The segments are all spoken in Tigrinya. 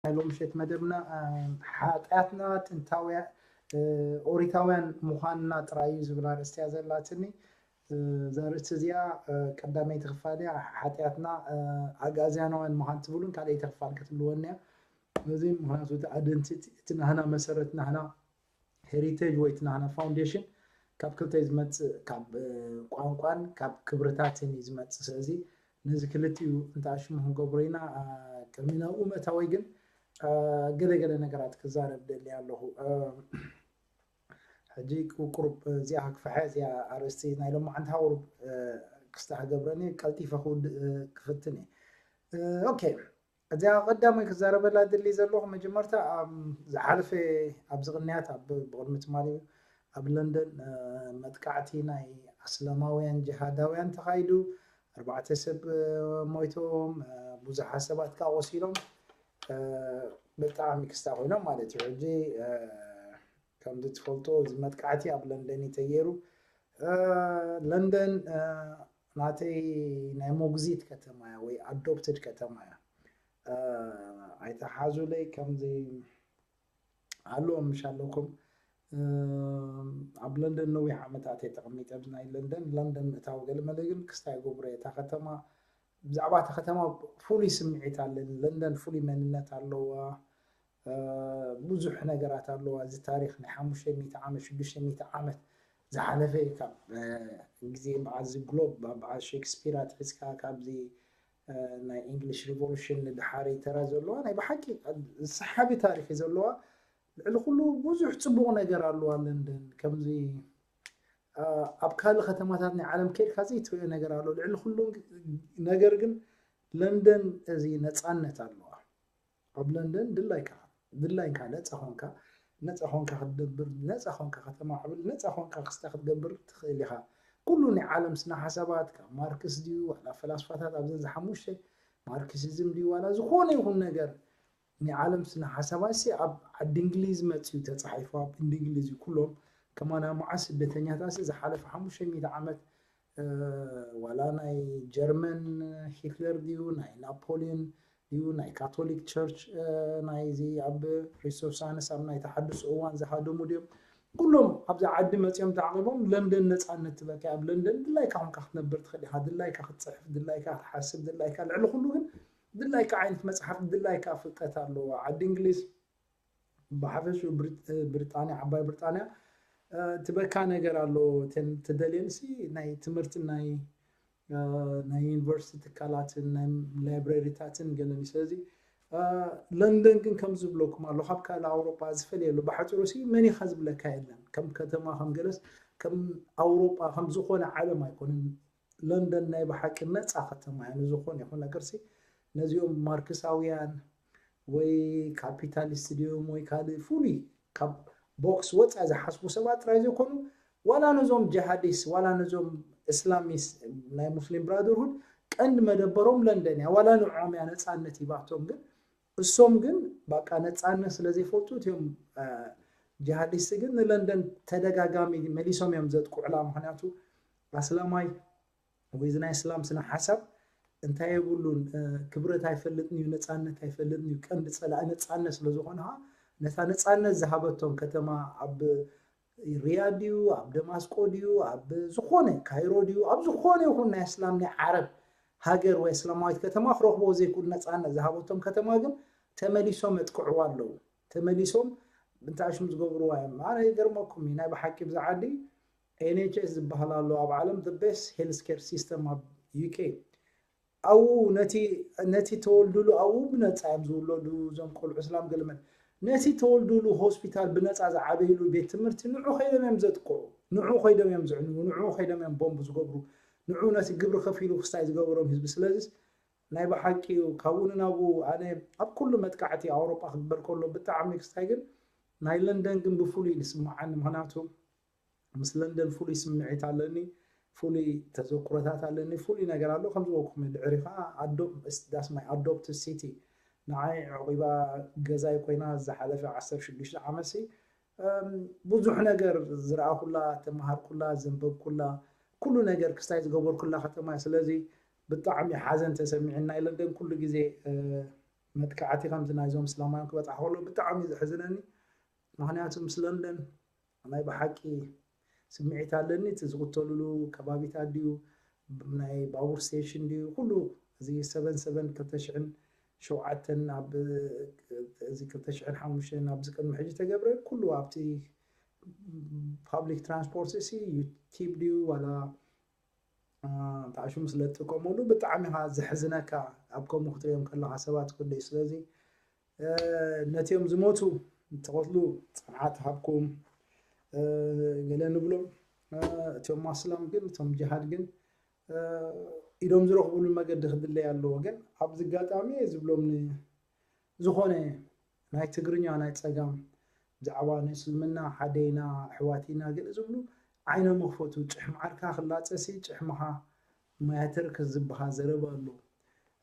ናይ ሎምሸት መደብና ሓጢኣትና ጥንታውያን ኦሪታውያን ምዃንና ጥራይ እዩ ዝብል ኣርእስቲ እያ ዘላትኒ። እዛ ርእስቲ እዚኣ ቀዳመይቲ ክፋል እያ። ሓጢኣትና ኣግኣዝያናውያን ምዃን ትብሉን ካልኣይቲ ክፋል ክትብልወን እያ። እዚ ምኽንያቱ እቲ ኣደንቲ እቲ ናህና መሰረት ናህና ሄሪቴጅ ወይ እቲ ናህና ፋውንዴሽን ካብ ክልተ እዩ ዝመፅእ፣ ካብ ቋንቋን ካብ ክብርታትን እዩ ዝመፅእ። ስለዚ ነዚ ክልቲኡ እንተኣሽሙ ክንገብሮ ኢና። ቅድሚ ናብኡ መእታወይ ግን ገለገለ ነገራት ክዛረብ ደሊ ኣለኹ። ሕጂ ቁሩብ እዚኣ ክፍሐ እዚኣ ኣርእስቲ ናይ ሎማዓንቲ ቁሩብ ክስታ ክገብረኒ ቀልጢፈ ክውድእ ክፍትን እየ። ኦኬ፣ እዚኣ ቀዳማይ ክዛረበላ ድሊ ዘለኹ መጀመርታ ዝሓለፈ ኣብዚ ቅንያት ኣብ ብቕድሚ ትማሊ ኣብ ለንደን መጥቃዕቲ ናይ ኣስላማውያን ጅሃዳውያን ተኻይዱ፣ ኣርባዕተ ሰብ ሞይቶም፣ ብዙሓት ሰባት ከዓ ቆሲሎም። ብጣዕሚ ክስታ ኮይኖም ማለት እዩ። ሕጂ ከምዚ ትፈልጦ እዚ መጥቃዕቲ ኣብ ለንደን እዩ ተገይሩ። ለንደን ናተይ ናይ ሞግዚት ከተማ እያ ወይ ኣዶፕትድ ከተማ እያ። ኣይተሓዙለይ ከምዚ ኣለዎም ምሽ ኣለኩም። ኣብ ለንደን ነዊሕ ዓመታት እየ ተቐሚጠ። ኣብዚ ናይ ለንደን ለንደን ምእታው ገለመለ ግን ክስታይ ገብሮ እየ። እታ ከተማ ብዛዕባ እታ ከተማ ፍሉይ ስምዒት ኣለኒ። ለንደን ፍሉይ መንነት ኣለዋ። ብዙሕ ነገራት ኣለዋ። እዚ ታሪኽ ናይ ሓሙሽተ ሚእቲ ዓመት ሽዱሽተ ሚእቲ ዓመት ዝሓለፈ እዩ። ካብ ግዜ በዓል እዚ ግሎብ በዓል ሼክስፒር ኣትሒዝካ ካብዚ ናይ ኢንግሊሽ ሪቮሉሽን ንድሓሪ ተራ ዘለዋ ናይ ብሓቂ ሰሓቢ ታሪኽ እዩ ዘለዋ። ልዕሊ ኩሉ ብዙሕ ፅቡቕ ነገር ኣለዋ ለንደን። ከምዚ ኣብ ካልእ ከተማታት ናይ ዓለም ከድካ ዘይትሪኦ ነገር ኣሎ። ልዕሊ ኩሉ ነገር ግን ለንደን እዚ ነፃነት ኣለዋ። ኣብ ለንደን ድላይካ ድላይካ ነፃ ኾንካ ነፃ ኾንካ ክትደብር፣ ነፃ ኾንካ ከተማዕብል፣ ነፃ ኾንካ ክስታ ክትገብር ትኽእል ኢኻ። ኩሉ ናይ ዓለም ስነ ሓሳባት ካብ ማርክስ ድዩ ዋላ ፈላስፋታት ኣብዘን ዝሓሙሽተ ማርክሲዝም ድዩ ዋላ ዝኾነ ይኹን ነገር ናይ ዓለም ስነ ሓሳባት ሲ ኣብ ዓዲ እንግሊዝ መፅዩ ተፃሒፉ ኣብ እንግሊዝ እዩ። ኩሎም ከማና መዓስ ስደተኛታት ሲ ዝሓለፈ ሓሙሽተ ሚእቲ ዓመት ዋላ ናይ ጀርመን ሂትለር ድዩ ናይ ናፖሊዮን ድዩ ናይ ካቶሊክ ቸርች ናይዚ ኣብ ሪሶሳንስ ኣብ ናይ ተሓድሶ እዋን ዝሃደሙ ድዮም? ኩሎም ኣብዚ ዓዲ መፅኦም ተዓቂቦም ለንደን ነፃነት ትበካ ኣብ ለንደን ድላይካ ኮንካ ክትነብር ትኽእል ኢኻ። ድላይካ ክትፅሕፍ ድላይካ ክትሓስብ ድላይካ ልዕሊ ኩሉ ግን ድላይካ ዓይነት መፅሓፍ ድላይካ ፍልጠት ኣለዎ። ዓዲ እንግሊዝ ብሓፈሽኡ ብሪጣንያ ዓባይ ብሪጣንያ ትበካ ነገር ኣሎ። ተን ትደልየንሲ ናይ ትምህርቲ ናይ ናይ ዩኒቨርሲቲ ትካላትን ናይ ላይብረሪታትን ገለን እዩ። ስለዚ ለንደን ግን ከም ዝብለኩም ኣሎ ካብ ካልእ ኣውሮጳ ዝፈልየ ኣሎ። ብሓፂሩ ሲ መን ኢኻ ዝብለካ የለን። ከም ከተማ ከም ገለስ ከም ኣውሮጳ ከም ዝኾነ ዓለም ኣይኮነን። ለንደን ናይ ብሓቂ ነፃ ከተማ እያ። ንዝኾነ ይኹን ነገር ሲ ነዚኦም ማርክሳውያን ወይ ካፒታሊስት ድዮም ወይ ካልእ ፍሉይ ካብ ቦክስ ወፃኢ ዝሓስቡ ሰባት ጥራይ ዘይኮኑ ዋላ ነዞም ጅሃዲስ ዋላ ነዞም እስላሚስ ናይ ሙስሊም ብራደርሁድ ቀንዲ መደበሮም ለንደን እያ። ዋላ ንዕኦም እያ ነፃነት ሂባቶም። ግን እሶም ግን ባቃ ነፃነት ስለ ዘይፈልጡ እቲኦም ጅሃዲስት ግን ንለንደን ተደጋጋሚ መሊሶም እዮም ዘጥቅዑላ። ምክንያቱ ኣስላማይ ወይ እዚ ናይ እስላም ስነ ሓሳብ እንታይ የብሉን። ክብረት ኣይፈልጥን እዩ፣ ነፃነት ኣይፈልጥን እዩ። ቀንዲ ፀላኢ ነፃነት ስለ ዝኾነ ከዓ ነታ ነፃነት ዝሃበቶም ከተማ ኣብ ሪያድ ድዩ ኣብ ደማስቆ ድዩ ኣብ ዝኾነ ካይሮ ድዩ ኣብ ዝኾነ ይኹን ናይ እስላም ናይ ዓረብ ሃገር ወይ እስላማዊት ከተማ ክረኽቦ ዘይክእሉ ነፃነት ዝሃበቶም ከተማ ግን ተመሊሶም የጥቅዕዋ ኣለዉ። ተመሊሶም እንታይ ሽም ዝገብርዋ እዮም። ኣነ ይገርመኩም እዩ ናይ ብሓቂ ብዛ ዓዲ ኤንኤችኤስ ዝበሃል ኣሎ ኣብ ዓለም the best health care system ኣብ ዩኬ። ኣብኡ ነቲ ነቲ ተወልድሉ ኣብኡ ብነፃ እዮም ዝውለዱ እዞም ቆልዑ እስላም ገልመን ነቲ ተወልድሉ ሆስፒታል ብነፃ ዝዓበይሉ ቤት ትምህርቲ ንዑ ከይዶም እዮም ዘጥቅዑ፣ ንዑ ከይዶም እዮም ዝዕንዉ፣ ንዑ ከይዶም እዮም ቦምብ ዝገብሩ፣ ንዑ ነቲ ግብሪ ከፊሉ ክስታይ ዝገበሮም ህዝቢ። ስለዚስ ናይ ብሓቂ እዩ ካብኡ ንናብኡ ኣነ ኣብ ኩሉ መጥቃዕቲ ኣውሮጳ ክግበር ከሎ ብጣዕሚ ክስታይ ግን ናይ ለንደን ግን ብፍሉይ ዝስምዓኒ ምክንያቱ ምስ ለንደን ፍሉይ ስምዒት ኣለኒ፣ ፍሉይ ተዘክሮታት ኣለኒ፣ ፍሉይ ነገር ኣሎ። ከም ዝበልኩም ድዕሪ ከዓ ኣዶ that's my adopted city ንዓይ ዕቑባ ገዛይ ኮይና ዝሓለፈ ዓሰርተ ሽዱሽተ ዓመት ሲ ብዙሕ ነገር ዝረኣኩላ፣ ተመሃርኩላ፣ ዘንበብኩላ፣ ኩሉ ነገር ክስታይ ዝገበርኩላ ከተማ እያ። ስለዚ ብጣዕሚ ሓዘን ተሰሚዕና ናይ ለንደን ኩሉ ግዜ መጥቃዕቲ ከምዚ ናይዞም እስላማውያን ክበፅሓ ከሎ ብጣዕሚ እዩ ዘሕዝነኒ። ምክንያቱ ምስ ለንደን ናይ ብሓቂ ስምዒት ኣለኒ። እቲ ዝቕተሉሉ ከባቢታት ድዩ፣ ናይ ባቡር ስቴሽን ድዩ፣ ኩሉ እዚ ሰበን ሰበን ክልተ ሽሕን ሸውዓተን ኣብ እዚ ክልተ ሽሕን ሓሙሽተን ኣብዚ ቅድሚ ሕጂ ተገብረ ኩሉ ኣብቲ ፓብሊክ ትራንስፖርት ሲ ዩቲብ ድዩ ዋላ ተዓሽሙ ስለ ትጥቀመሉ ብጣዕሚ ኢኻ ዘሕዝነካ። ኣብ ከምኡ ክትሪኦም ከለኻ ሰባት ክደይ ስለዚ ነቲኦም ዝሞቱ ተቐትሉ ጽንዓት ሃብኩም ገለ ንብሎም። እቶም ኣስላም ግን እቶም ጅሃድ ግን ኢዶም ዝረኽብሉ መገዲ ክድለይ ኣለዎ። ግን ኣብዚ ኣጋጣሚ ዝብሎም ዝኾነ ናይ ትግርኛ ናይ ጸጋም ብዛዕባ ንእስልምና ሓደይና ኣሕዋቲና ገለ ዝብሉ ዓይኖም ይኽፈቱ። ጭሕሚ ዓርካ ክላጸሲ ጭሕምኻ ማያተር ዝበሃል ዘረባ ኣሎ።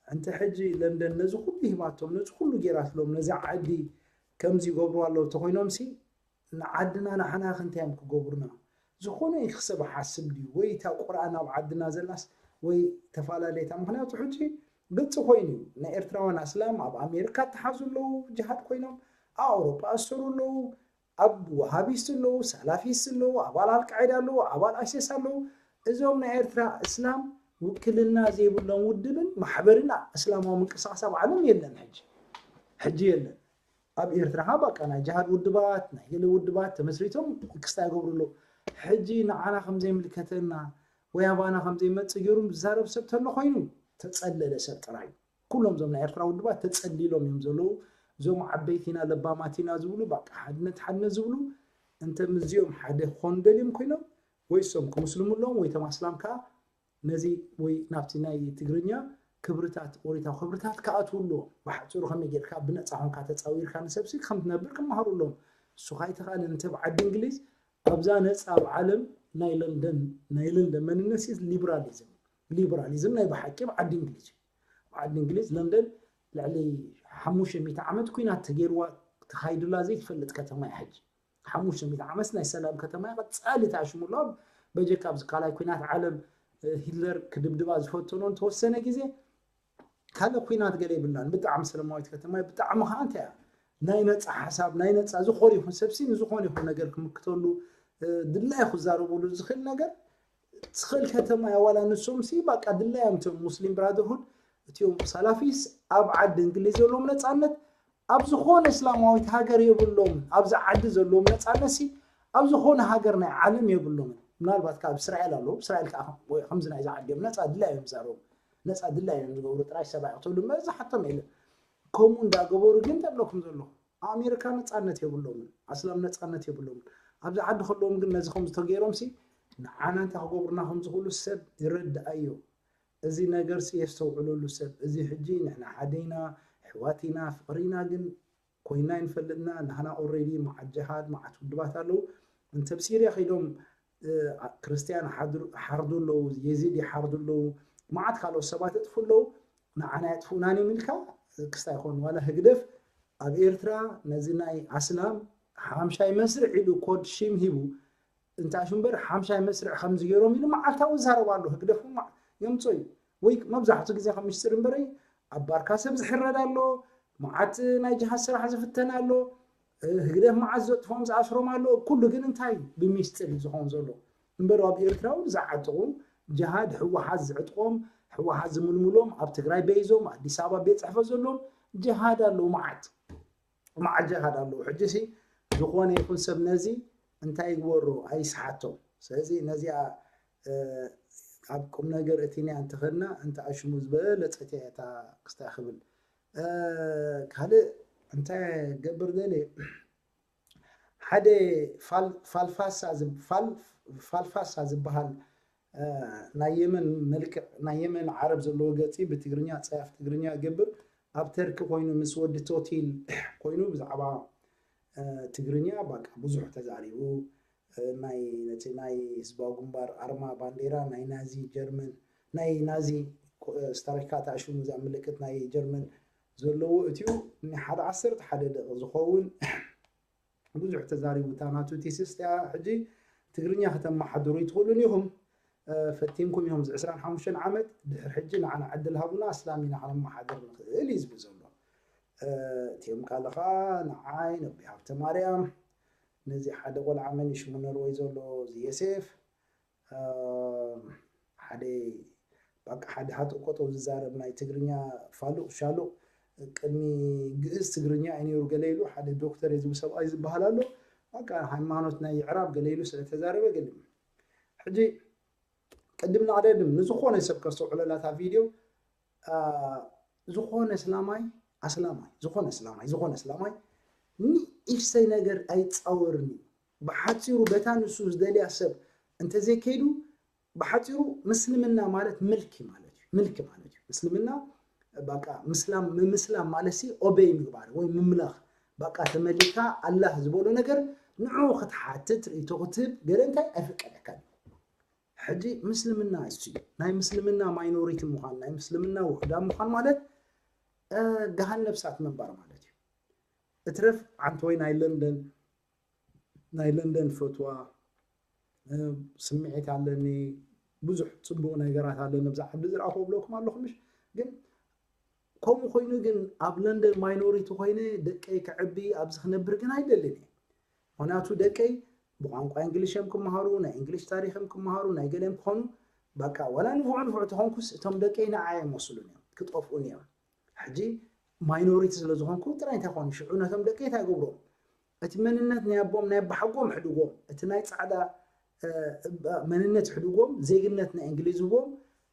እንተ ሕጂ ለንደን ነዚ ኩሉ ሂባቶም ነዚ ኩሉ ጌራትሎም ነዚ ዓዲ ከምዚ ይገብሩ ኣለዉ ተኮይኖምሲ ንዓድና ንዓና ክንታይ እዮም ክገብሩና? ዝኾነ ይኽሰብ ሓስብ ድዩ ወይ እታ ቁርኣን ኣብ ዓድና ዘላስ ወይ ተፈላለየታ? ምክንያቱ ሕጂ ግልፂ ኮይኑ እዩ። ናይ ኤርትራውያን ኣስላም ኣብ ኣሜሪካ ተሓዙ ኣለዉ፣ ጅሃድ ኮይኖም ኣብ ኣውሮጳ ኣሰሩ ኣለዉ፣ ኣብ ወሃቢስት ኣለዉ፣ ሳላፊስት ኣለዉ፣ ኣባል ኣልቃዒዳ ኣለዉ፣ ኣባል ኣይሴስ ኣለዉ። እዞም ናይ ኤርትራ እስላም ውክልና ዘይብሎም ውድብን ማሕበርን እስላማዊ ምንቅስቃስ ኣብ ዓለም የለን። ሕጂ ሕጂ የለን። ኣብ ኤርትራ ካ በቃ ናይ ጅሃድ ውድባት ናይ ገለ ውድባት ተመስሪቶም ክስታ ይገብሩ ኣለዉ። ሕጂ ንዓና ከም ዘይምልከተና ወይ ኣባና ከም ዘይመጽእ ገይሩ ዝዛረብ ሰብ ተሎ ኮይኑ ተጸለለ ሰብ ጥራይ። ኩሎም እዞም ናይ ኤርትራ ውድባት ተጸሊሎም እዮም ዘለዉ። እዞም ዓበይቲና ለባማቲና ዝብሉ በቃ ሓድነት ሓድነት ዝብሉ እንተ ምስዚኦም ሓደ ክኾኑ ደልዮም ኮይኖም ወይ እሶም ክምስልሙ ኣለዎም ወይ ተማስላም ከዓ ነዚ ወይ ናብቲ ናይ ትግርኛ ክብርታት ኦሪታዊ ክብርታት ክኣትዉ ኣለዎም። ብሓፂሩ ከመይ ጌርካ ብነፃ ኮንካ ተፃዊርካ ንሰብሲ ከም ትነብር ክመሃሩ ኣለዎም። እሱ ካይተኻለ እንተ ብዓዲ እንግሊዝ ኣብዛ ነፃ ኣብ ዓለም ናይ ለንደን ናይ ለንደን መንነት ሲ ሊብራሊዝም ሊብራሊዝም ናይ ብሓቂ ኣብ ዓዲ እንግሊዝ እዩ። ኣብ ዓዲ እንግሊዝ ለንደን ልዕሊ ሓሙሽተ ሚእቲ ዓመት ኩናት ተገይርዋ ተኻይዱላ ዘይትፈልጥ ከተማ እያ ሕጂ። ሓሙሽተ ሚእቲ ዓመት ናይ ሰላም ከተማ እያ። ቀጻሊ ተኣሽሙ ኣሎ። በጀካ ኣብዚ ካልኣይ ኩናት ዓለም ሂትለር ክድብድባ ዝፈተኖ እንተወሰነ ግዜ ካልእ ኩናት ገለ የብላን። ብጣዕሚ ሰላማዊት ከተማ እያ። ብጣዕሚ ከዓ እንታይ እያ ናይ ነፃ ሓሳብ ናይ ነፃ ዝኾነ ይኹን ሰብሲ ንዝኾነ ይኹን ነገር ክምክተሉ ድላይ ክዛረበሉ ዝኽእል ነገር ትኽእል ከተማ እያ። ዋላ ንሶም ሲ በቃ ድላዮም እቶም ሙስሊም ብራደርሁድ እቲኦም ሳላፊስ ኣብ ዓዲ እንግሊዝ ዘለዎም ነፃነት ኣብ ዝኾነ እስላማዊት ሃገር የብሎም። ኣብዚ ዓዲ ዘለዎም ነፃነት ሲ ኣብ ዝኾነ ሃገር ናይ ዓለም የብሎምን። ምናልባት ካብ እስራኤል ኣለዉ። እስራኤል ከዓ ወይ ከምዚ ናይዚ ዓዲ እዮም ነፃ ድላዮም ይዛረቡ። ነፃ ድላዮም ዝገብሩ ጥራይ ሰብኣይ ክተብሉ እምበር ዝሓቶም የለን። ከምኡ እንዳገበሩ ግን ተብለኩም ዘለኹ ኣሜሪካ ነፃነት የብሎምን። ኣስላም ነፃነት የብሎምን። ኣብዚ ዓዲ ከለዎም ግን ነዚ ከም ዝተገይሮም ሲ ንዓና እንታይ ክገብሩና ከም ዝኽእሉ ሰብ ይረድኣዮ። እዚ ነገር ሲ የስተውዕለሉ ሰብ። እዚ ሕጂ ንሕና ሓደይና ሕዋቲና ፍቕሪና ግን ኮይና ይንፈልጥና ናህና ኦሬዲ መዓት ጀሃድ መዓት ውድባት ኣለዉ። እንተ ኣብ ሲርያ ከይዶም ክርስትያን ሓርዱ ኣለዉ፣ የዚድ ይሓርዱ ኣለዉ፣ መዓት ካልኦት ሰባት የጥፉ ኣለዉ። ንዓና የጥፍኡናን እዮም ኢልካ ክስታይ ይኾን ዋላ ህግደፍ ኣብ ኤርትራ ነዚ ናይ ኣስላም ሓምሻይ መስርዕ ኢሉ ኮድ ሽም ሂቡ እንታ ሽምበር ሓምሻይ መስርዕ ከምዚ ገይሮም ኢሉ መዓልታዊ ይዛረብ ኣሎ። ህግደፍ የምፅኦ እዩ ወይ መብዛሕቱ ግዜ ከም ምስጢር እምበረይ ኣብ ባርካ ሰብ ዝሕረድ ኣሎ፣ መዓት ናይ ጅሃድ ስራሕ ዝፍተን ኣሎ፣ ህግደፍ መዓት ዘጥፎም ዝኣስሮም ኣሎ። ኩሉ ግን እንታይ ብሚስጢር እዩ ዝኾን ዘሎ እምበር ኣብ ኤርትራ እውን ዝዓጥቑ ጅሃድ ህወሓት ዝዕጥቆም ህወሓት ዝምልምሎም ኣብ ትግራይ በይዞም ኣዲስ ኣበባ ቤት ፅሕፈት ዘለዎም ጅሃድ ኣለዉ መዓት መዓት ጅሃድ ኣለዉ። ሕጂ ሲ ዝኾነ ይኹን ሰብ ነዚ እንታይ ይግበሮ ኣይስሓቶም። ስለዚ ነዚኣ ኣብ ቁም ነገር እቲንያ እንተኸድና እንተ ኣሽሙ ዝበለፀት እያ እታ ክስታይ ክብል ካልእ እንታይ ገብር ደልየ ሓደ ፋልፋሳ ዝበሃል ናይ የመን መልክዕ ናይ የመን ዓረብ ዘለዎ ገፂ ብትግርኛ ፀያፍ ትግርኛ ገብር ኣብ ተርኪ ኮይኑ ምስ ወዲ ቶቲል ኮይኑ ብዛዕባ ትግርኛ በቃ ብዙሕ ተዛሪቡ ናይ ነቲ ናይ ህዝባዊ ግንባር ኣርማ ባንዴራ ናይ ናዚ ጀርመን ናይ ናዚ ስታሪካ ተኣሽሙ እዛ ምልክት ናይ ጀርመን ዘለዎ እትዩ ንሓደ ዓሰርተ ሓደ ደቂ ዝኸውን ብዙሕ ተዛሪቡ እታ ናቱ ቲስስ እያ። ሕጂ ትግርኛ ከተመሓድሩ ይትኽእሉን ኢኹም ፈቲንኩም ኢኹም እዚ ዕስራን ሓሙሽተን ዓመት ድሕር ሕጂ ንዓና ዕድል ሃቡና ኣስላም ኢና ከነመሓድር ንኽእል እዩ ዝብል ዘሎ። እቲኦም ካልእ ከዓ ንዓይ ነቢ ሃብተ ማርያም፣ ነዚ ሓደ ቆልዓ መን እዩ ሽሙ ኖርወይ ዘሎ፣ እዚ የሴፍ፣ ሓደ በቃ ሓደ ሃጥቆጦ ዝዛረብ ናይ ትግርኛ ፋሉቕ ሻሉቕ፣ ቅድሚ ግእዝ ትግርኛ እዩ ነይሩ ገለ ኢሉ ሓደ ዶክተር እዩ ዝብል ሰብኣይ ዝበሃል ኣሎ። በቃ ሃይማኖት ናይ ይዕራብ ገለ ኢሉ ስለተዛረበ ገለ። ሕጂ ቅድም ንቐደድም ንዝኾነ ሰብ ከስተውዕለላ እታ ቪድዮ፣ ዝኾነ እስላማይ ኣስላማይ ዝኾነ እስላማይ ዝኾነ እስላማይ ንእሽተይ ነገር ኣይፃወርን እዩ። ብሓፂሩ በታ ንሱ ዝደልያ ሰብ እንተዘይከይዱ፣ ብሓፂሩ ምስልምና ማለት ምልኪ ማለት እዩ። ምልኪ ማለት እዩ። ምስልምና በቃ ምስላም፣ ምምስላም ማለት ሲ ኦበይ ምግባር ወይ ምምላኽ፣ በቃ ተመሊካ ኣላህ ዝበሎ ነገር ንዑ ክትሓትት፣ ርእይቶ ክትህብ ገለ እንታይ ኣይፍቀደካን እዩ። ሕጂ ምስልምና እሱ እዩ። ናይ ምስልምና ማይኖሪቲ ምዃን፣ ናይ ምስልምና ውሑዳን ምዃን ማለት ገሃነብ እሳት ምንባር ማለት እዩ። እትረፍ ዓንተወይ ናይ ለንደን፣ ናይ ለንደን ፈትዋ ስምዒት ኣለኒ፣ ብዙሕ ፅቡቕ ነገራት ኣለኒ ብዛ ዓዲ ዝረኣኹ ብለኩም ኣለኹ ምሽ። ግን ከምኡ ኮይኑ ግን ኣብ ለንደን ማይኖሪቲ ኮይነ ደቀይ ከዕቢ ኣብዚ ክነብር ግን ኣይደልን እየ። ምክንያቱ ደቀይ ብቋንቋ እንግሊሽ እዮም ክመሃሩ፣ ናይ እንግሊሽ ታሪክ እዮም ክመሃሩ፣ ናይ ገለ እዮም ክኾኑ። በቃ ዋላ ንፉዕ ንፉዕ ተኾንኩስ እቶም ደቀይ ንዓይ ኣይመስሉን እዮም፣ ክጠፍኡን እዮም። ሕጂ ማይኖሪቲ ስለ ዝኾንኩ ጥራይ እንታይ ኮኑ ሽዑ ነቶም ደቀይ እንታይ ገብሮም? እቲ መንነት ናይ ኣቦም ናይ ኣባሓጎም ሕድጎም፣ እቲ ናይ ፃዕዳ መንነት ሕድጎም፣ ዜግነት ናይ እንግሊዝ ህቦም፣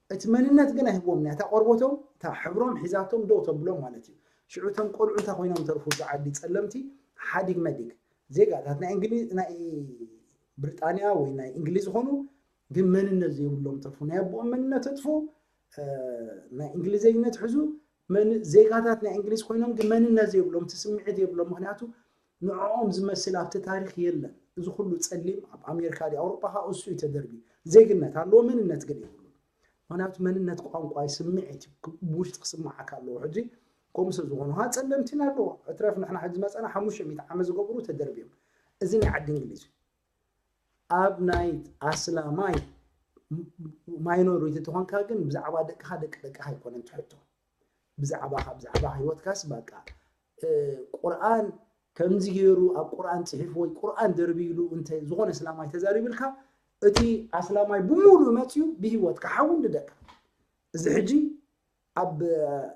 እቲ መንነት ግን ኣይህቦም። ናታ ቆርበቶም እታ ሕብሮም ሒዛቶም ደው ተብሎም ማለት እዩ። ሽዑ እቶም ቆልዑ እንታይ ኮይኖም ተርፉ? እዚ ዓዲ ፀለምቲ ሓዲግ መዲግ ዜጋታት ናይ እንግሊዝ ናይ ብሪጣንያ ወይ ናይ እንግሊዝ ዝኾኑ ግን መንነት ዘይብሎም ተርፉ። ናይ ኣቦኦም መንነት ተጥፉ፣ ናይ እንግሊዝ ዜግነት ሕዙ፣ ዜጋታት ናይ እንግሊዝ ኮይኖም ግን መንነት ዘይብሎም፣ እቲ ስምዒት የብሎም። ምክንያቱ ንዕኦም ዝመስል ኣብቲ ታሪክ የለን። እዚ ኩሉ ፀሊም ኣብ ኣሜሪካ ድዩ ኣውሮጳ ከዓ እሱ እዩ ተደርቢ። ዜግነት ኣለዎ፣ መንነት ግን የብሉ። ምክንያቱ መንነት ቋንቋ ስምዒት እዩ፣ ብውሽጢ ክስማዓካ ኣለዎ። ሕጂ ከምኡ ስለ ዝኾኑ ካ ፀለምቲን ኣለዎ። እትረፍ ንሕና ሕጂ መፀና ሓሙሽተ ሚእቲ ዓመት ዝገብሩ ተደርብዮም። እዚ ናይ ዓዲ እንግሊዝ እዩ። ኣብ ናይ ኣስላማይ ማይኖሪቲ ተኾንካ ግን ብዛዕባ ደቅኻ ደቂ ደቅኻ ኣይኮነን ትሕቶ። ብዛዕባኻ ብዛዕባ ህይወትካስ በቃ ቁርኣን ከምዚ ገይሩ ኣብ ቁርኣን ፅሒፉ ወይ ቁርኣን ደርቢሉ እንተ ዝኾነ እስላማይ ተዛሪብልካ እቲ ኣስላማይ ብምሉእ መፅዩ ብህይወትካ ሓዊ ንደቅካ። እዚ ሕጂ ኣብ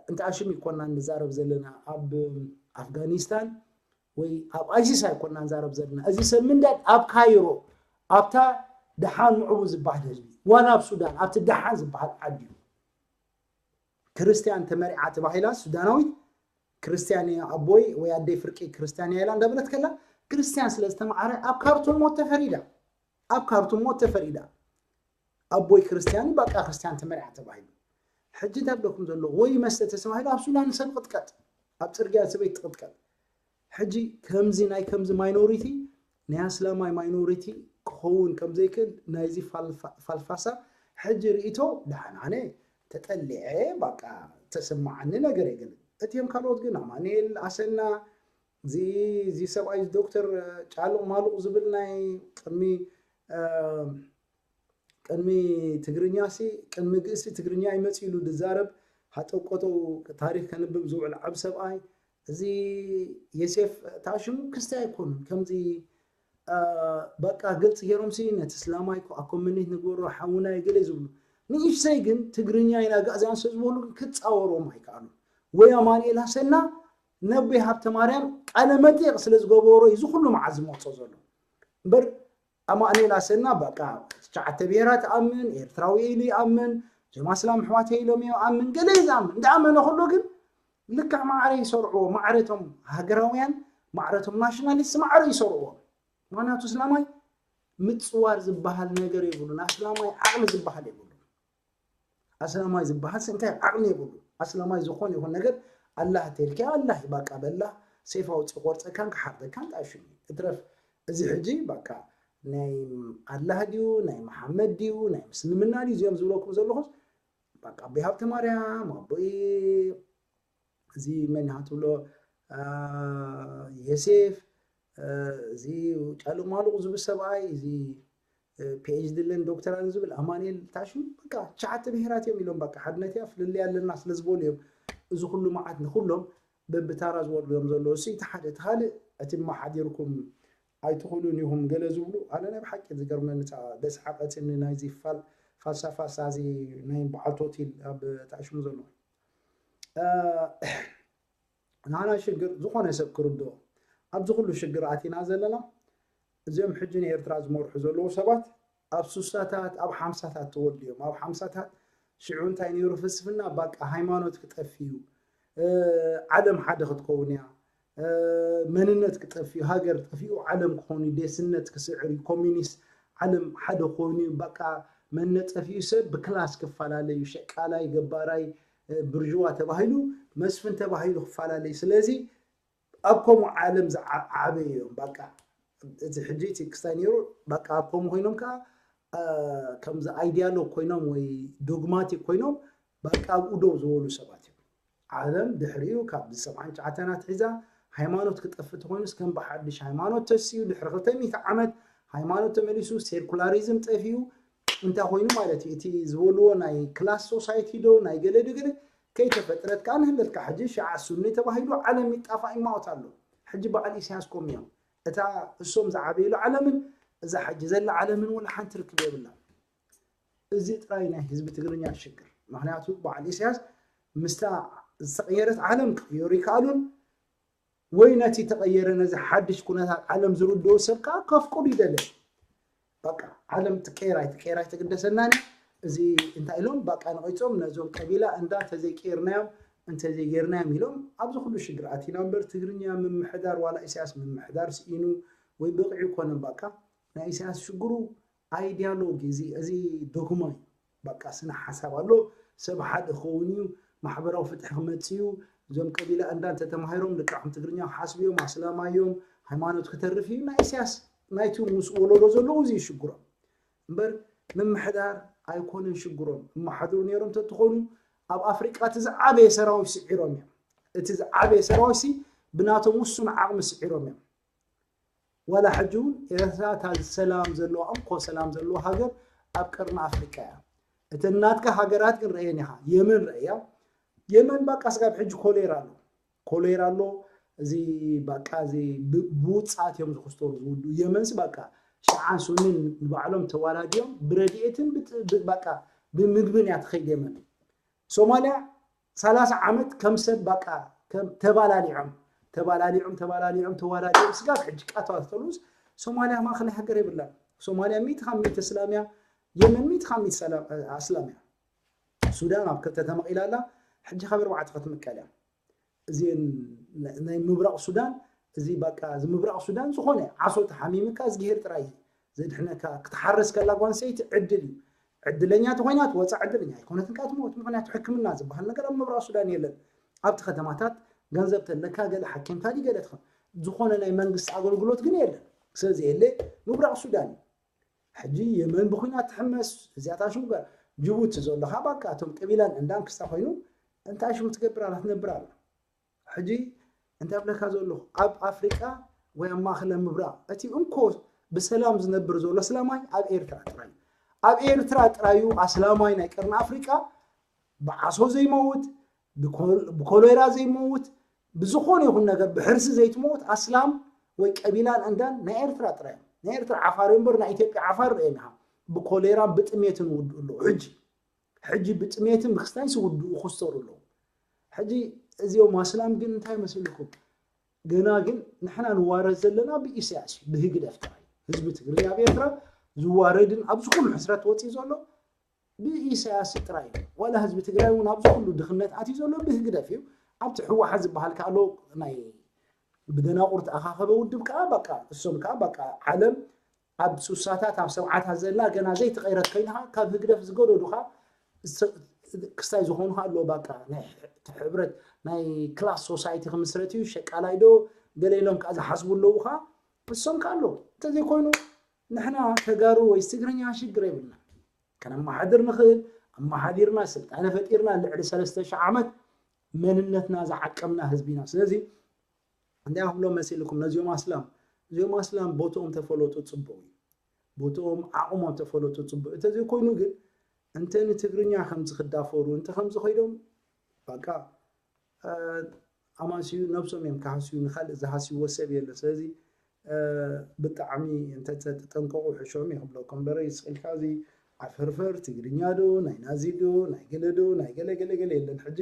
እንተ ኣሽም ይኮና ንዛረብ ዘለና ኣብ ኣፍጋኒስታን ወይ ኣብ ኣይሲስ ኣይኮና ንዛረብ ዘለና። እዚ ሰብ ምንዳድ ኣብ ካይሮ ኣብታ ደሓን ምዕቡ ዝበሃል ህዝቢ ዋላ ኣብ ሱዳን ኣብቲ ደሓን ዝበሃል ዓዲ እዩ። ክርስትያን ተመሪዓ ተባሂላ ሱዳናዊት ክርስትያን እያ ኣቦይ ወይ ኣደይ ፍርቂ ክርስትያን እያ ኢላ እንዳበለት ከላ ክርስትያን ስለ ዝተማዕረ ኣብ ካርቱም ሞት ተፈሪዳ። ኣብ ካርቱም ሞት ተፈሪዳ። ኣቦይ ክርስትያን በቃ ክርስትያን ተመሪዓ ተባሂሉ። ሕጂ እንታይ ብለኩም ዘሎ ወይ መስተ ተተባሂሉ ኣብ ሱዳን ሰብ ቅጥቀጥ፣ ኣብ ፅርግያ ሰበይቲ ትቅጥቀጥ። ሕጂ ከምዚ ናይ ከምዚ ማይኖሪቲ ናይ ኣስላማይ ማይኖሪቲ ክኸውን ከም ዘይክእል ናይዚ ፋልፋሳ ሕጂ ርእይቶ ደሓን ኣነ ተጠሊዐ በቃ ተሰማዓኒ ነገር የገለ። እቲኦም ካልኦት ግን ኣማኑኤል ኣሰና እዚ እዚ ሰብኣይ ዶክተር ጫሉቕ ማሉቕ ዝብል ናይ ቅድሚ ቅድሚ ትግርኛ ሲ ቅድሚ ግእሲ ትግርኛ ይመጽእ ኢሉ ዝዛረብ ሃጠቆጠው ታሪክ ከንብብ ዝውዕል ዓብ ሰብኣይ እዚ የሴፍ ታሽሙ ክስታይ ኣይኮኑን ከምዚ በቃ ግልፂ ገይሮም ሲ ነቲ እስላማይ ኮ ኣኮመኔት ንግበሮ ሓውና ይገለ ዝብሉ ንእሽተይ ግን ትግርኛ ኢና ጋእዝያን ስለ ዝበሉ ግን ክፃወሮም ኣይከኣሉን። ወይ ኣማኑኤል ሃሰና ነቦይ ሃብተ ማርያም ቃለ መጠየቅ ስለ ዝገበሮ እዩ እዚ ኩሉ መዓት ዝመፆ ዘሎ እምበር ኣማኑኤል ሃሰና በቃ ትሽዓተ ብሄራት ይኣምን ኤርትራዊ ኢሉ ይኣምን ጀማ ስላም ኣሕዋተይ ኢሎም እዮም ኣምን ገለ እዩ ዝኣምን እንዳኣመነ ከሎ ግን ልክዕ ማዕረ ይሰርዕዎ ማዕረቶም ሃገራውያን ማዕረቶም ናሽናሊስት ማዕረ ይሰርዕዎ ምክንያቱ እስላማይ ምፅዋር ዝበሃል ነገር የብሉን ኣስላማይ ዓቕሊ ዝበሃል የብሉን ኣስላማይ ዝበሃል እንታይ ዓቕሊ የብሉን ኣስላማይ ዝኾነ ይኹን ነገር ኣላህ ተልኪ ኣላህ ባቃ በላ ሴፍ ኣውፂ ቆርፀካን ክሓርደካን ጣሽም እትረፍ እዚ ሕጂ ባቃ ናይ ኣላህ ድዩ ናይ መሓመድ ድዩ ናይ ምስልምና ድዩ እዚኦም ዝብለኩም ዘለኹስ ባቃ ኣቦይ ሃብተ ማርያም ኣቦይ እዚ መን ኢኻ ትብሎ የሴፍ እዚ ጫሉ ማሉቕ ዝብል ሰብኣይ እዚ ፒኤችዲ ለን ዶክተራን ዝብል ኣማኑኤል ታሽሙ በቃ ትሽዓተ ብሄራት እዮም ኢሎም በቃ ሓድነት እያ ፍልልይ ኣለና ስለ ዝበሉ እዮም እዚ ኩሉ መዓት ንኩሎም በብታራ ዝወርዶም ዘለዉ። እሱ እቲ ሓደ። እቲ ካልእ፣ እቲ መሓዲርኩም ኣይትኽእሉን ኢኹም ገለ ዝብሉ፣ ኣነ ናይ ብሓቂ ዝገርመኒ፣ እታ ደስሓቐትኒ ናይዚ ፋል-፣ ፋልሳፋ ሳዚ ናይ በዓል ቶቲል ኣብ ታሽሙ ዘሎ። እ፣ ናና ሽግር ዝኾነ ሰብ ክርድኦ፣ ኣብዚ ኩሉ ሽግር ኣቲና ዘለና፣ እዚኦም ሕጂ ንኤርትራ ዝመርሑ ዘለዉ ሰባት ኣብ ሱሳታት፣ ኣብ ሓምሳታት ተወልድዮም። ኣብ ሓምሳታት ሽዑ እንታይ ነይሩ ፍልስፍና? ባቃ ሃይማኖት ክጠፍዩ፣ እ፣ ዓለም ሓደ ክትከውን እያ፣ እ፣ መንነት ክጠፍዩ፣ ሃገር ጠፊኡ ዓለም ክኾኑ፣ ዴስነት ክስዕር እዩ፣ ኮሚኒስት ዓለም ሓደ ክኾኑ እዩ። ባቃ መንነት ጠፊኡ፣ ሰብ ብክላስ ክፈላለዩ፣ ሸቃላይ፣ ገባራይ፣ እ፣ ብርዥዋ ተባሂሉ፣ መስፍን ተባሂሉ ክፈላለዩ። ስለዚ ኣብ ከምኡ ዓለም ዝዓበዩ እዮም። ባቃ እቲ ሕጂ እቲ ክስታይ ነይሩ፣ ባቃ ኣብ ከምኡ ኮይኖም ከዓ፣ እ፣ ከምዚ ኣይዲያሎግ ኮይኖም ወይ ዶግማቲክ ኮይኖም፣ ባቃ ኣብኡ ደው ዝበሉ ሰባት እዮም። ዓለም ድሕሪኡ ካብ ሰብዓን ትሽዓተን ኣትሒዛ ሃይማኖት ክጠፍእ ተኮይኑስ ከም ብሓድሽ ሃይማኖት ተሲኡ፣ ድሕሪ ክልተ ሚእቲ ዓመት ሃይማኖት ተመሊሱ፣ ሴኩላሪዝም ጠፊኡ፣ እንታይ ኮይኑ ማለት እዩ? እቲ ዝበልዎ ናይ ክላስ ሶሳይቲ ዶ ናይ ገለ ዶ ገለ ከይተፈጥረት ከዓ ንህለትካ። ሕጂ ሽዓ ሱኒ ተባሂሉ ዓለም ይጣፋእ ይማወት ኣሎ። ሕጂ በዓል ኢሳያስ ኮም እዮም። እታ እሶም ዝዓበይሉ ዓለምን እዛ ሕጂ ዘላ ዓለምን ወላ ሓንቲ ርክብ የብላ። እዚ ጥራይ ናይ ህዝቢ ትግርኛ ሽግር። ምክንያቱ በዓል ኢሳያስ ምስታ ዝተቐየረት ዓለም ክቕየሩ ይከኣሉን፣ ወይ ነቲ ተቐየረ ነዚ ሓድሽ ኩነታት ዓለም ዝርድኦ ሰብ ከዓ ከፍቅዱ ይደለ። በቃ ዓለም ትቀየር ኣይትቀየር ኣይትግደሰናን። እዚ እንታይ ኢሎም በቃ ንቐይጾም ነዞም ቀቢላ እንዳ እንተዘይቀየርናዮም እንተዘይገይርናዮም ኢሎም ኣብዚ ኩሉ ሽግር ኣቲና እምበር ትግርኛ ምምሕዳር ዋላ ኢሳያስ ምምሕዳር ስኢኑ ወይ በቂዑ ኮነ። በቃ ናይ ኢሳያስ ሽግሩ ኣይዲያሎጊ እዚ፣ እዚ ዶግማ እዩ። በቃ ስነ ሓሳብ ኣሎ፣ ሰብ ሓደ ክኸውን እዩ፣ ማሕበራዊ ፍትሒ ክመጽእ እዩ። እዞም ቀቢላ እንዳ እንተተማሂሮም ልክዖም ትግርኛ ክሓስቡ እዮም፣ ኣስላማይ እዮም፣ ሃይማኖት ክተርፍ እዩ። ናይ ኢሳያስ ናይቲ ምስ ወለዶ ዘለዉ እዚ እዩ ሽግሮም። እምበር ምምሕዳር ኣይኮነን ሽግሮም። እመሓድሩ ነይሮም ተትኾኑ ኣብ ኣፍሪቃ እቲ ዝዓበየ ሰራዊት ስዒሮም እዮም። እቲ ዝዓበየ ሰራዊት ሲ ብናቶም ውሱን ዓቕሚ ስዒሮም እዮም። ዋላ ሕጂ እውን ኤርትራ እታ ሰላም ዘለዋ እንኮ ሰላም ዘለዋ ሃገር ኣብ ቀርኒ ኣፍሪቃ እያ። እተን ናትካ ሃገራት ግን ረእየን ኢኻ። የመን ረእያ። የመን በቃ ስጋብ ሕጂ ኮሌራ ኣሎ። ኮሌራ ኣሎ። እዚ በቃ እዚ ብ-፣ ብውጻት እዮም ዝኽስተሩ ዝውድኡ። የመንስ በቃ ሽዓን ሱኒን ንባዕሎም ተዋላድዮም ብረድኤትን ብጥ-፣ ብ-፣ በቃ ብምግብን እያ ትኸይድ የመን። ሶማልያ ሰላሳ ዓመት ከም ሰብ በቃ ከም ተባላሊዖም፣ ተባላሊዖም፣ ተባላሊዖም፣ ተዋላዲኦም ስጋብ ሕጂ ቃተዋተሉስ ሶማልያ ማእኸላይ ሃገር የብላን። ሶማልያ ሚእቲ ካብ ሚእቲ እስላም እያ፣ የመን ሚእቲ ካብ ሚእቲ ሰላም-፣ ኣስላም እያ። ሱዳን ኣብ ክልተ ተመቒላ ኣላ፣ ሕጂ ካብ ኣርባዕተ ክትምቀል እያ። እዚን ን-፣ ናይ ምብራቕ ሱዳን፣ እዚ በቃ እዚ ምብራቕ ሱዳን ዝኾነ ዓሶ ተሓሚምካ እዝግሄር ጥራይ እዩ ዘድሕነካ። ክትሓርስ ከላ ጓል ኣንስተይቲ ዕድል እዩ። ዕድለኛ ተኾይና ትወፅእ፣ ዕድለኛ ኣይኮነትን ከኣ ትሞት። ምኽንያቱ ሕክምና ዝበሃል ነገር ኣብ ምብራቕ ሱዳን የለን። ኣብቲ ከተማታት ገንዘብ ተለካ ገለ ሓኪምካ ድዩ ገለ ትኾን። ዝኾነ ናይ መንግስቲ ኣገልግሎት ግን የለን። ስለዘየለ ምብራቕ ሱዳን እዩ። ሕጂ የመን ብኹናት ትሕመስ፣ እዚኣታ ሽም ገ-፣ ጅቡቲ ዘሎ ኻብ ኣካ እቶም ቀቢላን እንዳን ክስታ ኮይኑ እንታይ ሽም ትገብር ኣላ ትነብር ኣላ። ሕጂ እንታይ ብለካ ዘለኹ፣ ኣብ ኣፍሪቃ ወይ ኣብ ማእኸለ ምብራቕ እቲ እንኮ ብሰላም ዝነብር ዘሎ ኣስላማይ ኣብ ኤርትራ ጥራይ እዩ። ኣብ ኤርትራ ጥራይ እዩ ኣስላማይ ናይ ቀርኒ ኣፍሪቃ ብዓሶ ዘይመውት፣ ብኮ-፣ ብኮሌራ ዘይመውት፣ ብዝኾነ ይኹን ነገር ብሕርሲ ዘይትመውት ኣስላም ወይ ቀቢላን እንዳን ናይ ኤርትራ ጥራይ እዮም። ናይ ኤርትራ ዓፋር እምበር ናይ ኢትዮጵያ ዓፋር ርኤን ኢኻ። ብኮሌራን ብጥሜትን ውድኡ ኣለዉ። ሕጂ፣ ሕጂ ብጥሜትን ብክስታይን ዝውድኡ ክስተሩ ኣለዉ። ሕጂ እዚኦም ኣስላም ግን እንታይ መሲልኩም? ገና ግን ንሕና ንዋረድ ዘለና ብኢሳያስ እዩ፣ ብህግደፍ ጥራይ። ህዝቢ ትግርኛ ኣብ ኤርትራ ዝዋረድን ኣብዚ ኩሉ ሕስረት ወፂኡ ዘሎ ብኢሳያስ ጥራይ እዩ። ዋላ ህዝቢ ትግራይ እውን ኣብዚ ኩሉ ድኽነት ኣትዩ ዘሎ ብህግደፍ እዩ። ኣብቲ ህወሓት ዝበሃል ከኣ ኣሎ ናይ ብደናቁር ተኣኻኸበ ውድብ ከኣ በቃ እሶም ከኣ በቃ ዓለም ኣብ ሱሳታት ኣብ ሰብዓታት ዘላ ገና ዘይተቐይረት ኮይንኻ ካብ ህግደፍ ዝገደዱኻ ስ-፣ ክስታይ ዝኾኑኻ ኣለዎ። በቃ ናይ ሕ-፣ ሕብረት ናይ ክላስ ሶሳይቲ ክምስረት እዩ፣ ሸቃላይ ዶ ገለ ኢሎም ከኣ ዝሓስቡ ኣለዉ ኸኣ እሶም ከኣ ኣለዉ። እንተዘይኮይኑ ንሕና ተጋሩ ወይ ትግርኛ ሽግር የብልና። ከነመሓድር ንኽእል፣ ኣመሓዲርና፣ ስልጣነ ፈጢርና፣ ልዕሊ ሰለስተ ሽሕ ዓመት መንነትና ዝዓቀምና ህዝቢ ኢና። ስለዚ እንታይ ክብሎ መሲልኩም ነዚኦም ኣስላም? እዚኦም ኣስላም ቦትኦም ተፈለጡ ጽቡቕ እዩ። ቦትኦም ዓቕሞም ተፈለጡ ጽቡቕ። እንተዘይኮይኑ ግን እንተ ንትግርኛ ከምዚ ክዳፈሩ፣ እንተ ከምዚ ኮይዶም፣ በቃ፣ እ፣ ኣማስዩ ነብሶም እዮም ክሃስዩ፣ ንኻልእ ዝሃስይዎ ሰብ የለን። ስለዚ ብጣዕሚ እንተተጠንቀቑ ሕሾም እየ ክብለኩም እምበር፣ ስቕ ኢልካ እዚ ዓፈርፈር ትግርኛ ዶ ናይ ናዚ ዶ ናይ ገለ ዶ ናይ ገለ ገለ ገለ የለን። ሕጂ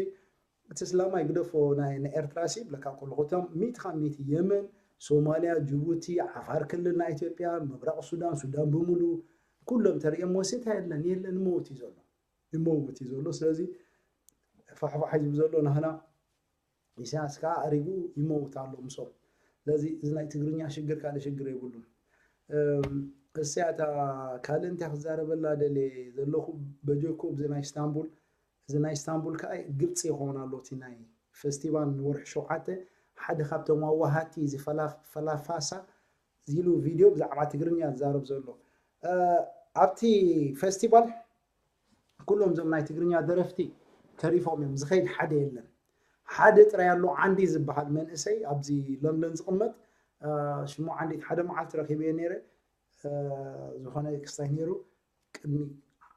እቲ እስላማይ ግደፎ ናይ ኤርትራ ሲ ብለካ ከለኹ እቶም ሚእቲ ካብ ሚእቲ የመን፣ ሶማልያ፣ ጅቡቲ፣ ዓፋር ክልል ናይ ኢትዮጵያ፣ ምብራቕ ሱዳን፣ ሱዳን ብምሉ ኩሎም ተርእዮም ወሲታ የለን የለን ይመውት እዩ ዘሎ ይመውት እዩ ዘሎ። ስለዚ ፋሕፋሕ ህዝቢ ዘሎ ናህና ኢሳያስ ከዓ ኣሪጉ ይመውት ኣሎ ምሶም። ስለዚ እዚ ናይ ትግርኛ ሽግር ካልእ ሽግር የብሉን። እስያ እታ ካልእ እንታይ ክዛረበላ ደልየ ዘለኹ በጀኩም እዚ ናይ ኢስታንቡል እዚ ናይ ኢስታንቡል ከዓ ግልፂ ይኸውን ኣሎ። እቲ ናይ ፈስቲቫል ንወርሒ ሸውዓተ ሓደ ካብቶም ኣዋሃቲ እዚ ፈላፋሳ ኢሉ ቪድዮ ብዛዕባ ትግርኛ ዝዛረብ ዘሎ ኣብቲ ፈስቲቫል ኩሎም እዞም ናይ ትግርኛ ደረፍቲ ተሪፎም እዮም። ዝኸይድ ሓደ የለን። ሓደ ጥራይ ኣሎ ዓንዲ ዝበሃል መንእሰይ ኣብዚ ለንደን ዝቕመጥ ሽሙ ዓንዲት ሓደ መዓልቲ ረኪበዮ ነይረ። ዝኾነ ክስታይ ነይሩ ቅድሚ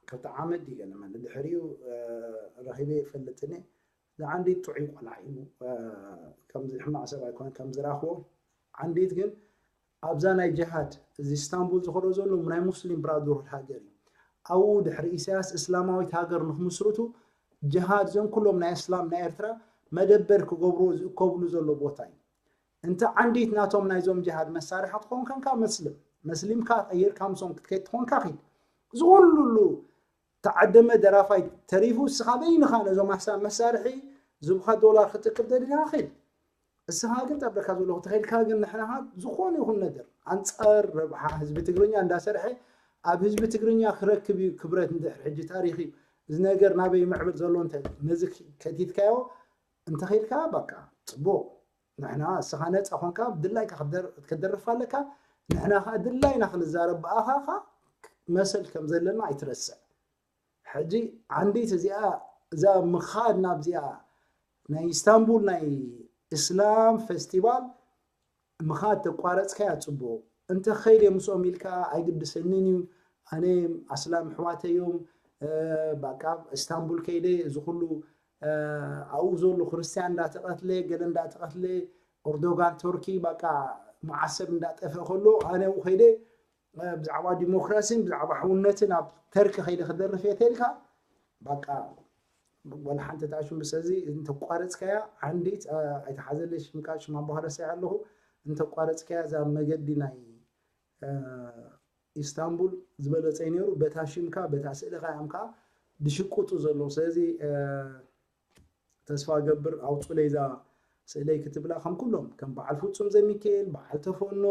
ክልተ ዓመት ድዩ ገለ ማለት ድሕሪኡ ረኺበ ይፈልጥን እየ። ዝዓንዲት ጥዑይ ቆልዓ እዩ። ከምዚ ሕማቕ ሰብ ኣይኮነ ከም ዝረኽቦ። ዓንዲት ግን ኣብዛ ናይ ጅሃድ እዚ ኢስታንቡል ዝኸዶ ዘሎ ናይ ሙስሊም ብራደርሁድ ሃገር እዩ። ኣብኡ ድሕሪ ኢሳያስ እስላማዊት ሃገር ንክምስርቱ ጅሃድ እዞም ኩሎም ናይ እስላም ናይ ኤርትራ መደበር ክገብርዎ ዝእከብሉ ዘሎ ቦታ እዩ። እንተ ዓንዲት ናቶም ናይዞም ጅሃድ መሳርሒ ክትኾን ከንካ መስልም መስሊምካ ቀይርካ ምሶም ክትከይድ ትኾንካ ኺድ ዝኹሉሉ ተዓደመ ደራፋይ ተሪፉ እስኻ በይንኻ ነዞም ኣሕሳብ መሳርሒ ዝብኻ ዶላር ክትእክብ ደሊኻ ኺድ። እስኻ ግን ጠበካ ዘለኹ ተኸይድካ ግን ንሕናኻ ዝኾነ ይኹን ነገር ኣንጻር ረብሓ ህዝቢ ትግርኛ እንዳሰርሐ ኣብ ህዝቢ ትግርኛ ክረክብ እዩ ክብረት እንድሕር ሕጂ ታሪኽ እዩ። እዚ ነገር ናበይ ይምዕብል ዘሎ እንተ ነዚ ከቲትካዮ እንተኸይድካ በቃ ጽቡቕ። ንሕና እስኻ ነጻ ኮንካ ድላይካ ክትደርፍ ኣለካ። ንሕና ኸዓ ድላይና ክንዛረብ ብኣኻኻ መሰል ከም ዘለና ኣይትረስዕ። ሕጂ ዓንዲት እዚኣ እዛ ምኻድ ናብዚኣ ናይ ኢስታንቡል ናይ እስላም ፈስቲቫል ምኻድ ተቋረጽካያ ጽቡቕ። እንተ ኸይደ ምስኦም ኢልካ ኣይግድሰንን እዩ። ኣነ ኣስላም ኣሕዋተይ እዮም። ባቃ እስታንቡል ከይደ እዚ ኩሉ ኣብኡ ዘሎ ክርስትያን እንዳተቐትለ ገለ እንዳተቐትለ ኦርዶጋን ቶርኪ ባቃ መዓሰብ እንዳጠፈ ከሎ ኣነ ኣብኡ ከይደ ብዛዕባ ዲሞክራሲን ብዛዕባ ሕውነትን ኣብ ተርኪ ከይደ ክደርፍ እየ ተልካ ባቃ ወላ ሓንቲ ተኣሽሙ ስለዚ እንተቋረፅካያ ዓንዲት ኣይተሓዘለይ ሽምካ ሽማ በሃረሰ ኣለኹ እንተቋረፅካያ እዛ መገዲ ናይ ኢስታንቡል ዝበለፀ ነይሩ በታ ሽምካ በታ ስእልካ እዮም ከዓ ድሽቁጡ ዘለዉ ስለዚ ተስፋ ገብር ኣውፁለይ እዛ ስእለይ ክትብላ ከም ኩሎም ከም በዓል ፍፁም ዘሚካኤል በዓል ተፈኖ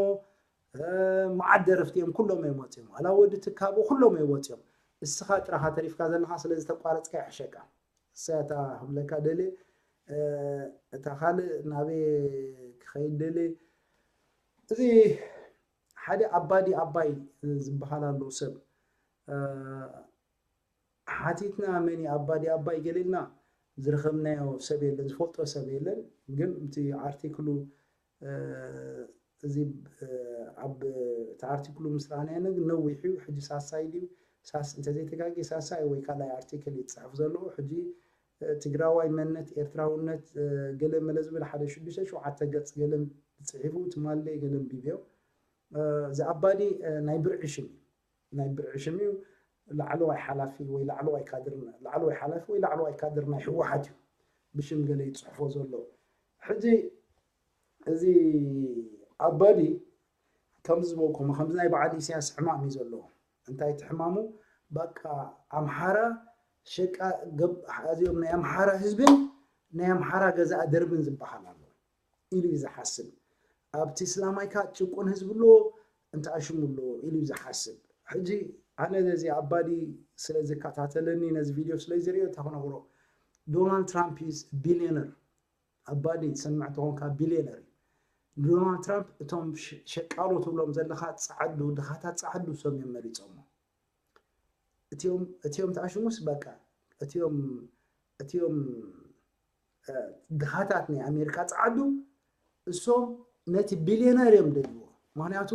መዓት ደረፍቲ እዮም ኩሎም እዮም ወፂኦም ዋላ ወዲ ትካቦ ኩሎም እዮም ወፂኦም እስኻ ጥራኻ ተሪፍካ ዘለኻ ስለዚ ተቋረፅካ ይሕሸካ እሳታ ክብለካ ደልየ እታ ካልእ ናበይ ክኸይድ ደልየ እዚ ሓደ ኣባዲ ኣባይ ዝበሃል ኣሎ ሰብ ሓቲትና መን ኣባዲ ኣባይ ገሊልና ዝረኸብናዮ ሰብ የለን ዝፈልጦ ሰብ የለን ግን እቲ ኣርቲክሉ እዚ ኣብ እቲ ኣርቲክሉ ምስ ረኣናዮ ግን ነዊሕ እዩ ሕጂ ሳሳይ ድዩ ሳስ እንተዘይተጋጊ ሳሳይ ወይ ካልኣይ ኣርቲክል እዩ ዝፅሕፍ ዘለዎ ሕጂ ትግራዋይ መንነት ኤርትራውነት ገለ መለ ዝብል ሓደ ሽዱሽተ ሸውዓተ ገፅ ገለ ፅሒፉ ትማሊ ገለ ኣንቢብዮ እዚ ኣባዲ ናይ ብርዒ ሽም እዩ ናይ ብርዒ ሽም እዩ ላዕለዋይ ሓላፊ ወይ ላዕለዋይ ካድር ላዕለዋይ ሓላፊ ወይ ላዕለዋይ ካድር ናይ ህወሓት እዩ ብሽም ገለ ይፅሕፎ ዘሎ ሕጂ እዚ ኣባዲ ከምዚ ዝበልኩም ከምዚ ናይ በዓል ኢሳያስ ሕማም እዩ ዘለዎ እንታይ እቲ ሕማሙ በቃ ኣምሓራ ሸቃ እዚኦም ናይ ኣምሓራ ህዝብን ናይ ኣምሓራ ገዛእ ደርብን ዝበሃል ኣሎ ኢሉ እዩ ዝሓስብ ኣብቲ እስላማይ ከዓ ጭቁን ህዝቢ ኣለዎ እንተኣሽሙ ኣለዎ ኢሉ እዩ ዝሓስብ ሕጂ ኣነ ነዚ ኣባዲ ስለ ዝከታተለኒ ነዚ ቪድዮ ስለ ዝሪኦ እንታይ ክነግሮ ዶናልድ ትራምፕ is billionaire ኣባዲ ትሰምዕ ተኾንካ billionaire እዩ ዶናልድ ትራምፕ እቶም ሸቃሎ ትብሎም ዘለኻ ፃዓዱ ድኻታት ፃዓዱ እሶም እዮም መሪፆሞ እቲኦም እቲኦም ተኣሽሙስ በቃ እቲኦም እቲኦም ድኻታት ናይ ኣሜሪካ ፃዓዱ እሶም ነቲ ቢልዮነር እዮም ደልዎ ምክንያቱ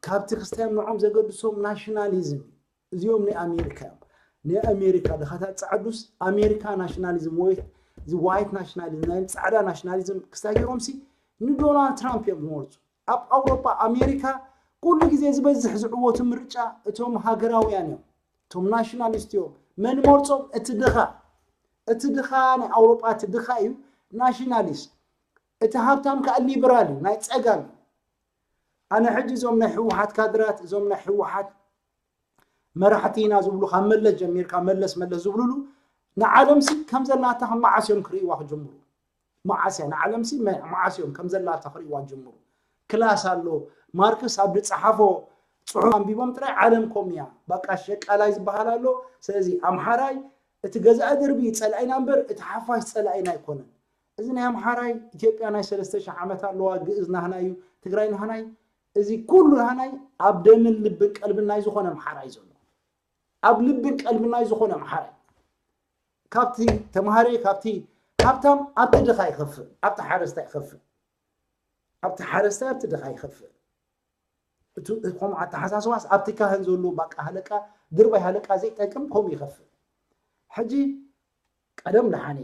ካብቲ ክስታዮም ንዖም ዘገድሶም ናሽናሊዝም እዚኦም ናይ ኣሜሪካ እዮም ናይ ኣሜሪካ ድኻታት ፃዓዱስ ኣሜሪካ ናሽናሊዝም ወይ እዚ white nationalism ናይ ፃዕዳ ናሽናሊዝም ክስታይ ገይሮም ሲ ንዶናልድ ትራምፕ እዮም ዝመርፁ። ኣብ ኣውሮፓ ኣሜሪካ ኩሉ ግዜ ዝበዝሕ ዝዕወቱ ምርጫ እቶም ሃገራውያን እዮም፣ እቶም ናሽናሊስት እዮም። መን መርፆም? እቲ ድኻ። እቲ ድኻ ናይ ኣውሮፓ እቲ ድኻ እዩ ናሽናሊስት። እቲ ሃብታም ከዓ ሊበራል እዩ፣ ናይ ፀጋም እዩ። ኣነ ሕጂ እዞም ናይ ህወሓት ካድራት እዞም ናይ ህወሓት መራሕቲ ኢና ዝብሉ ካብ መለስ ጀሚርካ መለስ መለስ ዝብሉሉ ንዓለም ሲ ከም ዘላታ ከም መዓስ እዮም ክርእይዋ ክጀምሩ? መዓስ እያ ንዓለም ሲ መ- መዓስ እዮም ከም ዘላታ ክርእይዋ ዝጀምሩ? ክላስ ኣሎ። ማርክስ ኣብ ዝፀሓፎ ፅሑፍ ኣንቢቦም ጥራይ ዓለም ኮም እያ። በቃ ሸቃላይ ዝበሃል ኣሎ። ስለዚ ኣምሓራይ እቲ ገዛኢ ደርቢ ፀላኢና እምበር እቲ ሓፋሽ ፀላኢና ኣይኮነን። እዚ ናይ ኣምሓራይ ኢትዮጵያ ናይ ሰለስተ ሺሕ ዓመት ኣለዋ። ግእዝ ናህና እዩ፣ ትግራይ ናህና እዩ። እዚ ኩሉ ናህና እዩ። ኣብ ደምን ልብን ቀልብን ናይ ዝኾነ ኣምሓራይ ዘሎ ኣብ ልብን ቀልብን ናይ ዝኾነ ኣምሓራይ ካብቲ ተምሃረ ካብቲ ሃብታም ኣብቲ ድኻ ይኸፍእ፣ ኣብቲ ሓረስታይ ይኸፍእ፣ ኣብቲ ሓረስታይ ኣብቲ ድኻ ይኸፍእ። እቲ ከምኡ ኣተሓሳስባስ ኣብቲ ካህን ዘሎ ባቃ ሃለቃ ድርባይ ሃለቃ ዘይጠቅም ከምኡ ይኸፍእ። ሕጂ ቀደም ደሓነ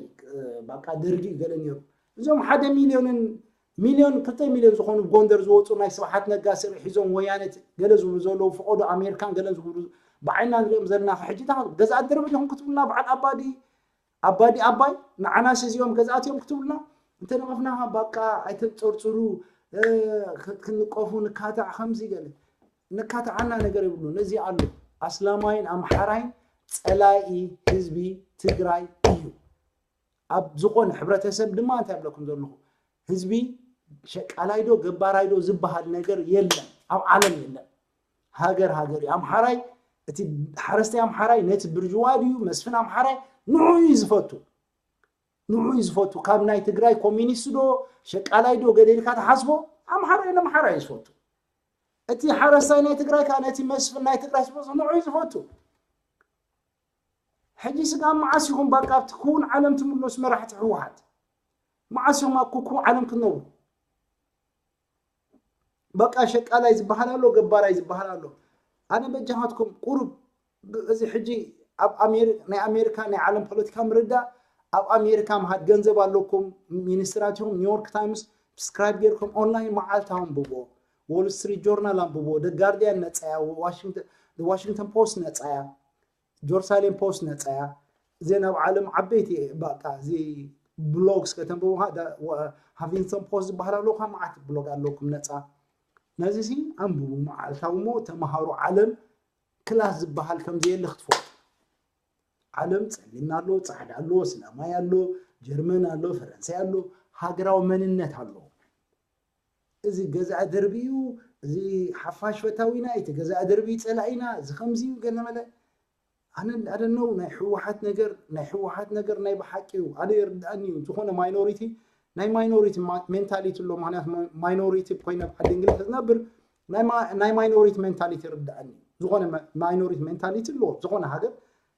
ባቃ ደርጊ ገለ ነይሩ። እዞም ሓደ ሚልዮንን ሚልዮን ክልተ ሚልዮን ዝኾኑ ጎንደር ዝወፁ ናይ ስብሓት ነጋ ስሪ ሒዞም ወያነ ገለ ዝብሉ ዘለዉ ፈቐዶ ኣሜሪካን ገለን ዝብሉ ብዓይና ንሪኦም ዘለና ሕጂ ገዛ ኣደርበ ዲኹም ክትብሉና በዓል ኣባዲ ኣባዲ ኣባይ ንዓናስ እዚኦም ገዛእት እዮም ክትብሉና እንተነቐፍና ባቃ ኣይተንፀርፅሩ ክንቀፉ ንካታዕ ከምዚ ገለ ነካትዓና ነገር የብሉን። እዚ ኣሎ ኣስላማይን ኣምሓራይን ፀላኢ ህዝቢ ትግራይ እዩ። ኣብ ዝኾነ ሕብረተሰብ ድማ እንታይ ብለኩም ዘለኹ ህዝቢ ሸቃላይ ዶ ገባራይ ዶ ዝበሃል ነገር የለን፣ ኣብ ዓለም የለን። ሃገር ሃገር እዩ። ኣምሓራይ እቲ ሓረስታይ ኣምሓራይ ነቲ ብርጅዋ ድዩ መስፍን ኣምሓራይ ንዑ እዩ ዝፈቱ ንዑ እዩ ዝፈቱ። ካብ ናይ ትግራይ ኮሚኒስት ዶ ሸቃላይ ዶ ገለ ኢልካ ትሓስቦ ኣምሓራይ ነምሓራይ እዩ ዝፈቱ። እቲ ሓረስታይ ናይ ትግራይ ከዓ ነቲ መስፍን ናይ ትግራይ ስፖርት ንዑ እዩ ዝፈቱ። ሕጂ ስጋ መዓስ ይኹን በቃ ኣብቲ ክውን ዓለም ትምለሱ መራሕቲ ህወሓት መዓስ ይኹም ኣብ ክውን ዓለም ክትነብሩ? በቃ ሸቃላይ ዝበሃል ኣሎ፣ ገባራይ ዝበሃል ኣሎ። ኣነ በጃኻትኩም ቁሩብ እዚ ሕጂ ኣብ ኣሜሪ- ናይ ኣሜሪካ ናይ ዓለም ፖለቲካ ምርዳእ ኣብ ኣሜሪካ ምሃድ ገንዘብ ኣለኩም ሚኒስትራት ኢኹም ኒውዮርክ ታይምስ ስብስክራይብ ጌርኩም ኦንላይን መዓልታዊ ኣንብቦ፣ ዎል ስትሪት ጆርናል ኣንብቦ፣ ደ ጋርዲያን ነፃያ፣ ዋሽንግተን ፖስት ነፃያ፣ ጆርሳሌም ፖስት ነፃያ። እዘን ኣብ ዓለም ዓበይቲ በቃ እዚ ብሎግስ ከተንብቡ ሃፊንግተን ፖስት ዝበሃል ኣለካ መዓት ብሎግ ኣለኩም ነፃ። ነዚ ሲ ኣንብቡ መዓልታዊ እሞ ተምሃሩ። ዓለም ክላስ ዝበሃል ከም ዘየለ ክትፈልጡ። ዓለም ፀሊም ኣሎ፣ ፃዕዳ ኣሎ፣ ስላማይ ኣሎ፣ ጀርመን ኣሎ፣ ፈረንሳይ ኣሎ። ሃገራዊ መንነት ኣሎ። እዚ ገዛእ ደርቢ እዩ፣ እዚ ሓፋሽ ፈታዊና፣ እቲ ገዛእ ደርቢ ፀላኢና፣ እዚ ከምዚ እዩ ገለ መለ ኣነ ኣደነው ናይ ህወሓት ነገር ናይ ህወሓት ነገር ናይ ብሓቂ እዩ ኣነ ይርዳእኒ እዩ ዝኾነ ማይኖሪቲ ናይ ማይኖሪቲ ሜንታሊቲ ኣሎ ምክንያቱ ማይኖሪቲ ኮይነ ኣብ ዓዲ እንግሊዝ ዝነብር ናይ ማይኖሪቲ ሜንታሊቲ ይርዳእኒ ዝኾነ ማይኖሪቲ ሜንታሊቲ ኣለዎ ዝኾነ ሃገር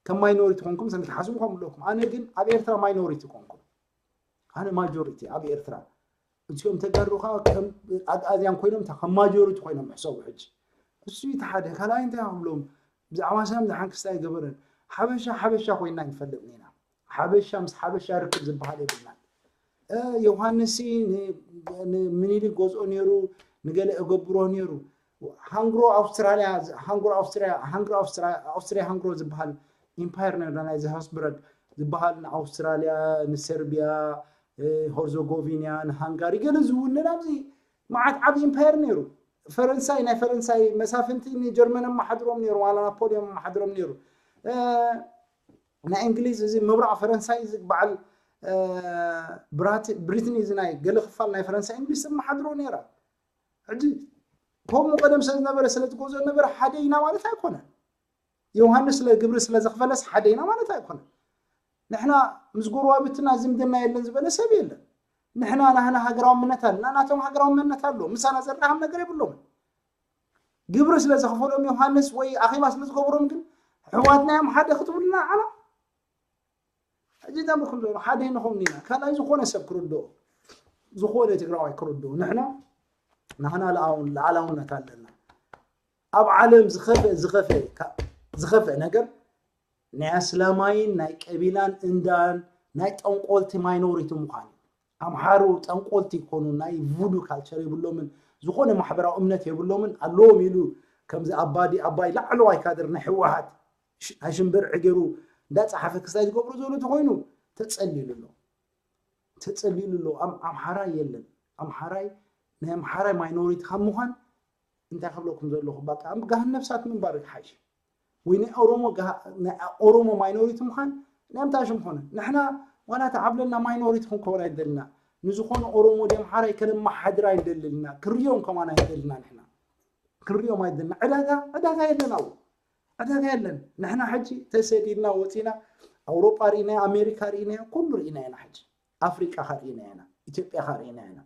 ከም ማይኖሪቲ ኮንኩም ሰም ትሓስቡ ከም ኣለኩም ኣነ ግን ኣብ ኤርትራ ማይኖሪቲ ኮንኩም ኣነ ማጆሪቲ ኣብ ኤርትራ እዚኦም ተጋሩ ከዓ ከም ኣግኣዝያን ኮይኖም እታ ከም ማጆሪቲ ኮይኖም ይሕሰቡ ሕጂ እሱ እቲ ሓደ ካልኣይ እንታይ ክብሎም ብዛዕባ ሰላም ዝሓን ክስታይ ገበረን ሓበሻ ሓበሻ ኮይና ይንፈልጥ ኢና ሓበሻ ምስ ሓበሻ ርክብ ዝበሃል የብልናን ዮሃንስ ንምኒልክ ገዝኦ ነይሩ ንገለ እገብሮ ነይሩ ሃንግሮ ኣውስትራሊያ ሃንግሮ ኣውስትራሊያ ሃንግሮ ኣውስትራሊያ ኣውስትራሊያ ሃንግሮ ዝበሃል ኢምፓየር ነይሩ ናይ ዘሃስብረግ ዝበሃል ንኣውስትራሊያ ንሰርቢያ ሆርዞጎቪንያ ንሃንጋሪ ገለ ዝውንን ኣብዚ መዓት ዓብ ኢምፓየር ነይሩ ፈረንሳይ ናይ ፈረንሳይ መሳፍንቲ ንጀርመን ኣመሓድሮም ነይሩ ዋላ ናፖሊዮን ኣመሓድሮም ነይሩ ናይ እንግሊዝ እዚ ምብራቕ ፈረንሳይ እዚ በዓል ብሪትኒ እዚ ናይ ገለ ክፋል ናይ ፈረንሳይ እንግሊዝ ተመሓድሮ ነይራ ሕጂ ከምኡ ቀደም ስለ ዝነበረ ስለ ዝገዝኦ ነበረ ሓደ ኢና ማለት ኣይኮነን ዮሃንስ ስለ ግብሪ ስለ ዘኽፈለስ ሓደ ኢና ማለት ኣይኮነን ንሕና ምስ ጎረባብትና ዝምድና የለን ዝበለ ሰብ የለን ንሕና ናህና ሃገራዊ መንነት ኣለና ናቶም ሃገራዊ መንነት ኣለዎ ምሳና ዘራኸብ ነገር የብሎምን ግብሪ ስለ ዘኽፈሎም ዮሃንስ ወይ ኣኼባ ስለ ዝገበሮም ግን ኣሕዋትና እዮም ሓደ ክትብሉና ዓላ ሕጂ ዳምኩም ዘሎ ሓደ ንኾም ኢና ካልኣይ ዝኾነ ሰብ ክርድኦ ዝኾነ ትግራዋይ ክርድኦ ንሕና ናህና ልኣላውነት ኣለና ኣብ ዓለም ዝኸፍአ ዝኸፍአ ዝኸፍአ ነገር ናይ ኣስላማይን ናይ ቀቢላን እንዳን ናይ ጠንቆልቲ ማይኖሪቲ ምዃን እዩ። ኣምሓሩ ጠንቆልቲ ይኮኑ፣ ናይ ቡዱ ካልቸር የብሎምን፣ ዝኾነ ማሕበራዊ እምነት የብሎምን። ኣለዎም ኢሉ ከምዚ ኣባዲ ኣባይ ላዕለዋይ ካድር ናይ ህወሓት ሽ- ናይ ሽምብር ዕገሩ እንዳፀሓፈ ክስታይ ዝገብሮ ዘሎ ተኮይኑ ተፀሊሉ ኣሎ። ተፀሊሉ ኣሎ። ኣም- ኣምሓራይ የለን። ኣምሓራይ ናይ ኣምሓራይ ማይኖሪቲ ካብ ምዃን እንታይ ክብለኩም ዘለኹ፣ በቃ ኣብ ገሃነብ እሳት ምንባር ይሓይሽ። ወይ ናይ ኦሮሞ ገሃ- ናይ ኦሮሞ ማይኖሪቲ ምዃን ናይ ምንታይ ሽም ኾነ? ንሕና ዋላ ተዓብለልና ማይኖሪቲ ክንከውን ኣይደልና። ንዝኾነ ኦሮሞ ዲ ኣምሓራይ ከነመሓድር ኣይደልና። ክሪኦም ከማን ኣይደልና። ንሕና ክሪኦም ኣይደልና። ዕዳጋ ዕዳጋ የለን። ኣብኡ ዕዳጋ የለን። ንሕና ሕጂ ተሰዲድና ወፂና ኣውሮጳ ርኢናዮ፣ ኣሜሪካ ርኢናዮ፣ ኩሉ ርኢና ኢና። ሕጂ ኣፍሪቃ ካ ርኢና ኢና፣ ኢትዮጵያ ካ ርኢና ኢና።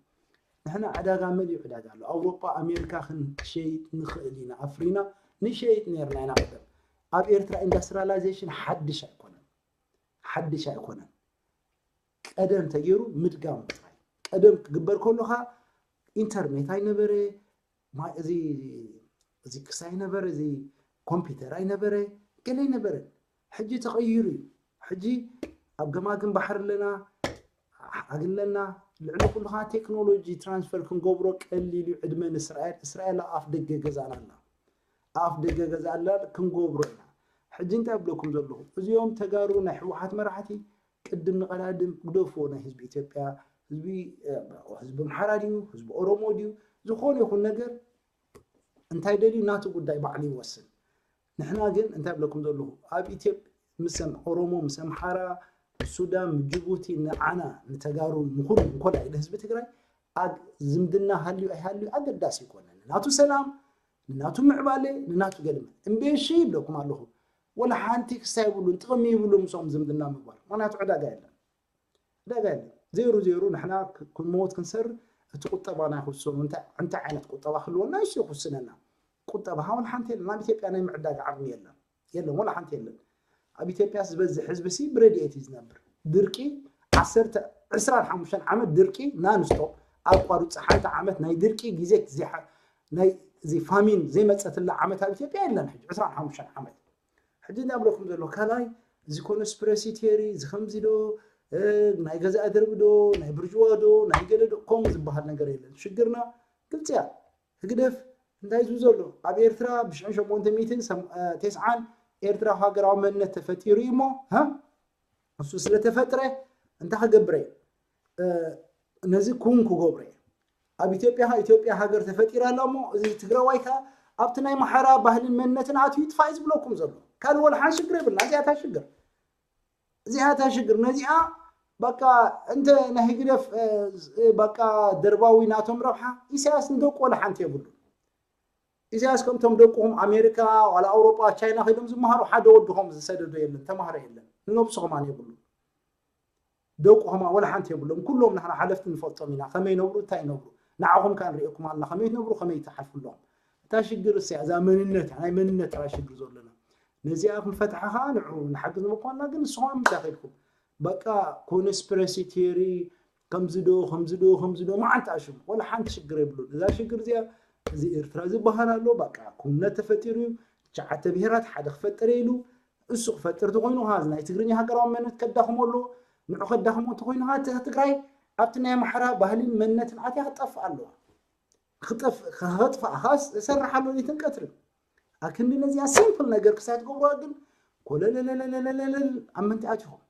ንሕና ዕዳጋ መሊኡ ዕዳጋ ኣሎ። ኣውሮጳ ኣሜሪካ ክንሸይጥ ንኽእል ኢና። ኣፍሪና ንሸይጥ ነርና ኢና። ቀደም ኣብ ኤርትራ ኢንዳስትሪላይዜሽን ሓድሽ ኣይኮነን። ሓድሽ ኣይኮነን። ቀደም ተገይሩ ምድጋም ጥራይ። ቀደም ክግበር ከሎ ካ ኢንተርኔት ኣይነበረ፣ ማ- እዚ እዚ ክሳይ ነበረ፣ እዚ ኮምፒውተር ኣይነበረ፣ ገለ ኣይነበረ። ሕጂ ተቐይሩ እዩ። ሕጂ ኣብ ገማግም ባሕሪ ኣለና፣ ኣግለና። ልዕሊ ኩሉ ካ ቴክኖሎጂ ትራንስፈር ክንገብሮ ቀሊል እዩ። ዕድመ ንእስራኤል። እስራኤል ኣብ ኣፍ ደገ ገዛና ኣላ። ኣፍ ደገ ገዛ ኣላ፣ ክንገብሮ ኢና። ሕጂ እንታይ እብለኩም ዘለኹ፣ እዚኦም ተጋሩ ናይ ህወሓት መራሕቲ ቅድም ንቐዳድም ግደፍዎ። ናይ ህዝቢ ኢትዮጵያ፣ ህዝቢ ህዝቢ ኣምሓራ ድዩ፣ ህዝቢ ኦሮሞ ድዩ፣ ዝኾነ ይኹን ነገር እንታይ ደልዩ ናቱ ጉዳይ ባዕሉ ይወስን። ንሕና ግን እንታይ ብለኩም ዘለኹ፣ ኣብ ኢትዮጵያ ምስ ኦሮሞ፣ ምስ ኣምሓራ፣ ሱዳን፣ ጅቡቲ፣ ንዓና ንተጋሩ፣ ንኹሉ እንኮላይ ንህዝቢ ትግራይ ኣብ ዝምድና ሃልዩ ኣይሃልዩ ኣገዳሲ ይኮነን። ንናቱ ሰላም፣ ንናቱ ምዕባለ፣ ንናቱ ገልመ እምበሺ ይብለኩም ኣለኹ። ወላ ሓንቲ ክሳ ይብሉን ጥቕሚ ይብሉ ምስኦም ዝምድና ምግባር፣ ምክንያቱ ዕዳጋ የለን። ዕዳጋ የለን። ዜሩ ዜሩ ንሕና ክ- ክንመወት ክንሰር እቲ ቁጠባ ናይ ክውሰኑ እንታይ እንታይ ዓይነት ቁጠባ ክህልወና እሱ ይውስነና። ቁጠባ ሃውን ሓንቲ የለን። ኣብ ኢትዮጵያ ናይ ምዕዳግ ዓቕሚ የለን። የለን፣ ወላ ሓንቲ የለን። ኣብ ኢትዮጵያ ዝበዝሕ ህዝቢ ሲ ብረድኤት እዩ ዝነብር። ድርቂ ዓሰርተ ዕስራን ሓሙሽተን ዓመት ድርቂ ናንስቶፕ ኣቋርፂ፣ ሓንቲ ዓመት ናይ ድርቂ ግዜ ዘይሓ- ናይ እዚ ፋሚን ዘይመፀትላ ዓመት ኣብ ኢትዮጵያ የለን። ሕጂ ዕስራን ሓሙሽተን ዓመት ሕጂ እንታይ ብለኩም ዘሎ ካልኣይ፣ እዚ ኮንስፕረሲ ቴሪ፣ እዚ ከምዚ ዶ እ፣ ናይ ገዛኢ ደርቢ ዶ፣ ናይ ብርጅዋ ዶ፣ ናይ ገለ ዶ፣ ከምኡ ዝበሃል ነገር የለን። ሽግርና ግልፂ እያ። ህግደፍ እንታይ ዝብል ዘሎ ኣብ ኤርትራ ብሽሕን ሸሞንተ ሚእትን ሰም- እ፣ ተስዓን ኤርትራ ሃገራዊ መንነት ተፈጢሩ እዩ እሞ፣ ሃ? እሱ ስለተፈጥረ እንታይ ክገብረ እየ? እ፣ ነዚ ኩን ክገብረ እየ። ኣብ ኢትዮጵያ ኢትዮጵያ ሃገር ተፈጢራ ኣላ እሞ፣ እዚ ትግራዋይ ከ ኣብቲ ናይ ማሓራ ባህልን መንነትን ኣትዩ ይጥፋእ እዩ ዝብለኩም ዘሎ። ካልእ ወላ ሓንቲ ሽግር የብልና። እዚኣ እታ ሽግር፣ እዚኣ እታ ሽግር። ነዚኣ በቃ እንተ ናይ ህግደፍ እ፣ በቃ ደርባዊ ናቶም ረብሓ፣ ኢሳያስ ንደቁ ወላ ሓንቲ የብሉ። ኢሳያስ ከምቶም ደቁኹም ኣሜሪካ ዋላ ኣውሮጳ ቻይና ከይዶም ዝመሃሩ ሓደ ወድኹም ዝሰደዶ የለን፣ ተማሃሮ የለን። ንነብሱ ከማን የብሉ። ደቁ ከማን ወላ ሓንቲ የብሎም። ኩሎም ንሕና ሓለፍቲ ንፈልጦም ኢና፣ ከመይ ይነብሩ እንታይ ይነብሩ። ንዓኹም ከኣ ንርእየኩም ኣለና፣ ከመይ ትነብሩ፣ ከመይ ትሓልፉ ኣለኹም። እታ ሽግር እሲያ እዛ መንነት እያ፣ ናይ መንነት ጥራይ ሽግር ዘለና። ነዚኣ ክንፈትሓ ከኣ ንዑ ንሓግዝ ንበኳና። ግን ንስኹም ኣብ ምንታይ ከይድኩም በቃ ኮንስፕረሲ ቲዮሪ ከምዚ ዶ ከምዚ ዶ ከምዚ ዶ መዓንጣ ሽሙ ወላ ሓንቲ ሽግር የብሉን። እዛ ሽግር እዚኣ እዚ ኤርትራ ዝበሃል ኣሎ በቃ ኩነት ተፈጢሩ እዩ። ትሽዓተ ብሄራት ሓደ ክፈጥር ኢሉ እሱ ክፈጥር ተኮይኑ ኸዓ ናይ ትግርኛ ሃገራዊ መንነት ከዳኽሞ ኣሎ። ንዑ ከዳኽሞ ተኮይኑ ኸዓ ትግራይ ኣብቲ ናይ ኣምሓራ ባህልን መንነትን ኣትያ ክጠፍእ ኣለዋ። ክጠፍእ ከጥፍኣ ኸዓ እሰርሕ ኣሎ ሌትን ቀትርን። ኣክንዲ ነዚኣ ሲምፕል ነገር ክሳይ ትገብሩዋ ግን ኮለለለለለለለል ኣብ ምንታይ ኣቲኹም?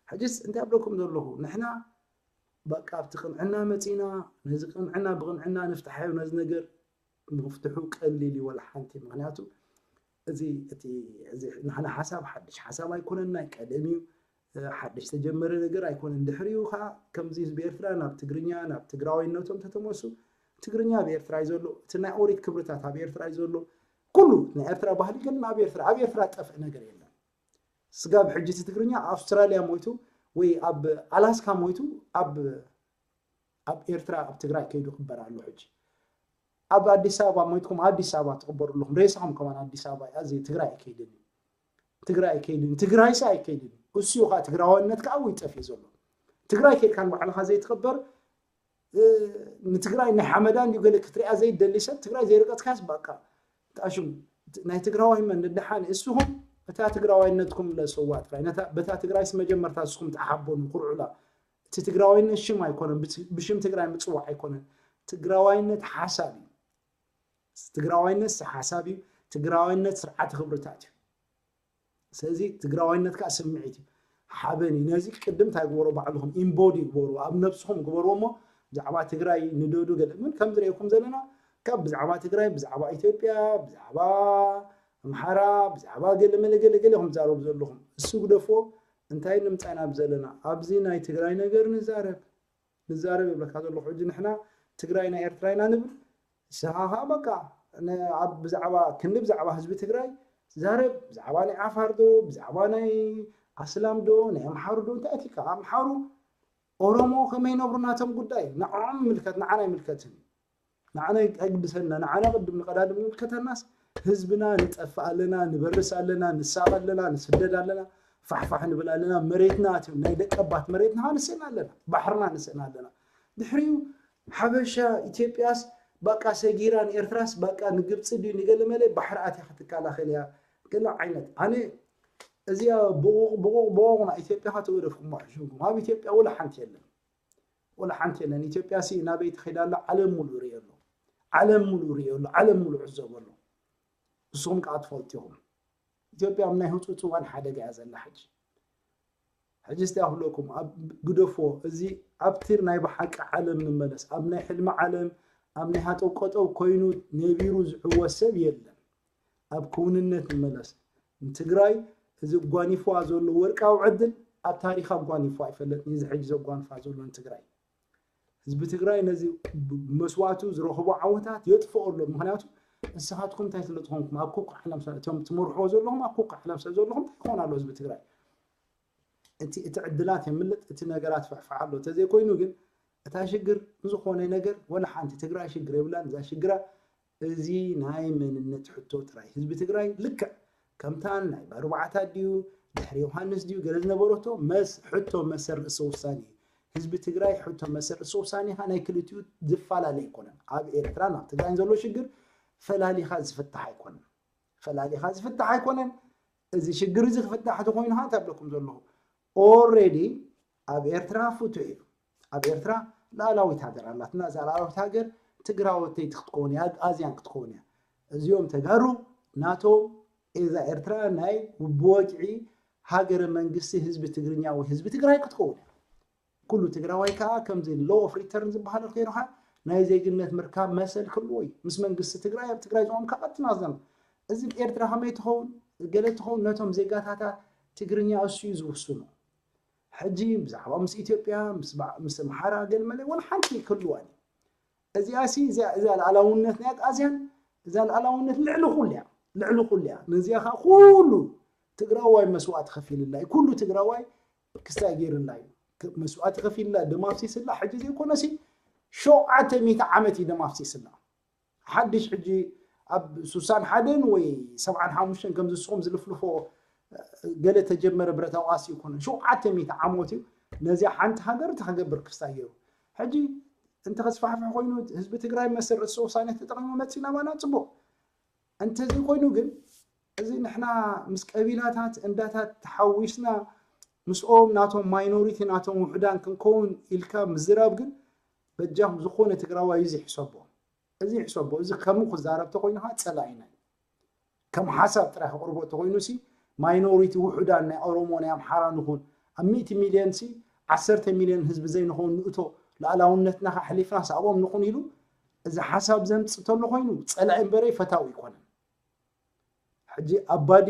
ሕጅስ እንታይ ኣብለኩም ዘለኹ ንሕና በቃ ኣብቲ ቅንዕና መፂና ነዚ ቅንዕና ብቅንዕና ንፍትሓዮ ነዚ ነገር ምፍትሑ ቀሊል እዩ ወላ ሓንቲ። ምክንያቱ እዚ እቲ እዚ ናህና ሓሳብ ሓድሽ ሓሳብ ኣይኮነን፣ ናይ ቀደም እዩ። ሓድሽ ተጀመረ ነገር ኣይኮነን። ድሕሪኡ ከዓ ከምዚ ህዝቢ ኤርትራ ናብ ትግርኛ ናብ ትግራዋይነቶም ተተመሱ ትግርኛ ኣብ ኤርትራ እዩ ዘሎ። እቲ ናይ ኦሪት ክብርታት ኣብ ኤርትራ እዩ ዘሎ። ኩሉ ናይ ኤርትራ ባህሊ ግን ኣብ ኤርትራ ኣብ ኤርትራ ጠፍእ ነገር የለን። ስጋብ ሕጂ እቲ ትግርኛ ኣብ ኣውስትራልያ ሞይቱ ወይ ኣብ ኣላስካ ሞይቱ ኣብ ኣብ ኤርትራ ኣብ ትግራይ ከይዱ ክበር ኣሎ። ሕጂ ኣብ ኣዲስ ኣበባ ሞይትኩም ኣዲስ ኣበባ ትቕበሩ ኣለኹም። ሬሳኹም ከማን ኣዲስ ኣበባ እዩ፣ ኣዚ ትግራይ ኣይከይድን እዩ። ትግራይ ኣይከይድን እዩ። ትግራይሲ ኣይከይድን እዩ። እሱ እዩ ከዓ ትግራዋይነት ከዓ ኣብኡ ይጠፍእ ዘሎ። ትግራይ ከይድካ ንባዕልኻ ዘይትቕበር ንትግራይ ናይ ሓመዳ እንዲዩ ገለ ክትሪኣ ዘይደሊ ሰብ ትግራይ ዘይረገፅካስ በቃ ጣሽም ናይ ትግራዋይ መን ንደሓን እስኹም እታ ትግራዋይነትኩም ለሰዋ ጥራይ ነታ በታ ትግራይስ መጀመርታ ንስኹም ተሓቦኑ ኩርዑላ። እቲ ትግራዋይነት ሽም ኣይኮነን፣ ብት- ብሽም ትግራይ ምፅዋዕ ኣይኮነን። ትግራዋይነት ሓሳብ እዩ። ትግራዋይነት ሓሳብ እዩ። ትግራዋይነት ስርዓተ ክብርታት እዩ። ስለዚ ትግራዋይነት ከዓ ስምዒት እዩ። ሓበን እዩ። ነዚ ቅድም እንታይ ግበሩ፣ ባዕልኹም ኢምቦዲ ግበሩ፣ ኣብ ነብስኹም ግበርዎ እሞ ብዛዕባ ትግራይ ንደዱ ገለ ግን ከም ዝርእየኩም ዘለና ካብ ብዛዕባ ትግራይ፣ ብዛዕባ ኢትዮጵያ፣ ብዛዕባ ኣምሓራ፣ ብዛዕባ ገለ መለ ገለ ገለ ኢኹም ትዛረቡ ዘለኹም። እሱ ግደፍዎ። እንታይ ንምፃ ኢና ዘለና ኣብዚ ናይ ትግራይ ነገር ንዛረብ ንዛረብ ይብለካ ዘለኹ። ሕጂ ንሕና ትግራይና ኤርትራይና ንብል ሰሃሃ በቃ ነ- ኣብ ብዛዕባ ክንዲ ብዛዕባ ህዝቢ ትግራይ ዛረብ ብዛዕባ ናይ ዓፋር ዶ ብዛዕባ ናይ ኣስላም ዶ ናይ ኣምሓሩ ዶ እንታይ ኣቲካ ኣምሓሩ ኦሮሞ ከመይ ነብሩ ናቶም ጉዳይ ንዓም ምልከት ንዓና ይምልከትን ንዓና ኣይግድሰና ንዓና ቅድም ንቀዳድም ይምልከተናስ ህዝብና ንጠፍእ ኣለና ንበርስ ኣለና ንሳቕ ኣለና ንስደድ ኣለና ፋሕፋሕ ንብል ኣለና መሬትና ኣትዮም ናይ ደቀባት መሬትና ንስእና ኣለና ባሕርና ንስእና ኣለና ድሕሪኡ ሓበሻ ኢትዮጵያስ በቃ ሰጊራ ንኤርትራስ በቃ ንግብፂ ድዩ ንገለመለ ባሕሪ ኣትያ ክትከላኸል እያ ገለ ዓይነት ኣነ እዚኣ ብቑቕ ብቑቕ ብቑቕ ና ኢትዮጵያ ካ ተወደፍኩም ሕሽምኩም ኣብ ኢትዮጵያ ወላ ሓንቲ የለን ወላ ሓንቲ የለን ኢትዮጵያ ሲ ናበይ ትኸይዳ ኣላ ዓለም ሙሉ ርእዮ ኣሎ ዓለም ሙሉ ርእዮ ኣሎ ዓለም ሙሉ ዕዘቦ ኣሎ ንስኹም ከዓ ትፈልጡ ኢኹም ኢትዮጵያ ኣብ ናይ ህፁፅ እዋን ሓደጋ እያ ዘላ ሕጂ ሕጂ እስቲ ኣፍለኩም ኣብ ግደፎ እዚ ኣብቲ ናይ ብሓቂ ዓለም ንመለስ ኣብ ናይ ሕልሚ ዓለም ኣብ ናይ ሃጠው ቀጠው ኮይኑ ነቢሩ ዝዕወት ሰብ የለን ኣብ ክውንነት ንመለስ ንትግራይ እዚ ጓኒፍዋ ዘሎ ወርቃዊ ዕድል ኣብ ታሪኻ ጓኒፍዋ ኣይፈለጥን እዚ ሕጂ ዘጓንፋ ዘሎ ንትግራይ ህዝቢ ትግራይ ነዚ መስዋእቱ ዝረኽቦ ዓወታት የጥፍኦ ኣሎ ምክንያቱ ንስኻትኩም እንታይ ስለ ዝኾንኩም ኣብ ኮካ ዓለም እቶም ትመርሕዎ ዘለኹም ኣብ ኮካ ዓለም ስለ ዘለኹም እንታይ ይኾን ኣሎ ህዝቢ ትግራይ እቲ እቲ ዕድላት የምልጥ እቲ ነገራት ፍሕፍሕ ኣሎ ተዘይኮይኑ ግን እታ ሽግር ብዝኾነ ነገር ወላ ሓንቲ ትግራይ ሽግር የብላን እዛ ሽግራ እዚ ናይ መንነት ሕቶ ጥራይ ህዝቢ ትግራይ ልክዕ ከምታን ናይ ባርባዕታት ድዩ ድሕሪ ዮሃንስ ድዩ ገለ ዝነበረቶ መስ ሕቶ መሰል ርእሰ ውሳኔ እዩ ህዝቢ ትግራይ ሕቶ መሰል ርእሰ ውሳኔ ካ ናይ ክልቲኡ ዝፈላለ ኣይኮነን ኣብ ኤርትራ ናብ ትግራይ ዘሎ ሽግር ፈላሊኻ ዝፍታሕ ኣይኮነን ፈላሊኻ ዝፍታሕ ኣይኮነን እዚ ሽግር እዚ ክፍታሕ ተኮይኑ ካ እንታይ ብለኩም ዘለኹ already ኣብ ኤርትራ ፍቱሕ እዩ ኣብ ኤርትራ ላእላዊት ሃገር ኣላትና እዛ ላእላዊት ሃገር ትግራወተይቲ ክትከውን እያ ኣዝያን ክትከውን እያ እዚኦም ተጋሩ ናቶም እዛ ኤርትራ ናይ ብወግዒ ሃገረ መንግስቲ ህዝቢ ትግርኛ ወይ ህዝቢ ትግራይ ክትከውን እያ ኩሉ ትግራዋይ ከዓ ከምዚ law of return ዝበሃል ከይኑ ከዓ ናይ ዜግነት ምርካብ መሰል ክህልዎ እዩ ምስ መንግስቲ ትግራይ ኣብ ትግራይ ዝቆምካ ቀጥና ዘም እዚ ኤርትራ ከመይ ትኸውን ገለ ትኸውን ነቶም ዜጋታታ ትግርኛ እሱ እዩ ዝውስኑ ሕጂ ብዛዕባ ምስ ኢትዮጵያ ምስ ኣምሓራ ገለ መለ ወላ ሓንቲ ክህልዋን እዚኣ ሲ እዚኣ ልኣላውነት ናይ ኣግኣዝያን እዛ ልኣላውነት ልዕሊ ኩሉ እያ ልዕሊ ኩሉ እያ ነዚኣ ከዓ ኩሉ ትግራዋይ መስዋእቲ ከፊልላ እዩ ኩሉ ትግራዋይ ክስታይ ገይርላ እዩ መስዋእቲ ከፊልላ ደም ኣፍሲስላ ሕጂ ዘይኮነሲ ሸውዓተ ሚእቲ ዓመት እዩ ደም ኣፍሲስላ ሓድሽ ሕጂ ኣብ ሱሳን ሓደን ወይ ሰብዓን ሓሙሽተን ከም ዝስኹም ዝልፍልፎ ገለ ተጀመረ ብረታዊ ቃሲ ይኮነ ሸውዓተ ሚእቲ ዓመት እዩ ነዚያ ሓንቲ ሃገር ተክገብር ክስታይ ገይሩ ሕጂ እንተ ከስፋሕፍሕ ኮይኑ ህዝቢ ትግራይ መሰል ርእሰ ውሳኔ ተጠቂሙ መፂ ናባና ፅቡቅ እንተዘይኮይኑ ግን እዚ ንሕና ምስ ቀቢላታት እንዳታት ተሓዊስና ምስኦም ናቶም ማይኖሪቲ ናቶም ውሕዳን ክንከውን ኢልካ ምዝራብ ግን በጃኹም ዝኾነ ትግራዋይ እዚ ይሕሰቦ እዚ ይሕሰቦ እዚ ከምኡ ክዛረብ ተኮይኑ ከዓ ፀላኢና እዩ ከም ሓሳብ ጥራይ ከቅርቦ ተኮይኑ ሲ ማይኖሪቲ ውሑዳን ናይ ኦሮሞ ናይ ኣምሓራ ንኹን ኣብ ሚእቲ ሚልዮን ሲ ዓሰርተ ሚልዮን ህዝቢ ዘይንኸውን ንእቶ ሉዓላውነትና ከሕሊፍና ሳብኦም ንኹን ኢሉ እዚ ሓሳብ ዘምፅእ ተሎ ኮይኑ ፀላኢ እምበረ ፈታዊ ኣይኮነን ሕጂ ኣባዲ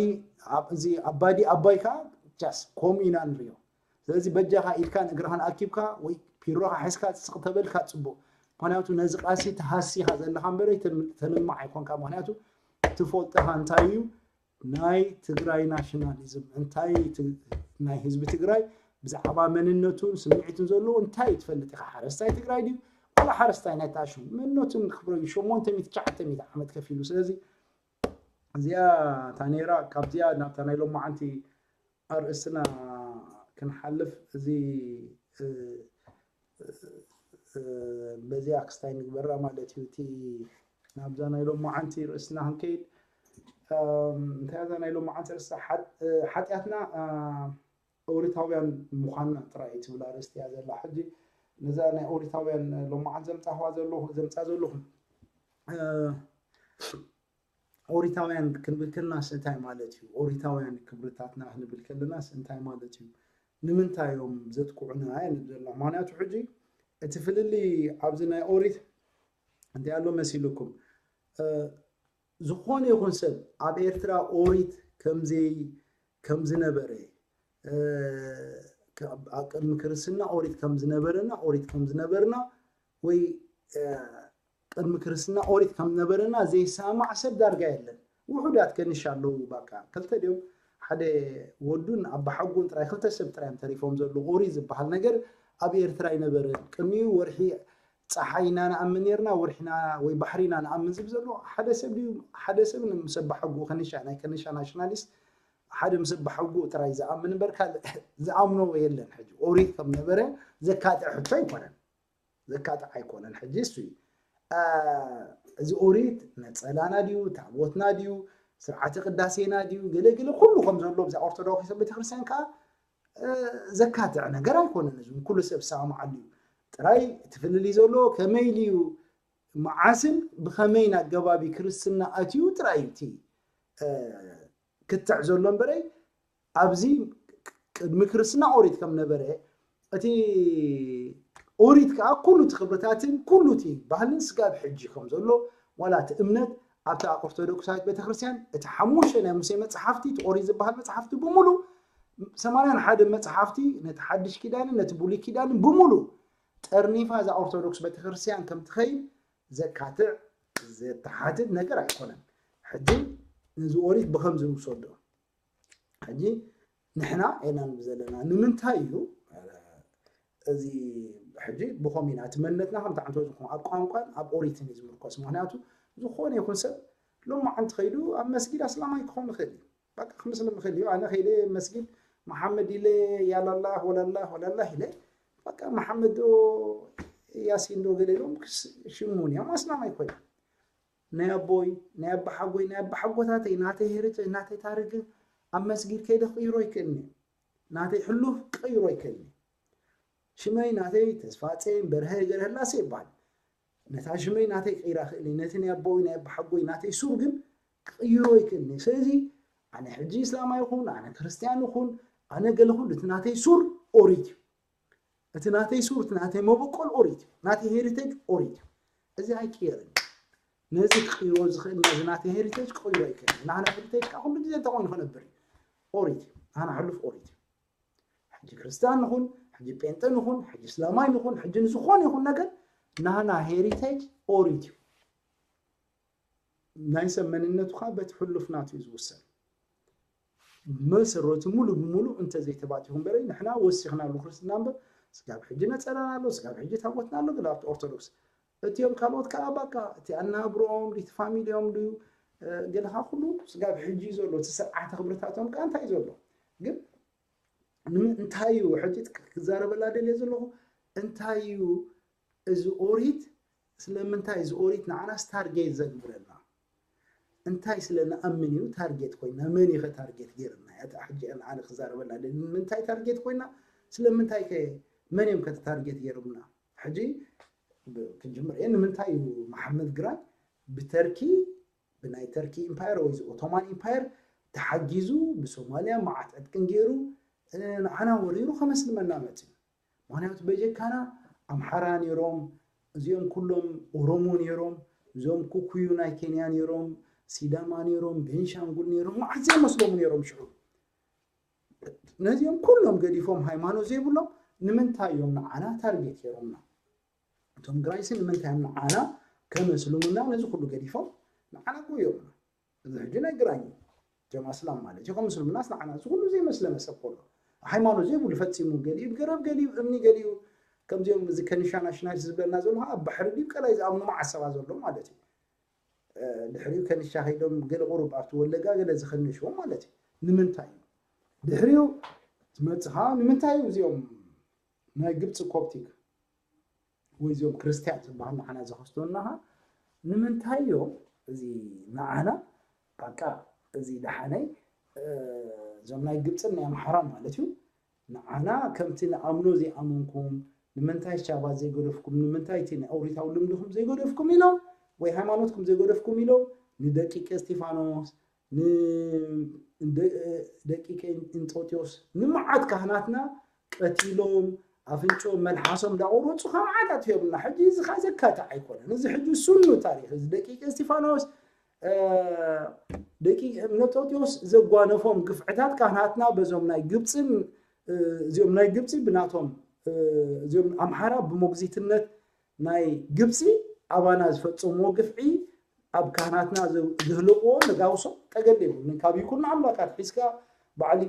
እዚ ኣባዲ ኣባይ ከዓ ጃስ ከምኡ ኢና ንሪኦ ስለዚ በጃኻ ኢድካን እግራኻን ኣኪብካ ወይ ፒሮኻ ሒዝካ ስቕ ተበልካ ፅቡቕ ምክንያቱ ነዚ ቃሲ ተሃሲኻ ዘለኻ እምበረ ተልምዕ ኣይኮንካ ምክንያቱ ትፈልጠኻ እንታይ እዩ ናይ ትግራይ ናሽናሊዝም እንታይ ናይ ህዝቢ ትግራይ ብዛዕባ መንነቱን ስምዒትን ዘለዎ እንታይ ትፈልጥ ኢኻ ሓረስታይ ትግራይ ድዩ ዋላ ሓረስታይ ናይ ታሹ መንነቱን ክብረ ሸሞንተ ሚእቲ ትሽዓተ ሚእቲ ዓመት ከፊሉ ስለዚ እዚኣ እታ ነይራ ካብዚኣ ናብታ ናይ ሎማዓንቲ ኣርእስትና ክንሓልፍ እዚ በዚኣ ክስታይ ንግበራ ማለት እዩ እቲ ናብዛ ናይ ሎማዓንቲ ርእስና ክንከይድ እንታይ እዛ ናይ ሎማዓንቲ ርእስታ ሓጢኣትና ኦሪታውያን ምዃንና ጥራይ ትብል ኣርእስቲ እያ ዘላ። ሕጂ ነዛ ናይ ኦሪታውያን ሎማዓንቲ ዘምፃዋ ዘለኹ ዘምፃ ዘለኹ ኦሪታውያን ክንብል ከለናስ እንታይ ማለት እዩ? ኦሪታውያን ክብርታትና ክንብል ከለናስ እንታይ ማለት እዩ? ንምንታይ እዮም ዘጥቅዑና ንብል ዘለና? ምክንያቱ ሕጂ እቲ ፍልልይ ኣብዚ ናይ ኦሪት እንታይ ኣሎ መሲልኩም? ዝኾነ ይኹን ሰብ ኣብ ኤርትራ ኦሪት ከምዘይ ከም ዝነበረ ኣብ ቅድሚ ክርስትና ኦሪት ከም ዝነበረና ኦሪት ከም ዝነበርና ወይ ቅድሚ ክርስትና ኦሪት ከም ዝነበረና ዘይሰማዕ ሰብ ዳርጋ የለን። ውሑዳት ከንሻ ኣለዉ። ባቃ ክልተ ድዮም ሓደ ወዱን ኣባሓጎን ጥራይ ክልተ ሰብ ጥራይ እዮም ተሪፎም ዘለዉ። ኦሪት ዝበሃል ነገር ኣብ ኤርትራ ኣይነበረን። ቅድሚኡ ወርሒ ፀሓይ ኢና ንኣምን ነርና፣ ወርሒ ኢና ወይ ባሕሪ ኢና ንኣምን ዝብል ዘሎ ሓደ ሰብ ድዩ? ሓደ ሰብ ምስ ኣባሓጎኡ ከንሻ ናይ ከንሻ ናሽናሊስት ሓደ ምስ ኣባሓጎኡ ጥራይ ዝኣምን እምበር ካልእ ዝኣምኖ የለን። ሕጂ ኦሪት ከም ነበረ ዘካትዕ ሕቶ ኣይኮነን። ዘካትዕ ኣይኮነን። ሕጂ እሱ እዩ እዚ ኦሪት ነፀላና ድዩ ታቦትና ድዩ ስርዓተ ቅዳሴና ድዩ ገለገለ ኩሉ ከም ዘሎ ብዛ ኦርቶዶክስ ቤተክርስትያን ከዓ ዘካትዕ ነገር ኣይኮነን። እዚ ኩሉ ሰብ ዝሰማማዓሉ እዩ። ጥራይ እቲ ፍልልይ ዘሎ ከመይ ኢሉ እዩ መዓስን ብኸመይን ኣገባብ እዩ ክርስትና ኣትዩ ጥራይ እዩ እቲ ክትዕ ዘሎ እምበረይ ኣብዚ ቅድሚ ክርስትና ኦሪት ከም ነበረ እቲ ኦሪት ከዓ ኩሉ እቲ ክብርታትን ኩሉ እቲ ባህልን ስጋብ ሕጂ ከም ዘሎ ዋላ እቲ እምነት ኣብታ ኦርቶዶክሳዊት ቤተክርስትያን እቲ ሓሙሽተ ናይ ሙሴ መፅሓፍቲ እቲ ኦሪት ዝበሃል መፅሓፍቲ ብምሉ ሰማንያን ሓደ መፅሓፍቲ ነቲ ሓድሽ ኪዳንን ነቲ ብሉይ ኪዳንን ብምሉ ጠርኒፋ እዛ ኦርቶዶክስ ቤተክርስትያን ከም ትኸይድ ዘካትዕ ዘተሓትት ነገር ኣይኮነን። ሕጂ ነዚ ኦሪት ብኸምዚ ንውሰዶ። ሕጂ ንሕና ኢና ንብል ዘለና ንምንታይ እዩ እዚ ሕጂ ብኸም ኢና እቲ መንነትና ከምቲ ዓንቶ ዝኾኑ ኣብ ቋንቋን ኣብ ኦሪትን እዩ ዝምርኮስ። ምክንያቱ ዝኾነ ይኹን ሰብ ሎማዓንቲ ከይዱ ኣብ መስጊድ ኣስላማይ ክኾን ይኽእል እዩ። በቃ ክምስልም ይኽእል እዩ። ኣነ ከይደ መስጊድ መሓመድ ኢለ ያላላህ ወላላህ ወላላህ ኢለ በቃ መሓመድ ዶ ያሲን ዶ ገለ ኢሎም ክስሽሙን እዮም ኣስላማይ ኮይኑ ናይ ኣቦይ ናይ ኣባሓጎይ ናይ ኣባሓጎታተይ ናተይ ሄሪተጅ ናተይ ታሪክ ኣብ መስጊድ ከይደ ክቅይሮ ይክእልኒ። ናተይ ሕሉፍ ክቅይሮ ይክእልኒ። ሽመይ ናተይ ተስፋጼን በርሀ ገረህላሴ ይበሃል። ነታ ሽመይ ናተይ ክቅይራ ክእልኒ ነቲ ናይ ኣቦይ ናይ ኣባሓጎይ ናተይ ሱር ግን ክቅይሮ ይክእልኒ። ስለዚ ኣነ ሕጂ እስላማ ይኹን ኣነ ክርስትያን ይኹን ኣነ ገለ ኩሉ እቲ ናተይ ሱር ኦሪት እዩ። እቲ ናተይ ሱር እቲ ናተይ መበቆል ኦሪት እዩ። ናተይ ሄሪተጅ ኦሪት እዩ። እዚ ኣይቅየርን። ነዚ ክቅይሮ ዝኽእል ነዚ ናተይ ሄሪተጅ ክቅይሮ ኣይክእልን። ናህና ሄሪተጅ ከዓ ኩሉ ግዜ እንታይ ኮይኑ ክነብር እዩ? ኦሪት እዩ። ናህና ሕሉፍ ኦሪት እዩ። ሕጂ ክርስትያን ንኹን፣ ሕጂ ጴንጠ ንኹን፣ ሕጂ እስላማይ ንኹን፣ ሕጂ ንዝኾነ ይኹን ነገር ናህና ሄሪተጅ ኦሪት እዩ። ናይ ሰብ መንነቱ ከዓ በቲ ሕሉፍ ናቱ እዩ ዝውሰን። መሰረቱ ሙሉ ብሙሉ እንተዘይተባቲኹ እምበረይ ንሕና ወሲኽናሉ ክርስትና እምበር ስጋብ ሕጂ ነፀላና ኣሎ፣ ስጋብ ሕጂ ታቦትና ኣሎ። ግን ኣብቲ ኦርቶዶክስ እቲኦም ካልኦት ከዓ ባቃ እቲ ኣናብርኦም ድዩ እቲ ፋሚሊኦም ድዩ ገለካ ኩሉ ስጋብ ሕጂ እዩ ዘሎ። እቲ ስርዓተ ክብርታቶም ከዓ እንታይ እዩ ዘሎ? ግን እንታይ እዩ ሕጂ ክዛረበላ ደልየ ዘለኹ እንታይ እዩ እዚ ኦሪት ስለምንታይ እዚ ኦሪት ንዓናስ ታርጌት ዘግብረና? እንታይ ስለ ንኣምን እዩ ታርጌት ኮይና? መን እዩ ታርጌት ገይርና? እታ ሕጂ ንዓና ክዛረበላ ደሊ ንምንታይ ታርጌት ኮይና? ስለምንታይ ከ መን እዮም ከ ታርጌት ገይሮምና? ሕጂ ብ- ክንጅምር እየ። ንምንታይ እዩ መሓመድ ግራኝ ብተርኪ ብናይ ተርኪ ኢምፓየር ወይ ኦቶማን ኢምፓየር ተሓጊዙ ብሶማልያ መዓት ዕጥቅን ገይሩ ንዓና ወሪሩ ከመስልመና መፅዩ? ምክንያቱ በጀካና ኣምሓራ ነይሮም፣ እዚኦም ኩሎም ኦሮሞ ነይሮም፣ እዚኦም ኩኩዩ ናይ ኬንያ ነይሮም፣ ሲዳማ ነይሮም፣ ቤንሻንጉል ነይሮም፣ መዓት ዘይመስሎሙ ነይሮም ሽዑ። ነዚኦም ኩሎም ገዲፎም ሃይማኖት ዘይብሎም ንምንታይ እዮም ንዓና ታርጌት ገይሮምና? እቶም ግራይሲ ንምንታይ እዮም ንዓና ከመስልሙና ነዚ ኩሉ ገዲፎም ንዓና ጎዮምና? እዚ ሕጂ ናይ ግራኝ እዩ። እቶም ኣስላም ማለት እዩ። ከምስልምናስ ንዓና እዚ ኩሉ ዘይመስለመ ሰብ ከሎ ሃይማኖት ዘይብሉ ፈፂሙ ገሊኡ ብገረብ ገሊኡ እምኒ ገሊኡ ከምዚኦም እዚ ከኒሻ ናሽናሊስት ዝብለና ዘሎ ኣብ ባሕሪ ድዩ ቀላይ ዝኣምኑ መዓሰባ ዘሎ ማለት እዩ። ድሕሪኡ ከኒሻ ከይዶም ገለ ቁሩብ ኣብቲ ወለጋ ገለ ዝኸንሽዎም ማለት እዩ። ንምንታይ እዩ ድሕሪኡ ዝመፅኻ ንምንታይ እዩ እዚኦም ናይ ግብፂ ኮፕቲክ ወይ እዚኦም ክርስትያን ዝበሃሉ ንዓና ዘኸስቶናኻ ንምንታይ እዮም እዚ ንዓና በቃ እዚ ደሓነይ እዞም ናይ ግብፅን ናይ ኣምሓራን ማለት እዩ። ንዓና ከምቲ ንኣምኖ ዘይኣመንኩም፣ ንምንታይ ሻባት ዘይገደፍኩም፣ ንምንታይ እቲ ናይ ኦሪታዊ ልምድኹም ዘይገደፍኩም ኢሎም፣ ወይ ሃይማኖትኩም ዘይገደፍኩም ኢሎም ንደቂቀ እስጢፋኖስ፣ ንደቂቀ እንጦጢዮስ፣ ንመዓት ካህናትና ቀቲሎም፣ ኣፍንጭኦም መልሓሶም እንዳቆረፁ ካብ መዓት ኣጥፊኦምና። ሕጂ እዚ ካ ዘካትዕ ኣይኮነን። እዚ ሕጂ ስኑ ታሪክ፣ እዚ ደቂቀ እስጢፋኖስ፣ ደቂቀ እንጦጢዮስ ዘጓነፎም ግፍዕታት ካህናትና በዞም ናይ ግብፅን፣ እዚኦም ናይ ግብፂ ብናቶም፣ እዚኦም ኣምሓራ ብሞግዚትነት ናይ ግብፂ ኣባና ዝፈፀምዎ ግፍዒ፣ ኣብ ካህናትና ዝህልቕዎ ነጋውሶም ጠገል የብሉን። ካብ ይኩኖ ኣምላካት ሒዝካ በዓል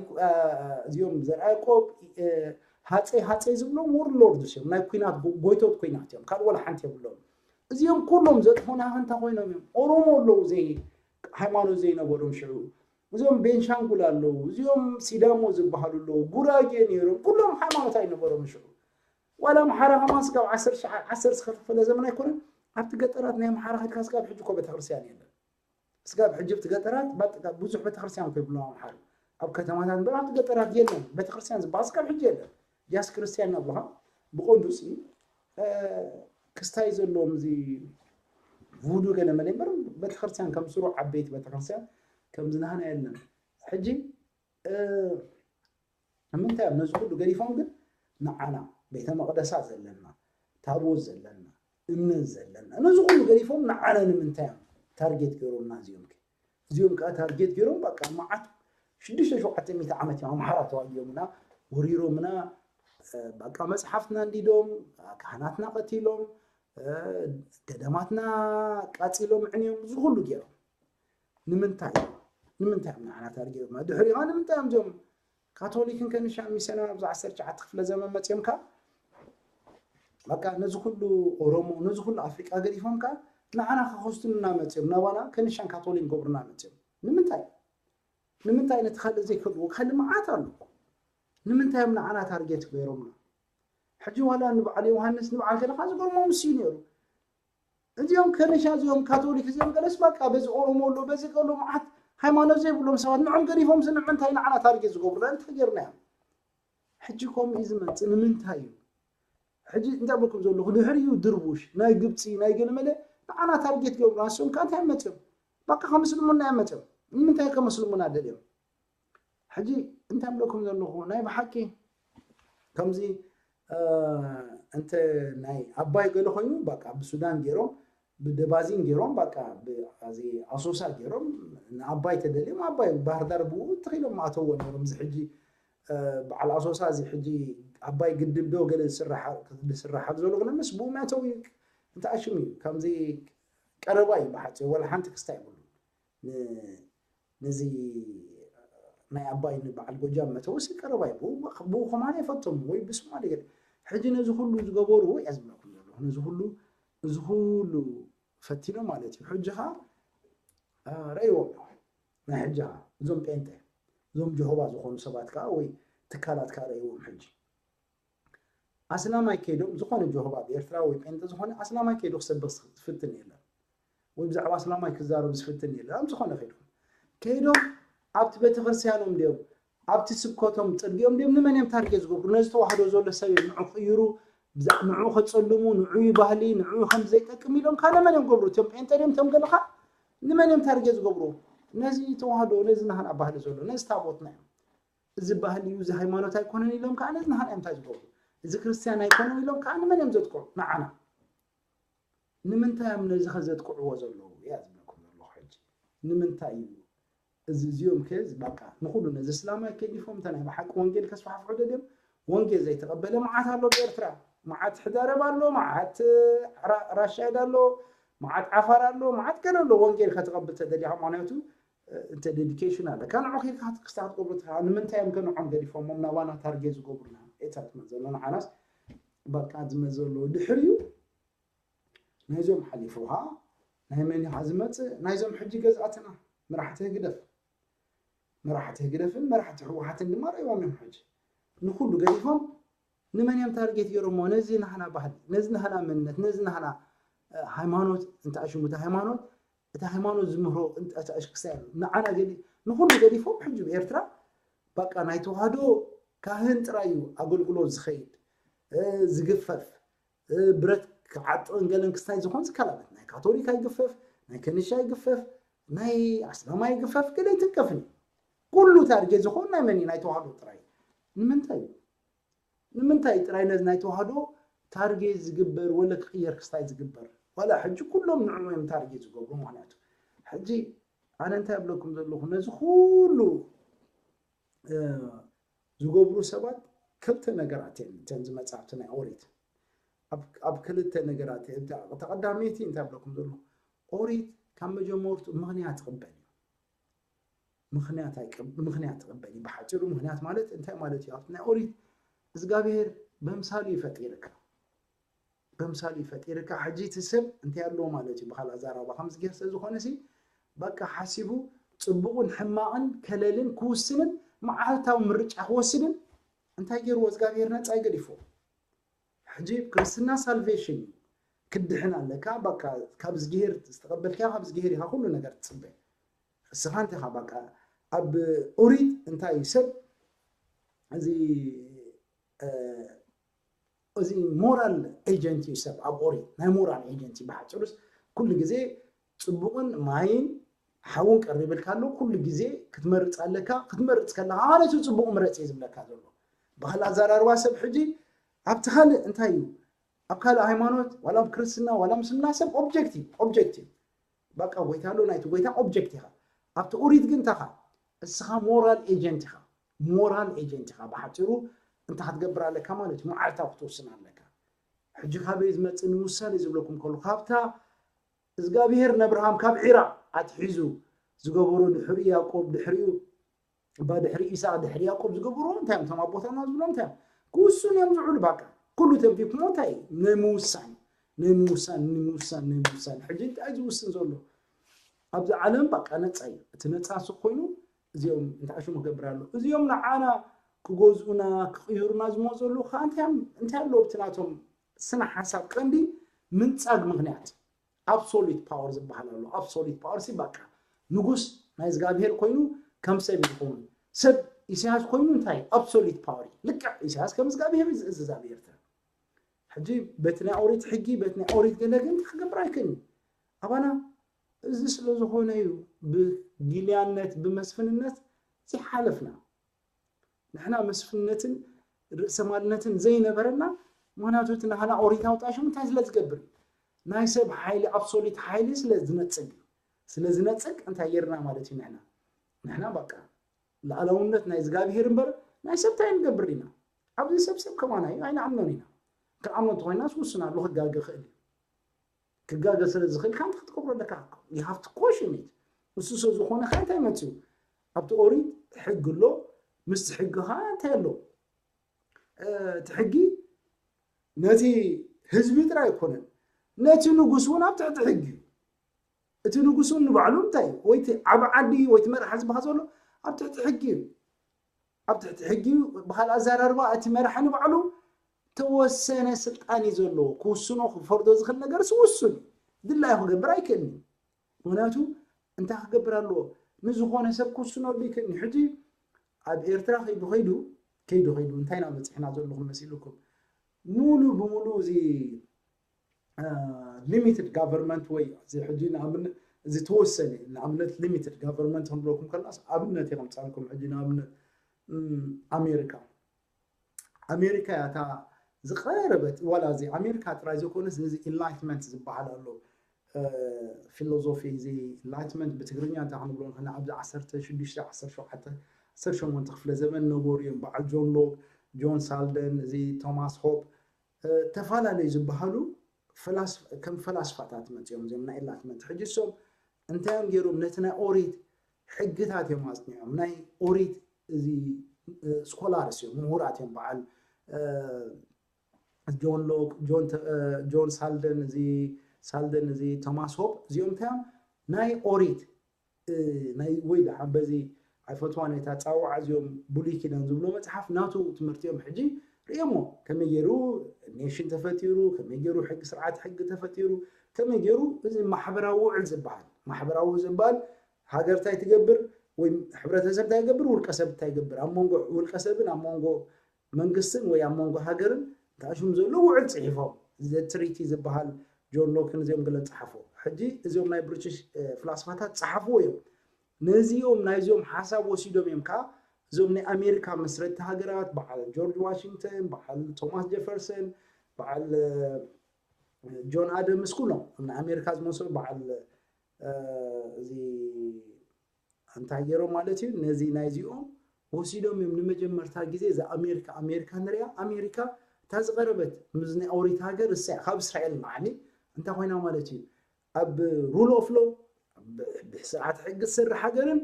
እዚኦም ዘርኣ ያዕቆብ፣ ሃፀይ ሃፀይ ዝብሎም ዎርሎርድስ እዮም፣ ናይ ኩናት ጎይቶት ኩናት እዮም፣ ካልእ ወላ ሓንቲ የብሎም። እዚኦም ኩሎም ዘጥፉና እንታይ ኮይኖም እዮም? ኦሮሞ ኣለዉ ዘይ ሃይማኖት ዘይነበሮም ሽዑ፣ እዚኦም ቤንሻንጉል ኣለዉ፣ እዚኦም ሲዳሞ ዝበሃሉ ኣለዉ፣ ጉራጌ ነይሮም፣ ኩሎም ሃይማኖት ኣይነበሮም ሽዑ። ዋላ ኣምሓራ ከማን ስጋብ ዓሰርተ ክፍለ ዘመን ኣይኮነን፣ ኣብቲ ገጠራት ናይ ኣምሓራ ከድካ ስጋብ ሕጂ እኮ ቤተክርስትያን የለን። ስጋብ ሕጂ ኣብቲ ገጠራት ብዙሕ ቤተክርስትያን እኮ ይብሎም ኣምሓሩ። ኣብ ከተማታት እምበር ኣብቲ ገጠራት የለን፣ ቤተክርስትያን ዝበሃል ስጋብ ሕጂ የለን። ጃስ ክርስትያን እናብሉኻ ብቐንዱ ሲ ክስታይ ዘለዎም እዚ ቡዱ ገለ መለ እምበር ቤተክርስትያን ከም ስሩዕ ዓበይቲ ቤተክርስትያን ከም ዝናህና የለን። ሕጂ ንምንታይ እዮም ነዚ ኩሉ ገዲፎም ግን ንዓና ቤተ መቕደሳ ዘለና፣ ታቦት ዘለና፣ እምነት ዘለና፣ ነዚ ኩሉ ገዲፎም ንዓና ንምንታይ እዮም ታርጌት ገይሮምና እዚኦም ከ? እዚኦም ከዓ ታርጌት ገይሮም በቃ መዓት ሽዱሽተ ሸውዓተ ሚእቲ ዓመት እዮም ኣምሓራ ተዋጊኦምና፣ ወሪሮምና፣ በቃ መፅሓፍትና እንዲዶም፣ ካህናትና ቀቲሎም፣ ገዳማትና ቃፂሎም፣ ዕንዮም፣ እዚ ኩሉ ገይሮም። ንምንታይ ንምንታይ እዮም ንዓና ታርጌት? ድሕሪኻ ንምንታይ እዮም እዚኦም ካቶሊክን ከኒሻን ሚስዮናውያን ኣብዚ ዓሰርተ ትሽዓተ ክፍለ ዘመን መፅዮም ከ በቃ ነዚ ኩሉ ኦሮሞ ነዚ ኩሉ ኣፍሪቃ ገዲፎም ከ ንዓና ከኸስቱንና መፅዮም፣ ናባና ከኒሻን ካቶሊክ ገብሩና መፅዮም። ንምንታይ? ንምንታይ ነቲ ካልእ ዘይከድዎ? ካልእ መዓት ኣሎ። ንምንታይ እዮም ንዓና ታርጌት ገይሮምና? ሕጂ ዋላ ንበዓል ዮሃንስ ንበዓል ገለኻ ዝገርሞም እሱ እዩ ነይሩ። እዚኦም ከነሻ እዚኦም ካቶሊክ እዚኦም ገለስ በቃ በዚ ኦሮሞ ኣሎ በዚ ገሎ መዓት ሃይማኖት ዘይብሎም ሰባት ንዖም ገዲፎም ስንዕ እንታይ ንዓና ታርጌት ዝገብሩና እንታይ ጌርና እዮም? ሕጂ ከምኡ እዩ ዝመፅእ ንምንታይ እዩ? ሕጂ እንታይ ብለኩም ዘለኹ ድሕሪኡ ድርቡሽ ናይ ግብፂ ናይ ገለመለ ንዓና ታርጌት ገብሩና እሶም ከ እንታይ መፅኦም? በቃ ከመስልሙና እዮም መፅኦም። ንምንታይ ከመስልሙና ደልዮም? ሕጂ እንታይ ብለኩም ዘለኹ ናይ ብሓቂ ከምዚ እንተ ናይ ኣባይ ገለ ኮይኑ በቃ ብሱዳን ገይሮም ብደባዚን ገይሮም በቃ ብዚ ኣሶሳ ገይሮም ንኣባይ ተደልዮም ኣባይ ባህርዳር ብኡ ተኺሎም ኣተዎ ነይሮም። እዚ ሕጂ በዓል ኣሶሳ እዚ ሕጂ ኣባይ ግድብ ዶ ገለ ዝስራሓሉ ዘሎ ክነ ምስ ብኡ መእተዊ እንታይ ሽም እዩ ከምዚ ቀረባ እዩ ብሓፂ ወላ ሓንቲ ክስታ ይብሉ ነዚ ናይ ኣባይ ንበዓል ጎጃም መተውሲ ቀረባ እዩ። ብኡ ከማን ኣይፈቶም ወይ ብስማሊ ገለ ሕጂ ነዚ ኩሉ ዝገበሩ እያ ዝብለኩም ዘለኹ። ነዚ ኩሉ እዚ ኩሉ ፈቲኖም ማለት እዩ። ሕጂ ኸዓ ረእይዎም ኣለኹ። ናይ ሕጂ ኸዓ እዞም ጴንጤ እዞም ጀሆባ ዝኾኑ ሰባት ከዓ ወይ ትካላት ከዓ ረእይዎም ሕጂ ኣስላማይ ከይዶም ዝኾነ ጀሆባ ብኤርትራ ወይ ጴንጠ ዝኾነ ኣስላማይ ከይዱ ክሰብኽ ዝፍትን የለን ወይ ብዛዕባ ኣስላማይ ክዛረብ ዝፍትን የለን። ኣብ ዝኾነ ከይዶም ከይዶም ኣብቲ ቤተክርስትያኖም ድዮም ኣብቲ ስብከቶም ፅርግዮም ድዮም ንመን እዮም ታርጌት ዝገብሩ? ነዚ ተዋህዶ ዘሎ ሰብ እዮም ንዑ ክቕይሩ ንዑ ከፀልሙ ንዑ ባህሊ ንዑ ከም ዘይጠቅም ኢሎም ካነ መን እዮም ገብሩ? እቶም ጴንጠ ድዮም እቶም ገለኻ ንመን እዮም ታርጌት ዝገብሩ? ነዚ ተዋህዶ ነዚ ናህና ባህሊ ዘሎ ነዚ ታቦትና እዮም እዚ ባህሊ እዩ፣ እዚ ሃይማኖት ኣይኮነን ኢሎም ከዓ ነዚ ንሃና እንታይ ዝገብሩ? እዚ ክርስትያን ኣይኮነን ኢሎም ከዓ ንመን እዮም ዘጥቅዑ? ንዓና። ንምንታይ እዮም ነዚ ከ ዘጥቅዕዎ ዘለዉ? እያ ዝብለኩም ዘለኹ ሕጂ። ንምንታይ እዩ? እዚ እዚኦም ከ በቃ ንኹሉ ነዚ እስላማይ ከሊፎም እተ ናይ ብሓቂ ወንጌል ከስፋሕፍሑ ደልዮም ወንጌል ዘይተቐበለ መዓት ኣሎ ብኤርትራ። መዓት ሕዳረብ ኣሎ፣ መዓት ራሻይድ ኣሎ፣ መዓት ዓፋር ኣሎ፣ መዓት ገለ ኣሎ ወንጌል ከተቐብል ተደሊኻ ምክንያቱ እንተ ዴዲኬሽን ኣለካ ንዑ ኬድካ ክስታ ክትገብሩ ትኽእል። ንምንታይ እዮም ከ ንዖም ገዲፎሞም ናባና ታርጌት ዝገብሩና? ኤታ ትመዘሎ ንዓናስ በቃ ዝመዘሎ ድሕሪኡ ናይዞም ሓሊፉኻ ናይ መን ኢኻ ዝመፅእ? ናይዞም ሕጂ ገዝኣትና መራሕቲ ህግደፍ መራሕቲ ህግደፍን መራሕቲ ህወሓትን ድማ ረእይዎም እዮም። ሕጂ ንኩሉ ገዲፎም ንመን እዮም ታርጌት ገይሮሞ? ነዚ ናህና ባህሊ፣ ነዚ ናህና መንነት፣ ነዚ ናህና ሃይማኖት እንተኣሽሙቲ ሃይማኖት እቲ ሃይማኖት ዝምህሮ እንጣጫሽ ክሳይ ኣሎ ንዓና ገዲ ንኹሉ ገዲፎም ሕጂ ብኤርትራ በቃ ናይ ተዋህዶ ካህን ጥራይ እዩ ኣገልግሎት ዝኸይድ ዝግፈፍ ብረት ክዓጥቕን ገለን ክስታይ ዝኾን ዝከላበት ናይ ካቶሊክ ኣይግፈፍ ናይ ከንሻ ኣይግፈፍ ናይ ኣስላማ ኣይግፈፍ ገለ ኣይትንከፍን እዩ ኩሉ ታርጌ ዝኾን ናይ መን ናይ ተዋህዶ ጥራይ ንምንታይ እዩ ንምንታይ ጥራይ ነዚ ናይ ተዋህዶ ታርጌ ዝግበር ወለ ክቕየር ክስታይ ዝግበር ዋላ ሕጂ ኩሎም ንዕኡ እዮም ታርጌ ዝገብሩ ምክንያቱ ሕጂ ኣነ እንታይ ብለኩም ዘለኹ ነዚ ኩሉ ዝገብሩ ሰባት ክልተ ነገራት እየን እተን ዝመፃ ኣብቲ ናይ ኦሪት ኣብ ክልተ ነገራት እታ ቀዳመይቲ እንታይ ብለኩም ዘለኹ ኦሪት ካብ መጀመርቱ ምክንያት ትቕበል እዩ ምክንያት ኣይቅብ- ምክንያት ትቕበል እዩ ብሓፂሩ ምክንያት ማለት እንታይ ማለት እዩ ኣብቲ ናይ ኦሪት እግዚኣብሔር በምሳሉ ይፈጢርካ በምሳሉ ይፈጢርካ ሕጂ እቲ ሰብ እንታይ ኣለዎ ማለት እዩ ብካልእ ኣዛራባ ከምዚ ገይር ስለዝኾነ ሲ በቃ ሓሲቡ ፅቡቕን ሕማቕን ከለልን ክውስንን መዓልታዊ ምርጫ ክወስድን እንታይ ገይርዎ እግዚኣብሔር ነፃ ይገዲፎ ሕጂ ክርስትና ሳልቬሽን እዩ ክድሕን ኣለካ በቃ ካብ ዝግሄር ዝተቐበልካ ካብ ዝግሄር ኢኻ ኩሉ ነገር ትፅበ እስኻ እንተኻ በቃ ኣብ ኦሪት እንታይ እዩ ሰብ እዚ እዚ ሞራል ኤጀንት እዩ ሰብ ኣብ ኦሪት ናይ ሞራል ኤጀንት እዩ ብሓፂሩስ ኩሉ ግዜ ፅቡቕን ማይን ሓውን ቀሪብልካ ኣሎ ኩሉ ግዜ ክትመርፅ ኣለካ ክትመርፅ ከለካ ማለት እዩ ፅቡቕ ምረፅ እዩ ዝብለካ ዘሎ ብካልእ ኣዘራርባ ሰብ ሕጂ ኣብቲ ካልእ እንታይ እዩ ኣብ ካልእ ሃይማኖት ዋላ ኣብ ክርስትና ዋላ ምስልና ሰብ ኦብጀክት እዩ ኦብጀክት እዩ በቃ ጎይታ ኣሎ ናይቲ ጎይታ ኦብጀክት ኢኻ ኣብቲ ኦሪት ግን እንታኻ እስኻ ሞራል ኤጀንት ኢኻ ሞራል ኤጀንት ኢኻ ብሓፂሩ እንታይ ክትገብር ኣለካ ማለት እዩ መዓልታዊ ክትወስን ኣለካ ሕጂ ካበይ ዝመፅእ ንውሳኔ ዝብለኩም ከሉ ካብታ እግዚኣብሄር ነብርሃም ካብ ዒራቅ ኣትሒዙ ዝገበሮ ድሕሪ ያዕቆብ ድሕሪኡ እባ ድሕሪ ኢሳቅ ድሕሪ ያዕቆብ ዝገበርዎ እንታይ እዮም እቶም ኣቦታትና ዝብሎም እንታይ እዮም ክውስኑ እዮም ዝውዕሉ ባቃ ኩሉ ተንፊፍሞ እንታይ እዩ ናይ ምውሳን ናይ ምውሳን ንምውሳን ናይ ምውሳን ሕጂ እንታይ ዝውስን ዘሎ ኣብዚ ዓለም ባቃ ነፃ እዩ እቲ ነፃ ሱ ኮይኑ እዚኦም እንታይ ሽሙ ክገብር ኣሎ እዚኦም ንዓና ክገዝኡና ክቕይሩና ዝመፁ ዘለዉ ከዓ እንታይ ኣለዎ ብቲ ናቶም ስነ ሓሳብ ቀንዲ ምንፃግ ምክንያት absolute power ዝበሃል ኣሎ absolute power ሲ በቃ ንጉስ ናይ እግዚኣብሄር ኮይኑ ከም ሰብ ይኸውን ሰብ ኢሳያስ ኮይኑ እንታይ absolute power እዩ ልክዕ ኢሳያስ ከም እግዚኣብሄር እዩ ዝእዝዝ ኣብ ኤርትራ ሕጂ በቲ ናይ ኦሪት ሕጊ በቲ ናይ ኦሪት ገለ ግን ክገብር ኣይክእልን ኣባና እዚ ስለ ዝኾነ እዩ ብጊልያነት ብመስፍንነት ዘይሓለፍና ንሕና መስፍንነትን ርእሰማልነትን ዘይነበረና ምክንያቱ እቲ ናህና ኦሪታዊ ጣሽሙ እንታይ ስለ ዝገብር ናይ ሰብ ሓይሊ ኣብሶሊት ሓይሊ ስለ ዝነፅግ እዩ ስለ ዝነፅግ እንታይ ጌርና ማለት እዩ ንሕና ንሕና በቃ ላዕላውነት ናይ እግዚኣብሄር እምበር ናይ ሰብ እንታይ ንገብር ኢና ኣብዚ ሰብ ሰብ ከማና እዩ ኣይንኣምኖን ኢና ክንኣምኖ እንተኮይና ስውስናሉ ክጋገ ክእል እዩ ክጋገ ስለ ዝኽእል ካንተ ክትገብሮ ኣለካ you have to question it እሱ ሰብ ዝኾነ ከ እንታይ መፅኡ ኣብቲ ኦሪት ሕጊ ኣሎ ምስቲ ሕጊ ከ እንታይ ኣሎ እቲ ሕጊ ነቲ ህዝቢ ጥራይ ኣይኮነን ነቲ ንጉስ እውን ኣብ ትሕቲ ሕጊ እዩ እቲ ንጉስ እውን ንባዕሉ እንታይ እዩ ወይቲ ዓብ ዓዲ ወይቲ መራሒ ዝበሃል ዘሎ ኣብ ትሕቲ ሕጊ እዩ ኣብ ትሕቲ ሕጊ እዩ ብካልእ ኣዘራርባ እቲ መራሒ ንባዕሉ ተወሰነ ስልጣን እዩ ዘለዎ ክውስኖ ክፈርዶ ዝኽእል ነገር ስውሱን እዩ ድላዩ ክገብር ኣይክእልን እዩ ምክንያቱ እንታይ ክገብር ኣለዎ ንዝኾነ ሰብ ክውስነሉ ይክእል እዩ ሕጂ ኣብ ኤርትራ ከይዱ ከይዱ ከይዱ ከይዱ እንታይ ኢና በፂሕና ዘለኹም መሲልኩም ሙሉ ብሙሉ እዚ limited government ወይ እዚ ሕጂ ንኣብነት ዝተወሰነ ንኣብነት limited government ክንብለኩም ከለናስ ኣብነት የምፃልኩም ሕጂ ንኣብነት ኣሜሪካ ኣሜሪካ እያ እታ ዝቀረበት ዋላ እዚ ኣሜሪካ ጥራይ ዘይኮነስ እዚ ኢንላይትመንት ዝበሃል ኣሎ ፊሎዞፊ እዚ ኢንላይትመንት ብትግርኛ እንታይ ክንብሎ ንክና ኣብዚ ዓሰርተ ሽዱሽተ ዓሰርተ ሸውዓተ ዓሰርተ ሸሞንተ ክፍለ ዘመን ነበሩ እዮም በዓል ጆን ሎክ ጆን ሳልደን እዚ ቶማስ ሆብ ተፈላለዩ ዝበሃሉ ከም ፈላስፋታት መፅኦም እዚኦም ናይ ኢንላይትመንት ሕጂ እሶም እንታይ እዮም ገይሮም ነቲ ናይ ኦሪት ሕግታት እዮም ኣፅኒዖም ናይ ኦሪት እዚ ስኮላርስ እዮም ምሁራት እዮም በዓል ጆን ሎክ ጆን ሳልደን እዚ ሳልደን እዚ ቶማስ ሆብ እዚኦም እንታይ ናይ ኦሪት ናይ ወይ ደሓን በዚ ኣይፈትዋን እታ ፃውዓ እዚኦም ብሉይ ኪዳን ዝብሎ መፅሓፍ ናቱ ትምህርቲ እዮም ሕጂ ርእየሞ ከመይ ገይሩ ኔሽን ተፈጢሩ ከመይ ገይሩ ሕጊ ስርዓት ሕጊ ተፈጢሩ ከመይ ገይሩ እዚ ማሕበራዊ ውዕል ዝበሃል ማሕበራዊ ዝባል ሃገር እንታይ ትገብር ወይ ሕብረተሰብ እንታይ ይገብር፣ ውልቀ ሰብ እንታይ ይገብር፣ ኣብ መንጎ ውልቀ ሰብን ኣብ መንጎ መንግስትን ወይ ኣብ መንጎ ሃገርን ተኣሽም ዘሎ ውዕል ጽሒፎም። ዘ ትሪቲ ዝበሃል ጆን ሎክን እዚኦም ገለ ጸሓፎ። ሕጂ እዚኦም ናይ ብሪቲሽ ፍላስፋታት ጸሓፍዎ እዮም። ነዚኦም ናይዚኦም ሓሳብ ወሲዶም እዮም ከዓ እዞም ናይ ኣሜሪካ መስረቲ ሃገራት በዓል ጆርጅ ዋሽንግተን፣ በዓል ቶማስ ጀፈርሰን፣ በዓል ጆን ኣደምስ ኩሎም ናይ ኣሜሪካ ዝመሰሉ በዓል እዚ እንታይ ገይሮም ማለት እዩ ነዚ ናይዚኦም ወሲዶም እዮም ንመጀመርታ ግዜ እዛ ኣሜሪካ ኣሜሪካ ንሪኣ ኣሜሪካ እታ ዝቐረበት ምስ ናይ ኦሪት ሃገር እሳ ካብ እስራኤል ንዓኒ እንታይ ኮይና ማለት እዩ ኣብ rule of law ብስርዓት ሕጊ ዝሰርሕ ሃገርን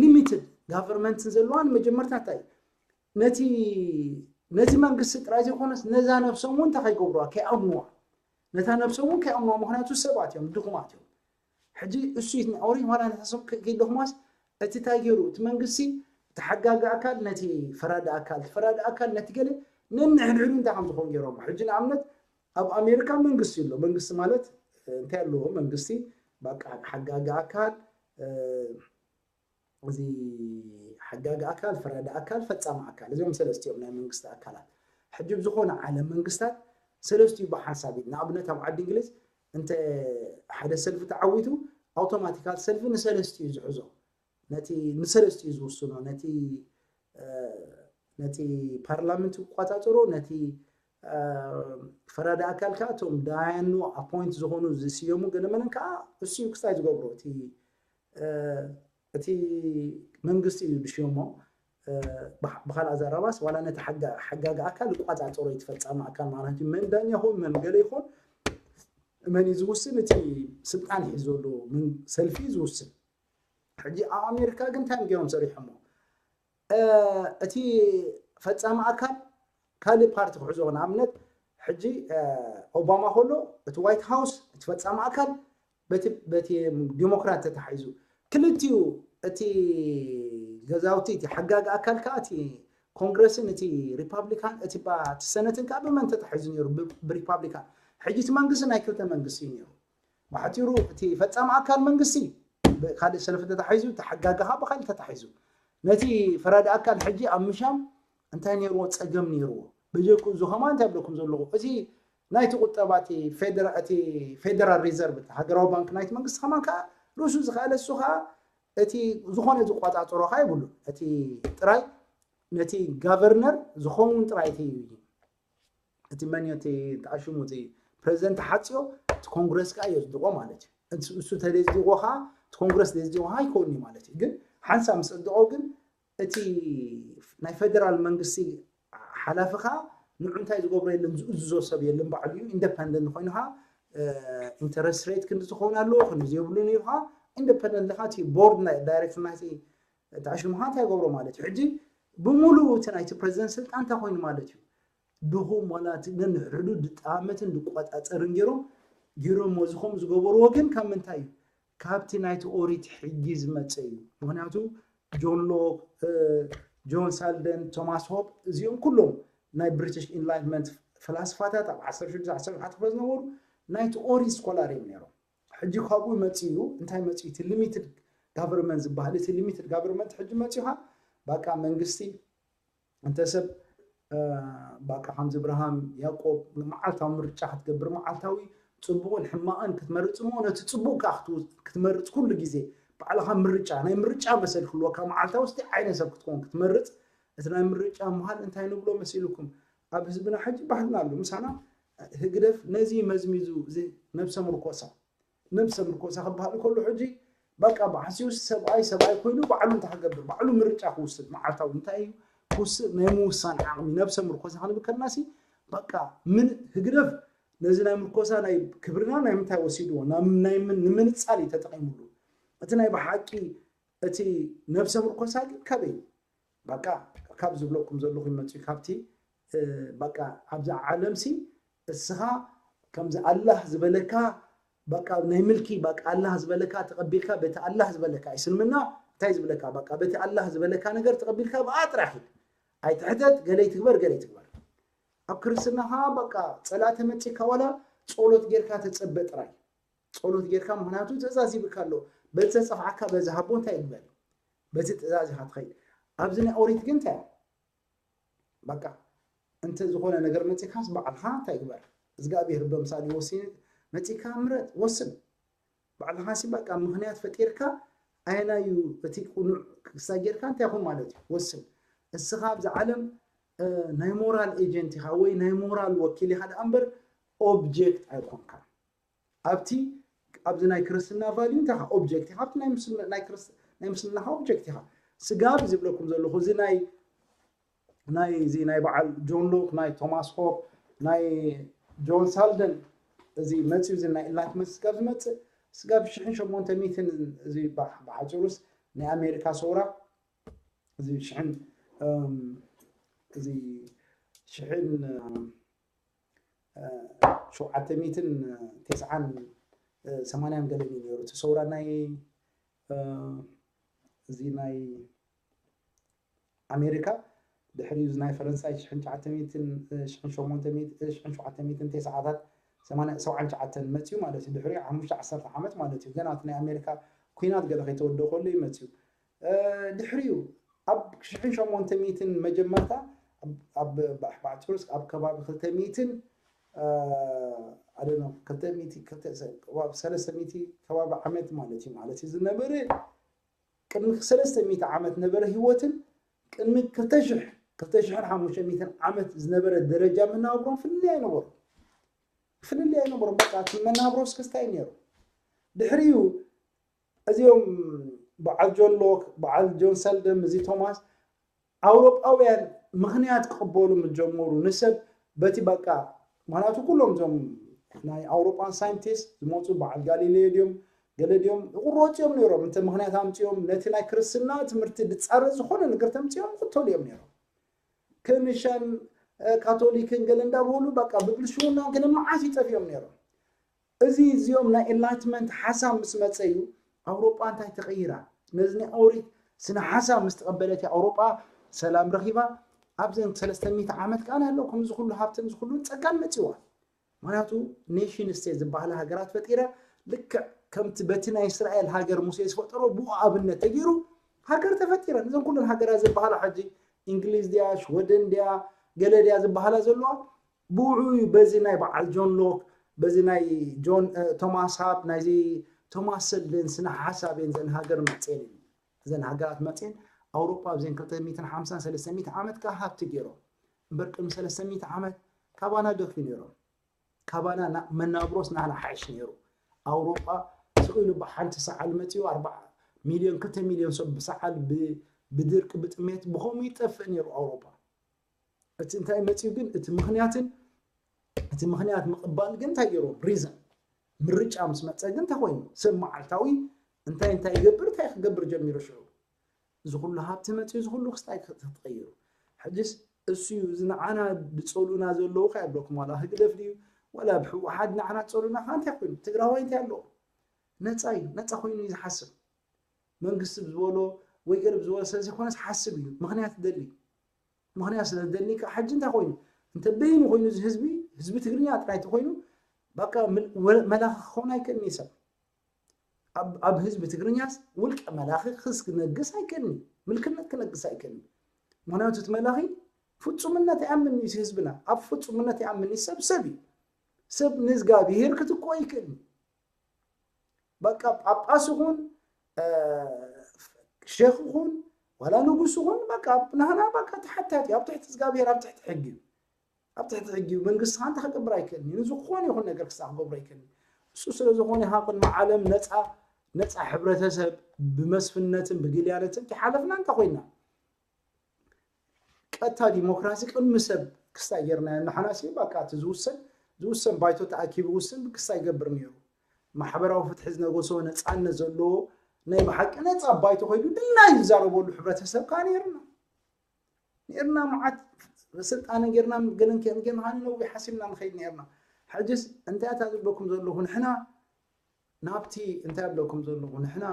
limited government ዘለዋን መጀመርታ እንታይ ነቲ ነቲ መንግስቲ ጥራይ ዘይኮነስ ነዛ ነብሶም እውን እንታይ ከይገብሩዋ ከይኣምኑዋ ነታ ነብሶም እውን ከይኣምኑዋ ምክንያቱ ሰባት እዮም ድኹማት እዮም ሕጂ እሱ ይትናወሪ ዋላ ነታ ሰብ ከይደኹማስ እቲ እንታይ ገይሩ እቲ መንግስቲ እቲ ሓጋጊ ኣካል ነቲ ፈራዲ ኣካል እቲ ፈራዲ ኣካል ነቲ ገለ ነንሕድሕዱ እንታይ ከም ዝኾኑ ገይሮም ሕጂ ንኣብነት ኣብ ኣሜሪካ መንግስቲ ኣሎ መንግስቲ ማለት እንታይ ኣለዎ መንግስቲ በቃ ሓጋጊ ኣካል እዚ ሓጋጊ ኣካል ፈራዲ ኣካል ፈፃሚ ኣካል እዚኦም ሰለስቲኦም ናይ መንግስቲ ኣካላት ሕጂ ብዝኾነ ዓለም መንግስታት ሰለስቲኡ ብሓንሳብ እዩ ንኣብነት ኣብ ዓዲ እንግሊዝ እንተ ሓደ ሰልፊ ተዓዊቱ ኣውቶማቲካል ሰልፊ ንሰለስቲኡ ዝሕዞ ነቲ ንሰለስቲኡ ዝውስኖ ነቲ ነቲ ፓርላመንት ዝቆፃፀሮ ነቲ ፈራዲ ኣካል ከዓ እቶም ዳያኑ ኣፖይንት ዝኾኑ ዝስየሙ ገለመለን ከዓ እሱ ክስታይ ዝገብሮ እቲ እቲ መንግስቲ እዩ ዝሽየሞ ብካልእ ኣዘራባስ ዋላ ነቲ ሓጋጊ ኣካል ይቆፃፀሮ ይትፈፃሚ ኣካል ማለት እዩ መን ዳኛ ይኹን መን ገለ ይኹን መን እዩ ዝውስን እቲ ስልጣን ሒዞ ዘሎ ሰልፊ እዩ ዝውስን ሕጂ ኣብ ኣሜሪካ ግን እንታይ ገይሮም ሰሪሖሞ እቲ ፈፃሚ ኣካል ካልእ ፓርቲ ክሕዞ ንኣብነት ሕጂ ኦባማ ከሎ እቲ ዋይት ሃውስ እቲ ፈፃሚ ኣካል በቲ ዲሞክራት ተታሒዙ ክልቲኡ እቲ ገዛውቲ እቲ ሓጋጊ ኣካል ከዓ እቲ ኮንግረስን እቲ ሪፓብሊካን እቲ እቲ ሰነትን ከዓ ብመን ተታሒዙ ነይሩ ብሪፓብሊካን ሕጂ እቲ መንግስቲ ናይ ክልተ መንግስቲ እዩ ነይሩ ብሓፂሩ እቲ ፈፃሚ ኣካል መንግስቲ ብካልእ ሰልፊ ተታሒዙ ተሓጋግኻ ብካልእ ተታሒዙ ነቲ ፈራዲ ኣካል ሕጂ ኣብ ምሻም እንታይ ነይርዎ ፀገም ነይርዎ በጀኩ እዚ ከማ እንታይ ብለኩም ዘለኹ እቲ ናይቲ ቁጠባ እቲ ፌደራል ሪዘርቭ ሃገራዊ ባንክ ናይቲ መንግስቲ ከማን ከዓ ርእሱ ዝኽኣለ እሱ ከዓ እቲ ዝኾነ ዝቆፃፀሮ ከዓ ይብሉ እቲ ጥራይ ነቲ ጋቨርነር ዝኸውን ጥራይ እቲ እቲ መን እቲ ተኣሽሙ እቲ ፕሬዚደንት ሓፅዮ እቲ ኮንግረስ ከዓ የፅድቆ ማለት እዩ እሱ ተደፅድቆ ከዓ እቲ ኮንግረስ ደፅድቆ ከዓ ይከውን እዩ ማለት እዩ ግን ሓንሳብ ምስ ፅድቆ ግን እቲ ናይ ፌደራል መንግስቲ ሓላፊ ከዓ ንዑ እንታይ ዝገብሮ የለን ዝእዝዞ ሰብ የለን ባዕሉ እዩ ኢንደፐንደንት ኮይኑ ከዓ ኢንተረስት ሬት ክንዲ ዝኸውን ኣለዎ ክንዲ ዘይብሉ ነይሩ ከዓ ኢንደፐንደንት ከዓ እቲ ቦርድ ናይ ዳይሬክተር ናይቲ ተኣሽሙ ከዓ እንታይ ይገብሮ ማለት እዩ ሕጂ ብምሉእ እቲ ናይቲ ፕሬዚደንት ስልጣን እንታይ ኮይኑ ማለት እዩ ድኹም ዋላ እቲ ነንሕድሕዱ ድጣመትን ድቆፃፀርን ገይሮም ገይሮም ወዚ ከም ዝገበርዎ ግን ካብ ምንታይ እዩ ካብቲ ናይቲ ኦሪት ሕጊ ዝመፀ እዩ ምክንያቱ ጆን ሎክ ጆን ሳልደን ቶማስ ሆብ እዚኦም ኩሎም ናይ ብሪቲሽ ኢንላይትመንት ፈላስፋታት ኣብ ዓሰርተ ሽዱሽተ ዓሰርተ ሸውዓተ ክፍለ ዝነበሩ ናይቲ ኦሪት ስኮላር እዮም ነይሮም ሕጂ ካብኡ መፅኡ እንታይ መፅኡ እቲ ሊሚትድ ጋቨርንመንት ዝበሃል እቲ ሊሚትድ ጋቨርንመንት ሕጂ መፅኡ ከዓ በቃ መንግስቲ እንተ ሰብ በቃ ከምዚ እብርሃም ያዕቆብ መዓልታዊ ምርጫ ክትገብር መዓልታዊ ፅቡቕን ሕማቕን ክትመርፅ እሞ ነቲ ፅቡቕ ከዓ ክትመርፅ ኩሉ ግዜ ባዕልኻ ምርጫ ናይ ምርጫ መሰል ክህልወካ መዓልታዊ ስቲ ዓይነ ሰብ ክትከውን ክትመርፅ እቲ ናይ ምርጫ ምሃል እንታይ ንብሎ መሲልኩም ኣብ ህዝብና ሕጂ ባህልና ኣሎ ምሳና ህግደፍ ነዚ መዝሚዙ ነብሰ ምርኮሳ ነብሰ ምርኮሳ ክበሃል ከሎ ሕጂ በቃ ብዓስዩስ ሰብኣይ ሰብኣይ ኮይኑ ባዕሉ እንታይ ክገብር ባዕሉ ምርጫ ክውስድ መዓልታዊ እንታይ እዩ ክውስድ ናይ ምውሳን ዓቕሚ ነብሰ ምርኮሳ ክንብል ከለና ሲ በቃ ምን ህግደፍ ነዚ ናይ ምርኮሳ ናይ ክብርና ናይ ምንታይ ወሲድዎ ንምንፃል እዩ ተጠቂምሉ እቲ ናይ ብሓቂ እቲ ነብሰ ምርኮሳ ግን ካበይ በቃ ካብ ዝብለኩም ዘለኹ ይመፅኡ ካብቲ በቃ ኣብዛ ዓለም ሲ እስኻ ከምዚ ኣላህ ዝበለካ በቃ ናይ ምልኪ በቃ ኣላህ ዝበለካ ተቐቢልካ በቲ ኣላህ ዝበለካ እስልምና እንታይ ዝብለካ በቃ በቲ ኣላህ ዝበለካ ነገር ተቐቢልካ ብኣ ጥራሕ ሂድ ኣይትሕተት ገለይ ትግበር ገለይ ትግበር ኣብ ክርስትና ከዓ በቃ ፀላተ መፂካ ዋላ ፀሎት ጌርካ ተፀበ ጥራይ ጸሎት ጌርካ፣ ምኽንያቱ ትእዛዝ ይብካ ኣሎ። በዚ ተጸፍዓካ በዚ ሃቦ እንታይ ይግበር? በዚ ትእዛዝ ኢኻ ትኸይድ። ኣብዚ ናይ ኦሪት ግን እንታይ? በቃ እንተ ዝኾነ ነገር መጺካስ ባዕልኻ እንታይ ግበር? እግዚኣብሔር ብምሳሌ ወሲኑ መጺካ ምረጥ፣ ወስን። ባዕልኻ ሲ በቃ ምኽንያት ፈጢርካ ኣየናዩ እቲ ቅኑዕ ክሳ ጌርካ እንታይ ይኹን ማለት እዩ፣ ወስን። እስኻ ኣብዚ ዓለም ናይ ሞራል ኤጀንት ኢኻ ወይ ናይ ሞራል ወኪል ኢኻ ደኣ እምበር ኦብጀክት ኣይኮንካ። ኣብቲ ኣብዚ ናይ ክርስትና ቫልዩ እንታይ ኢኻ? ኦብጀክት ኢኻ። ኣብቲ ናይ ምስልምናኻ ኦብጀክት ኢኻ። ስጋብ ዝብለኩም ዘለኹ እዚ ናይ ናይ እዚ ናይ በዓል ጆን ሎክ፣ ናይ ቶማስ ሆብ፣ ናይ ጆን ሳልደን እዚ መፅዩ እዚ ናይ ኢንላይትመንት ስጋብ ዝመፅእ ስጋብ ሽሕን ሸሞንተ ሚእትን እዚ ብሓፂሩስ ናይ ኣሜሪካ ሰውራ እዚ ሽሕን እዚ ሽሕን ሸውዓተ ሚእትን ተስዓን ሰማንያን ገለን እዩ ነይሩ እቲ ሰውራ ናይ እዚ ናይ ኣሜሪካ ድሕሪኡ ናይ ፈረንሳይ ሽሕን ሸውዓተ ሚእትን ሽሕን ሸሞንተ ሚእትን ሽሕን ሸውዓተ ሚእትን ተስዓታት ሰብዓን ሸውዓተን መፅዩ ማለት እዩ። ድሕሪኡ ሓሙሽተ ዓሰርተ ዓመት ማለት እዩ። ገና እቲ ናይ ኣሜሪካ ኩናት ገለ ከይተወደኦ ከሎ እዩ መፅዩ። ድሕሪኡ ኣብ ሽሕን ሸሞንተ ሚእትን መጀመርታ ኣብ ባዕትሩስ ኣብ ከባቢ ክልተ ሚእትን ኣደነ ክልተ ሚእቲ ከባቢ ሰለስተ ሚእቲ ከባቢ ዓመት ማለት እዩ ማለት እዩ ዝነበረ ቅድሚ ሰለስተ ሚእቲ ዓመት ነበረ ህይወትን ቅድሚ ክልተ ሽሕ ክልተ ሽሕን ሓሙሽተ ሚእትን ዓመት ዝነበረ ደረጃ መናብሮም ፍልልይ ኣይነበሮም። ፍልልይ ኣይነበሮም። በቃ እቲ መናብሮ እስክስታይ ነይሩ። ድሕሪኡ እዚኦም በዓል ጆን ሎክ፣ በዓል ጆን ሰልደን፣ እዚ ቶማስ ኣውሮጳውያን ምኽንያት ክቕበሉ ምስ ጀመሩ ንሰብ በቲ በቃ ምኽንያቱ ኩሎም እዞም ናይ ኣውሮጳን ሳይንቲስት ዝመፁ በዓል ጋሊሌዮ ድዮም ገለ ድዮም ይቑረፁ እዮም ነይሮም። እንተ ምኽንያት ኣምፅኦም ነቲ ናይ ክርስትና ትምህርቲ ዝፃረር ዝኾነ ነገር ተምፅኦም ይቕተሉ እዮም ነይሮም። ከንሻን ካቶሊክን ገለ እንዳበሉ በቃ ብብልሽውና ገለ መዓት ይጠፍኦም ነይሮም። እዚ እዚኦም ናይ ኤንላይትመንት ሓሳብ ምስ መፀ እዩ ኣውሮጳ እንታይ ተቐይራ። ነዚ ናይ ኦሪት ስነ ሓሳብ ምስ ተቐበለት ኣውሮጳ ሰላም ረኺባ ኣብዘን ሰለስተ ሚእቲ ዓመት ከኣ ናህለኩም እዚ ኩሉ ሃብትን እዚ ኩሉ ጸጋን መጺዋ። ምክንያቱ ኔሽን ስቴት ዝበሃላ ሃገራት ፈጢረ ልክዕ ከምቲ በቲ ናይ እስራኤል ሃገር ሙሴ ዝፈጠሮ ብኡ ኣብነት ተገይሩ ሃገር ተፈጢረን። እዘን ኩለን ሃገራት ዝበሃላ ሕጂ እንግሊዝ ድያ ሽወደን ድያ ገለ ድያ ዝበሃላ ዘለዋ ብኡ በዚ ናይ በዓል ጆን ሎክ በዚ ናይ ጆን ቶማስ ሃብ ናይዚ ቶማስ ሰልደን ስነ ሓሳብ እየን ዘን ሃገር መፅየን እዘን ሃገራት መፅየን ኣውሮፓ ኣብዘን ክልተ ሚእትን ሓምሳን ሰለስተ ሚእቲ ዓመት ከዓ ሃብቲ ገይሮም እምበር ቅድሚ ሰለስተ ሚእቲ ዓመት ካባና ደፊ ነይሮም ካባና መናብሮስ ናህና ሓይሽ ነይሩ ኣውሮፓ ስኢሉ ብሓንቲ ሰዓል መፅኡ ኣርባዓ ሚልዮን ክልተ ሚልዮን ሰብ ብሰዓል ብድርቂ ብጥሜት ብከምኡ ይጠፍእ ነይሩ ኣውሮፓ እቲ እንታይ መፅኡ ግን እቲ ምክንያትን እቲ ምክንያት ምቕባል ግን እንታይ ገይሮም ሪዘን ምርጫ ምስ መፀ ግን እንታይ ኮይኑ ሰብ መዓልታዊ እንታይ እንታይ ይገብር እንታይ ክገብር ጀሚሩ ሽዑ እዚ ኩሉ ሃብቲ መፅኡ እዚ ኩሉ ክስታይ ተቀይሩ ሕጅስ እሱ እዩ እዚ ንዓና ዝፀሉና ዘለዉ ከ ይብለኩም ዋላ ህግደፍ ድዩ ዋላ ብህወሓት ንዓና ዝፀሉና ከ እንታይ ኮይኑ ትግራዋይ እንታይ ኣለዎ ነፃ እዩ ነፃ ኮይኑ እዩ ዝሓስብ መንግስቲ ብዝበሎ ወይ ገለ ብዝበሎ ስለዘይኮነስ ሓስብ እዩ ምክንያት ደሊ ምክንያት ስለ ደሊ ከዓ ሕጂ እንታይ ኮይኑ እንተ በይኑ ኮይኑ እዚ ህዝቢ ህዝቢ ትግርኛ ጥራይ እንተኮይኑ በቃ መላኺ ክኸውን ኣይክእልን እዩ ሰብ ኣብ ህዝቢ ትግርኛስ ውልቀ መላኺ ክስ ክነግስ ኣይክእልን ምልክነት ክነግስ ኣይክእልን ምክንያቱ እቲ መላኺ ፍፁምነት ይኣምን እዩ ህዝብና ኣብ ፍፁምነት ይኣምን እዩ ሰብ ሰብ እዩ ሰብ ንእዝጋብሄር ክትቆ ይክእልን በቃ ጳጳስ ይኹን ሼክ ይኹን ዋላ ንጉስ ይኹን በቃ ናህና በቃ ተሓታቲ ኣብ ትሕቲ እግዚኣብሔር ኣብ ትሕቲ ሕጊ እዩ ኣብ ትሕቲ ሕጊ እዩ መንግስቲ ሓንቲ ክገብር ኣይክእልን እዩ ዝኾነ ይኹን ነገር ክሳ ክገብር ኣይክእልን እሱ ስለ ዝኾነ ሃ ቅድሚ ዓለም ነፃ ነፃ ሕብረተሰብ ብመስፍነትን ብግልያነትን ተሓለፍና እንተ ኮይና ቀጥታ ዲሞክራሲ ቅድሚ ሰብ ክስታይ ጌርናዮ ንሕና ሲ በቃ እቲ ዝውሰን ዝውሰን ባይቶ ተኣኪቡ ውስን ክስታይ ይገብር ነይሩ ማሕበራዊ ፍትሒ ዝነገሶ ነፃነት ዘለዎ ናይ ብሓቂ ነፃ ባይቶ ኮይኑ ድላይ ዝዛረበሉ ሕብረተሰብ ከዓ ነይርና ነይርና መዓት ስልጣነ ጌርና ገለን ጌርና ነዊሕ ሓሲብና ንኸይድ ነይርና ሕጅስ እንታይ እታ ዝብለኩም ዘለኹ ንሕና ናብቲ እንታይ ኣብለኩም ዘለኹ ንሕና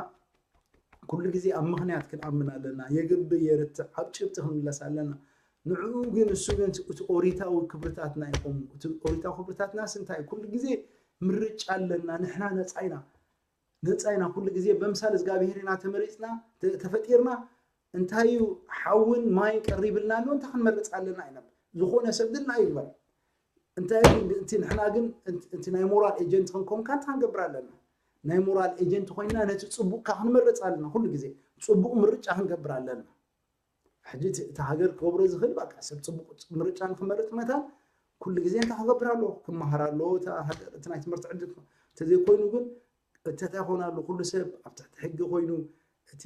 ኩሉ ግዜ ኣብ ምኽንያት ክንኣምን ኣለና የግብ የርትዕ ኣብ ጭብጢ ክንምለስ ኣለና ንዕኡ ግን እሱ ግን እቲ ኦሪታዊ ክብርታትና ይኹም እቲ ኦሪታዊ ክብርታትናስ እንታይ ኩሉ ግዜ ምርጫ ኣለና። ንሕና ነፃ ኢና፣ ነፃ ኢና። ኩሉ ግዜ በምሳል እግዚኣብሔር ኢና ተመሪፅና፣ ተ- ተፈጢርና። እንታይ እዩ ሓውን ማይን ቀሪብልና ኣሎ፣ እንታይ ክንመርፅ ኣለና ኢና። ዝኾነ ሰብ ድልና ይግበር። እንታይ እቲ ንሕና ግን እቲ ናይ ሞራል ኤጀንት ክንኮንካ እንታይ ክንገብር ኣለና? ናይ ሞራል ኤጀንት ኮይና ነቲ ፅቡቅካ ክንመርፅ ኣለና። ኩሉ ግዜ ፅቡቅ ምርጫ ክንገብር ኣለና። ሕጂ እቲ ሃገር ክገብሮ ዝኽእል በቃ ሰብ ፅቡቅ ምርጫ ንክመርፅ መታን ኩሉ ግዜ እንታይ ክገብር ኣለዎ? ክመሃር ኣለዎ። እቲ ናይ ትምህርቲ ዕድል እንተዘይኮይኑ ግን እተታይ ኾን ኣሎ? ኩሉ ሰብ ኣብ ትሕቲ ሕጊ ኮይኑ እቲ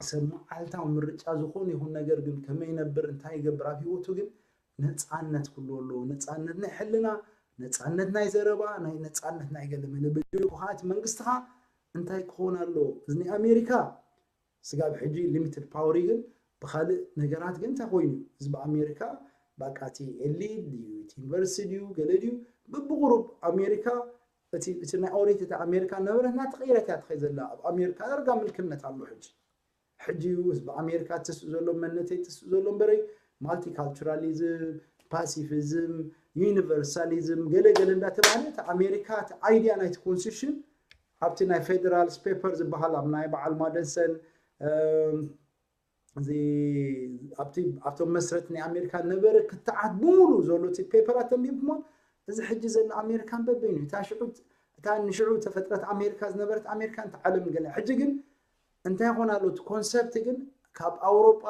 ሰብ መዓልታዊ ምርጫ ዝኾነ ይኹን ነገር ግን ከመይ ይነብር፣ እንታይ ይገብር ኣብ ህይወቱ ግን ነፃነት ክህልዎ ኣለዎ። ነፃነት ናይ ሕልና፣ ነፃነት ናይ ዘረባ፣ ናይ ነፃነት ናይ ገለ መለ በጀ ይኹ እቲ መንግስትኻ እንታይ ክኾን ኣለዎ? እዚ ናይ ኣሜሪካ ስጋብ ሕጂ ሊሚትድ ፓወር ግን ብካልእ ነገራት ግን እንታይ ኮይኑ እዚ ብኣሜሪካ በቃ እቲ ኤሊት ድዩ እቲ ዩኒቨርሲቲ ድዩ ገለ ድዩ ብብቁሩብ ኣሜሪካ እቲ እቲ ናይ ኦሪት እቲ ኣሜሪካ ነበረ እናተቐየረት እያ ትኸይ ዘላ። ኣብ ኣሜሪካ ዳርጋ ምልክነት ኣሎ። ሕጂ ሕጂ እዩ ህዝቢ ኣሜሪካ ትስእ ዘሎ መንነተይ ትስእ ዘሎ እምበረይ ማልቲካልቸራሊዝም፣ ፓሲፊዝም፣ ዩኒቨርሳሊዝም ገለ ገለ እንዳተባህለ እቲ ኣሜሪካ እቲ ኣይዲያ ናይቲ ኮንስቲቱሽን ኣብቲ ናይ ፌደራል ፔፐር ዝበሃል ኣብ ናይ በዓል ማደሰን እዚ ኣብቲ ኣብቶም መስረት ናይ ኣሜሪካ ነበረ ክትዓት ብምሉ ዘሎ እቲ ፔፐራት ተንቢብኩሞ እዚ ሕጂ ዘሎ ኣሜሪካን በበይኑ እታ ሽዑ እታ ንሽዑ ተፈጥረት ኣሜሪካ ዝነበረት ኣሜሪካ እንተ ዓለም ገለ ሕጂ ግን እንታይ ይኾን ኣሎ እቲ ኮንሰፕት ግን ካብ ኣውሮጳ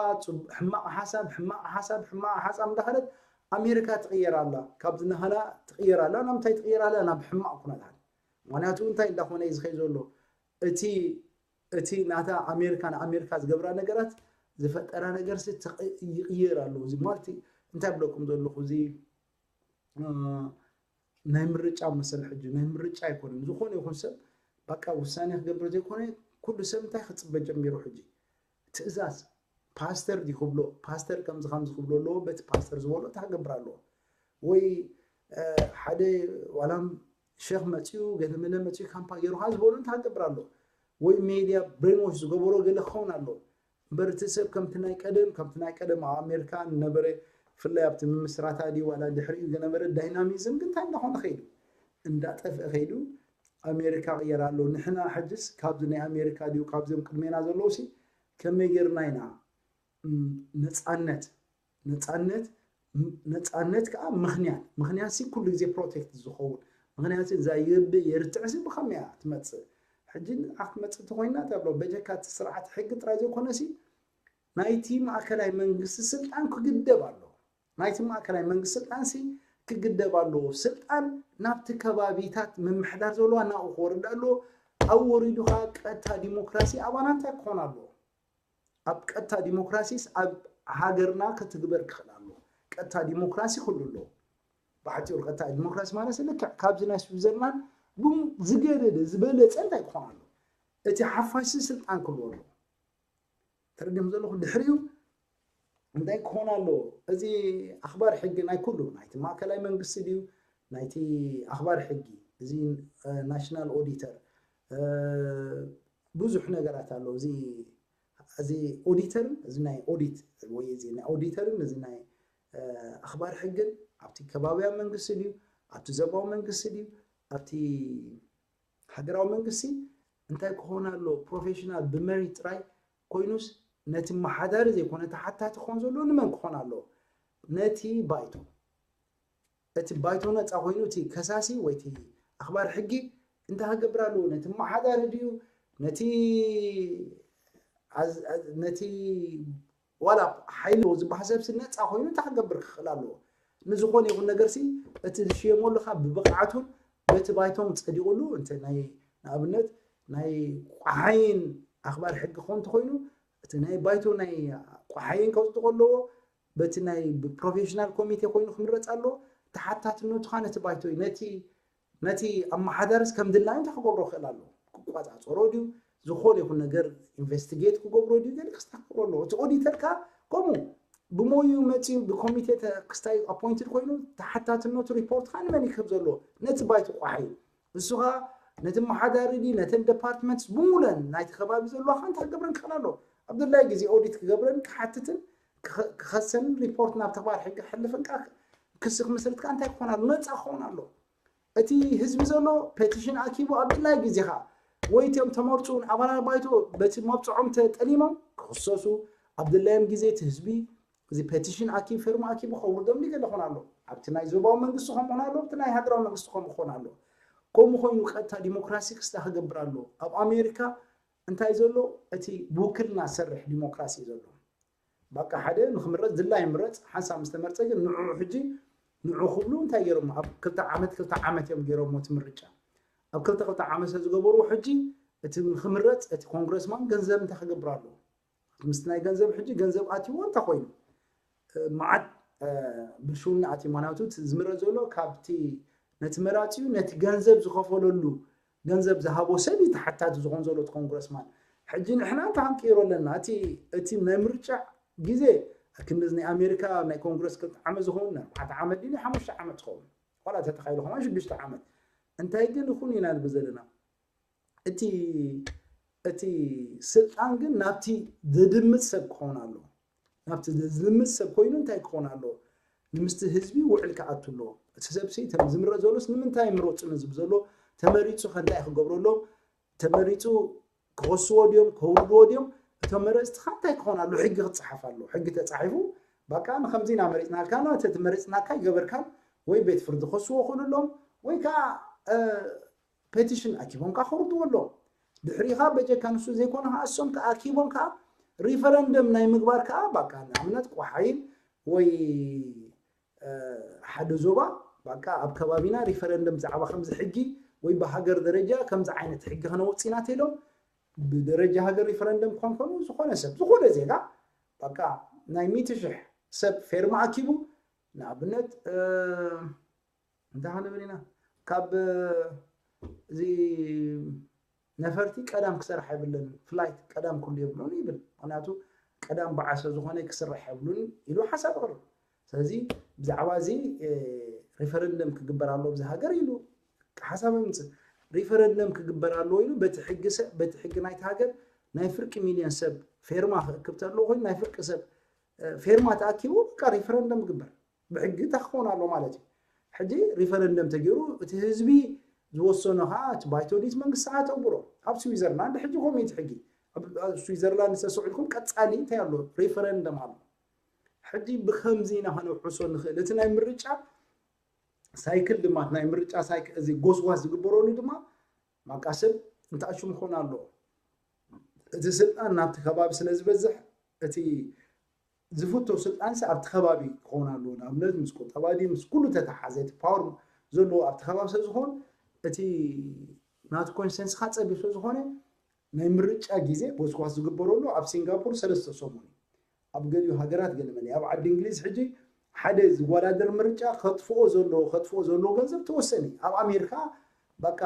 ሕማቕ ሓሳብ ሕማቕ ሓሳብ ሕማቕ ሓሳብ እንዳኸለት ኣሜሪካ ትቕየር ኣላ። ካብዚ ናህና ትቕየር ኣላ። ናብ እንታይ ትቕየር ኣላ? ናብ ሕማቕ ኩነታት። ምክንያቱ እንታይ እንዳኾነ እዩ ዝኸይ ዘሎ እቲ እቲ ናታ ኣሜሪካ ንኣሜሪካ ዝገብራ ነገራት ዝፈጠራ ነገር ይቕየር ኣሎ። እዚ ማለት እንታይ ብለኩም ዘለኹ እዚ ናይ ምርጫ መሰል ሕጂ ናይ ምርጫ ኣይኮነን። ዝኾነ ይኹን ሰብ በቃ ውሳኔ ክገብር ዘይኮነ ኩሉ ሰብ እንታይ ክፅበ ጀሚሩ ሕጂ ትእዛዝ ፓስተር ድዩ ክብሎ ፓስተር ከምዚ ከምዚ ክብሎ ኣለዎ። በቲ ፓስተር ዝበሎ እንታይ ክገብር ኣለዎ? ወይ ሓደ ዋላም ሸኽ መፅኡ ገለመለ መፅኡ ካምፓ ገይሩካ ዝበሎ እንታይ ክገብር ኣለዎ? ወይ ሜድያ ብሬንዎሽ ዝገበሮ ገለ ክኸውን ኣለዎ። እምበር እቲ ሰብ ከምቲ ናይ ቀደም ከምቲ ናይ ቀደም ኣብ ኣሜሪካ ዝነበረ ብፍላይ ኣብቲ ምምስራታ ድዩ ዋላ ድሕሪኡ ዝነበረ ዳይናሚዝም ግን እንታይ እንዳኾነ ከይዱ እንዳጠፍአ ከይዱ ኣሜሪካ ቅየር ኣሎ። ንሕና ሕጅስ ካብዚ ናይ ኣሜሪካ ድዩ ካብዚኦም ቅድሜና ዘለዉ ሲ ከመይ ጌርና ኢና ነፃነት ነፃነት ነፃነት ከዓ ምክንያት ምክንያት ሲ ኩሉ ግዜ ፕሮቴክት ዝኸውን ምክንያት እዛ የብእ የርትዕ ሲ ብኸመይ እያ ትመፅእ? ሕጂ ንዓ ክትመፅእ ተኮይና ተብሎ በጀካ እቲ ስርዓት ሕጊ ጥራይ ዘይኮነ ሲ ናይቲ ማእከላይ መንግስቲ ስልጣን ክግደብ ኣሎ። ናይቲ ማእከላይ መንግስቲ ስልጣን ሲ ክግደብ ኣለዎ። ስልጣን ናብቲ ከባቢታት ምምሕዳር ዘለዋ ናብኡ ክወርድ ኣለዎ። ኣብ ወሪዱ ከዓ ቀጥታ ዲሞክራሲ ኣባና እንታይ ክኾን ኣለዎ? ኣብ ቀጥታ ዲሞክራሲስ ኣብ ሃገርና ክትግበር ክኽእል ኣለዎ። ቀጥታ ዲሞክራሲ ክህሉ ኣለዎ። ብሓፂሩ ቀጥታ ዲሞክራሲ ማለት ልክዕ ካብዚ ናይ ስዊዘርላንድ ብም ዝገደደ ዝበለፀ እንታይ ክኾን ኣለዎ? እቲ ሓፋሽ ስልጣን ክህልዎ ኣለዎ። ተረዲኹም ዘለኹ ድሕሪኡ እንታይ ክኾን ኣለዎ? እዚ ኣኽባር ሕጊ ናይ ኩሉ ናይቲ ማእከላይ መንግስቲ ድዩ ናይቲ ኣኽባር ሕጊ እዚ ናሽናል ኦዲተር ብዙሕ ነገራት ኣሎ። እዚ እዚ ኦዲተርን እዚ ናይ ኦዲት ወይ እዚ ናይ ኦዲተርን እዚ ናይ ኣኽባር ሕግን ኣብቲ ከባቢያ መንግስቲ ድዩ ኣብቲ ዘባዊ መንግስቲ ድዩ ኣብቲ ሃገራዊ መንግስቲ እንታይ ክኾን ኣሎ? ፕሮፌሽናል ብመሪት ጥራይ ኮይኑስ ነቲ መሓዳሪ ዘይኮነ ተሓታቲ ክኾን ዘለዎ ንመን ክኾን ኣለዎ? ነቲ ባይቶ። እቲ ባይቶ ነፃ ኮይኑ እቲ ከሳሲ ወይ እቲ ኣኽባር ሕጊ እንታይ ክገብር ኣለዎ? ነቲ መሓዳሪ ድዩ ነቲ ነቲ ዋላ ሓይሎ ዝበሃል ሰብሲ ነፃ ኮይኑ እንታይ ክገብር ክኽእል ኣለዎ? ንዝኾነ ይኹን ነገርሲ እቲ ዝሽየመሉ ካብ ብብቕዓቱን በቲ ባይቶም ፀዲቑሉ እንተ ናይ ንኣብነት ናይ ቋሓይን ኣኽባር ሕጊ ክኾን እንተኾይኑ እቲ ናይ ባይቶ ናይ ቋሓይን ከውፅእ ኣለዎ። በቲ ናይ ፕሮፌሽናል ኮሚቴ ኮይኑ ክምረፅ ኣለዎ። ተሓታትነቱ ከዓ ነቲ ባይቶ እዩ። ነቲ ነቲ ኣመሓዳርስ ከም ድላዩ እንታይ ክገብሮ ክእል ኣለዎ? ክቆፃፀሮ ድዩ? ዝኾነ ይኹን ነገር ኢንቨስቲጌት ክገብሮ ድዩ? ገለ ክስታ ክገብሮ ኣለዎ። እቲ ኦዲተር ከዓ ከምኡ ብሞዩ መፅኡ ብኮሚቴ ክስታይ ኣፖይንትድ ኮይኑ ተሓታትነቱ ሪፖርት ከዓ ንመን ይክብ ዘለዎ? ነቲ ባይቶ ቋሓይ እዩ። እሱ ከዓ ነቲ ኣመሓዳሪ ድዩ ነተን ዲፓርትመንትስ ብሙለን ናይቲ ከባቢ ዘለዋ ከዓ እንታይ ክገብረን ክኽእል ኣለዎ? ኣብ ድላይ ግዜ ኦዲት ክገብረን ክሓትትን ክኸሰንን ሪፖርት ናብ ተግባር ሕጊ ክሕልፍን ከዓ ክሲ ክምስርት ከዓ እንታይ ክኾን ኣለዎ? ነፃ ክኸውን ኣለዎ። እቲ ህዝቢ ዘሎ ፔቲሽን ኣኪቡ ኣብ ድላይ ግዜ ኸዓ ወይ እቲኦም ተመርፁ ኣባላት ባይቶ በቲ መብፅዖም ተጠሊሞም ክኽሰሱ ኣብ ድላዮም ግዜ እቲ ህዝቢ እዚ ፔቲሽን ኣኪቡ ፌርማ ኣኪቡ ከውርዶም ገለ ኾን ኣሎ። ኣብቲ ናይ ዞባዊ መንግስቲ ከም ኾን ኣሎ፣ ኣብቲ ናይ ሃገራዊ መንግስቲ ከም ኾን ኣሎ። ከምኡ ኮይኑ ቀጥታ ዲሞክራሲ ክስታ ክገብር ኣሎ። ኣብ ኣሜሪካ እንታይ ዘሎ? እቲ ብውክልና ዝሰርሕ ዲሞክራሲ እዩ ዘሎ። በቃ ሓደ ንክምረፅ ድላ ይምረፅ፣ ሓንሳብ ምስ ተመርፀ ግን ንዑ ሕጂ ንዑ ክብሉ እንታይ ገይሮም? ኣብ ክልተ ዓመት ክልተ ዓመት እዮም ገይሮም እቲ ምርጫ። ኣብ ክልተ ክልተ ዓመት ስለ ዝገበሩ ሕጂ እቲ ንክምረፅ እቲ ኮንግረስማን ገንዘብ እንታይ ክገብር ኣለዎ? ምስቲ ናይ ገንዘብ ሕጂ ገንዘብ ኣትይዎ እንታይ ኮይኑ መዓት ብልሽውና ኣትዩ። ማናቱ ዝምረፅ ዘሎ ካብቲ ነቲ መራፂኡ ነቲ ገንዘብ ዝኸፈለሉ ገንዘብ ዝሃቦ ሰብ እዩ ተሓታቲ ዝኾን ዘሎ እቲ ኮንግረስማን። ሕጂ ንሕና እንታይ ክንቅይሮ ኣለና? እቲ እቲ ናይ ምርጫ ግዜ ክንድዚ ናይ ኣሜሪካ ናይ ኮንግረስ ክልተ ዓመት ዝኸውን ኣርባዕተ ዓመት ድዩ ሓሙሽተ ዓመት ዝኸውን ዋላ ተተኻይሉ ከማን ሽዱሽተ ዓመት እንታይ ግን ይኹን ኢና ንብል ዘለና። እቲ እቲ ስልጣን ግን ናብቲ ዘድምፅ ሰብ ክኸውን ኣለዎ። ናብቲ ዘድምፅ ሰብ ኮይኑ እንታይ ክኸውን ኣለዎ? ንምስቲ ህዝቢ ውዕል ክኣቱ ኣለዎ። እቲ ሰብሲ ዝምረፅ ዘሎስ ንምንታይ ምረፁኒ ዝብል ዘሎ ተመሪፁ ከ እንታይ ክገብረሎም? ተመሪፁ ክኸስዎ ድዮም ከውርድዎ ድዮም? እቶም መረፅቲ ከ እንታይ ክኾን ኣሎ? ሕጊ ክፀሓፍ ኣሎ። ሕጊ ተፃሒፉ በቃ ንከምዚ ኢና መሪፅናልካ፣ ናተ መሪፅናካ ይገበርካን ወይ ቤት ፍርዲ ክኸስዎ ክእሉ ኣለዎም ወይ ከዓ ፔቲሽን ኣኪቦም ከዓ ከውርድዎ ኣለዎም። ድሕሪኻ በጀካ ንሱ ዘይኮነ ከዓ እሶም ከዓ ኣኪቦም ከዓ ሪፈረንደም ናይ ምግባር ከዓ በቃ ንኣብነት ቆሓይን ወይ ሓደ ዞባ በቃ ኣብ ከባቢና ሪፈረንደም ብዛዕባ ከምዚ ሕጊ ወይ ብሃገር ደረጃ ከምዚ ዓይነት ሕጊ ከነውፅእ ኢና ተኢሎም ብደረጃ ሃገር ሪፈረንደም ክኾን ከሉ ዝኾነ ሰብ ዝኾነ ዜጋ በቃ ናይ ሚእቲ ሽሕ ሰብ ፌርማ ኣኪቡ ንኣብነት እንታይ ክንብል ኢና ካብ እዚ ነፈርቲ ቀዳም ክሰርሕ የብለን ፍላይት ቀዳም ኩሉ የብሉን ይብል። ምክንያቱ ቀዳም በዓል ስለዝኾነ ክስራሕ የብሉን ኢሉ ሓሳብ ኣቕርብ። ስለዚ ብዛዕባ እዚ ሪፈረንደም ክግበር ኣለዎ ኣብዚ ሃገር ኢሉ ሓሳብ ምፅእ ሪፈረንደም ክግበር ኣለዎ ኢሉ በቲ ሕጊ ሰ በቲ ሕጊ ናይቲ ሃገር ናይ ፍርቂ ሚልዮን ሰብ ፌርማ ክእክብ ተለዎ ኮይኑ ናይ ፍርቂ ሰብ ፌርማ ተኣኪቡ በቃ ሪፈረንደም ግበር ብሕጊ እንታይ ክኸውን ኣሎ ማለት እዩ። ሕጂ ሪፈረንደም ተገይሩ እቲ ህዝቢ ዝወሰኖ ከዓ እቲ ባይቶ ድዩ እቲ መንግስቲ ከዓ ተግብሮ። ኣብ ስዊዘርላንድ ሕጂ ከምኡ እዩ እቲ ሕጊ። ኣብ ስዊዘርላንድ ዝተስዕልኩም ቀፃሊ እንታይ ኣሎ ሪፈረንደም ኣሎ። ሕጂ ብከምዚ ኢና ከነውሕሶ ንኽእል እቲ ናይ ምርጫ ሳይክል ድማ ናይ ምርጫ ሳይክል እዚ ጎስጓስ ዝግበረሉ ድማ ማቃ ሰብ እንታይ ሽሙ ክኾን ኣለዎ። እቲ ስልጣን ናብቲ ከባቢ ስለ ዝበዝሕ እቲ ዝፍቶ ስልጣንሲ ኣብቲ ከባቢ ክኸውን ኣለዎ። ንኣብነት ምስ ቁጠባ ድዩ ምስ ኩሉ ተተሓዘ እቲ ፓወር ዘለዎ ኣብቲ ከባቢ ስለ ዝኾን እቲ ናቱ ኮንስተንስኻ ፀቢብ ስለ ዝኾነ ናይ ምርጫ ግዜ ጎስጓስ ዝግበረሉ ኣብ ሲንጋፖር ሰለስተ ሰሙን እዩ። ኣብ ገሊኡ ሃገራት ገለመለ ኣብ ዓዲ እንግሊዝ ሕጂ ሓደ ዝወዳደር ምርጫ ከጥፍኦ ዘለዎ ከጥፍኦ ዘለዎ ገንዘብ ተወሰነ እዩ። ኣብ ኣሜሪካ በቃ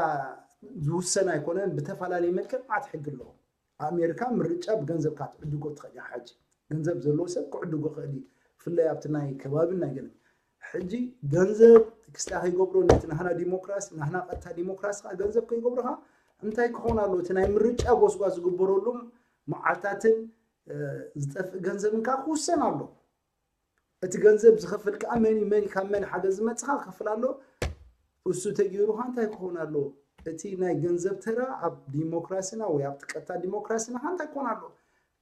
ዝውሰን ኣይኮነን ብተፈላለየ መልክዕ ማዕት ሕጊ ኣለዎ። ኣሜሪካ ምርጫ ብገንዘብ ካብ ትዕድጎ ትኽእል እያ። ሕጂ ገንዘብ ዘለዎ ሰብ ክዕድጎ ክእል እዩ። ብፍላይ ኣብቲ ናይ ከባብን ናይ ገለን ሕጂ ገንዘብ ክስታ ከይገብሮ ነቲ ናህና ዲሞክራሲ ናህና ቀጥታ ዲሞክራሲ ከዓ ገንዘብ ከይገብሮ ከዓ እንታይ ክኸውን ኣሎ? እቲ ናይ ምርጫ ጎስጓስ ዝግበረሉም መዓልታትን ዝጠፍእ ገንዘብን ከዓ ክውሰን ኣሎ። እቲ ገንዘብ ዝኸፍል ከዓ መን እዩ መን ካብ መን ሓገዝ ዝመፅእ ከዓ ክኸፍል ኣሎ። እሱ ተገይሩ ከዓ እንታይ ክኸውን ኣሎ? እቲ ናይ ገንዘብ ተራ ኣብ ዲሞክራሲና ወይ ኣብ ቀጥታ ዲሞክራሲና ከዓ እንታይ ክኾን ኣሎ?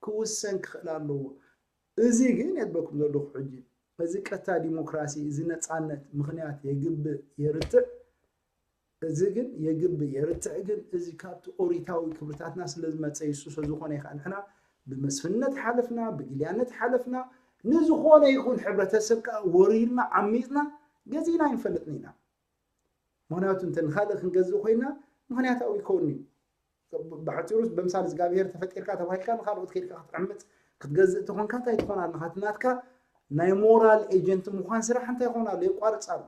ክውሰን ክኽእል ኣለዎ። እዚ ግን የድበኩም ዘለኹ ሕጂ እዚ ቀጥታ ዲሞክራሲ እዚ ነፃነት ምኽንያት የግብእ የርትዕ እዚ ግን የግብእ የርትዕ ግን እዚ ካብቲ ኦሪታዊ ክብርታትና ስለ ዝመፀ ይሱ ስለዝኾነ ይኸዓ ንሕና ብመስፍንነት ሓለፍና ብግልያነት ሓለፍና ንዝኾነ ይኹን ሕብረተሰብ ከዓ ወሪርና ዓሚፅና ገዚእና ኣይንፈልጥን ኢና። ምክንያቱ እንተ ንካልእ ክንገዝእ ኮይና ምክንያታዊ ይከውን እዩ። ብሓፂሩ ብምሳል እግዚኣብሔር ተፈጢርካ ተባሂልካ ንካልኦት ከይድካ ክትዕምፅ ክትገዝእ ተኾንካ እንታይ ትኾን ኣለካ? እቲ ናትካ ናይ ሞራል ኤጀንት ምኳን ስራሕ እንታይ ይኾን ኣሎ? የቋርፅ ኣሎ።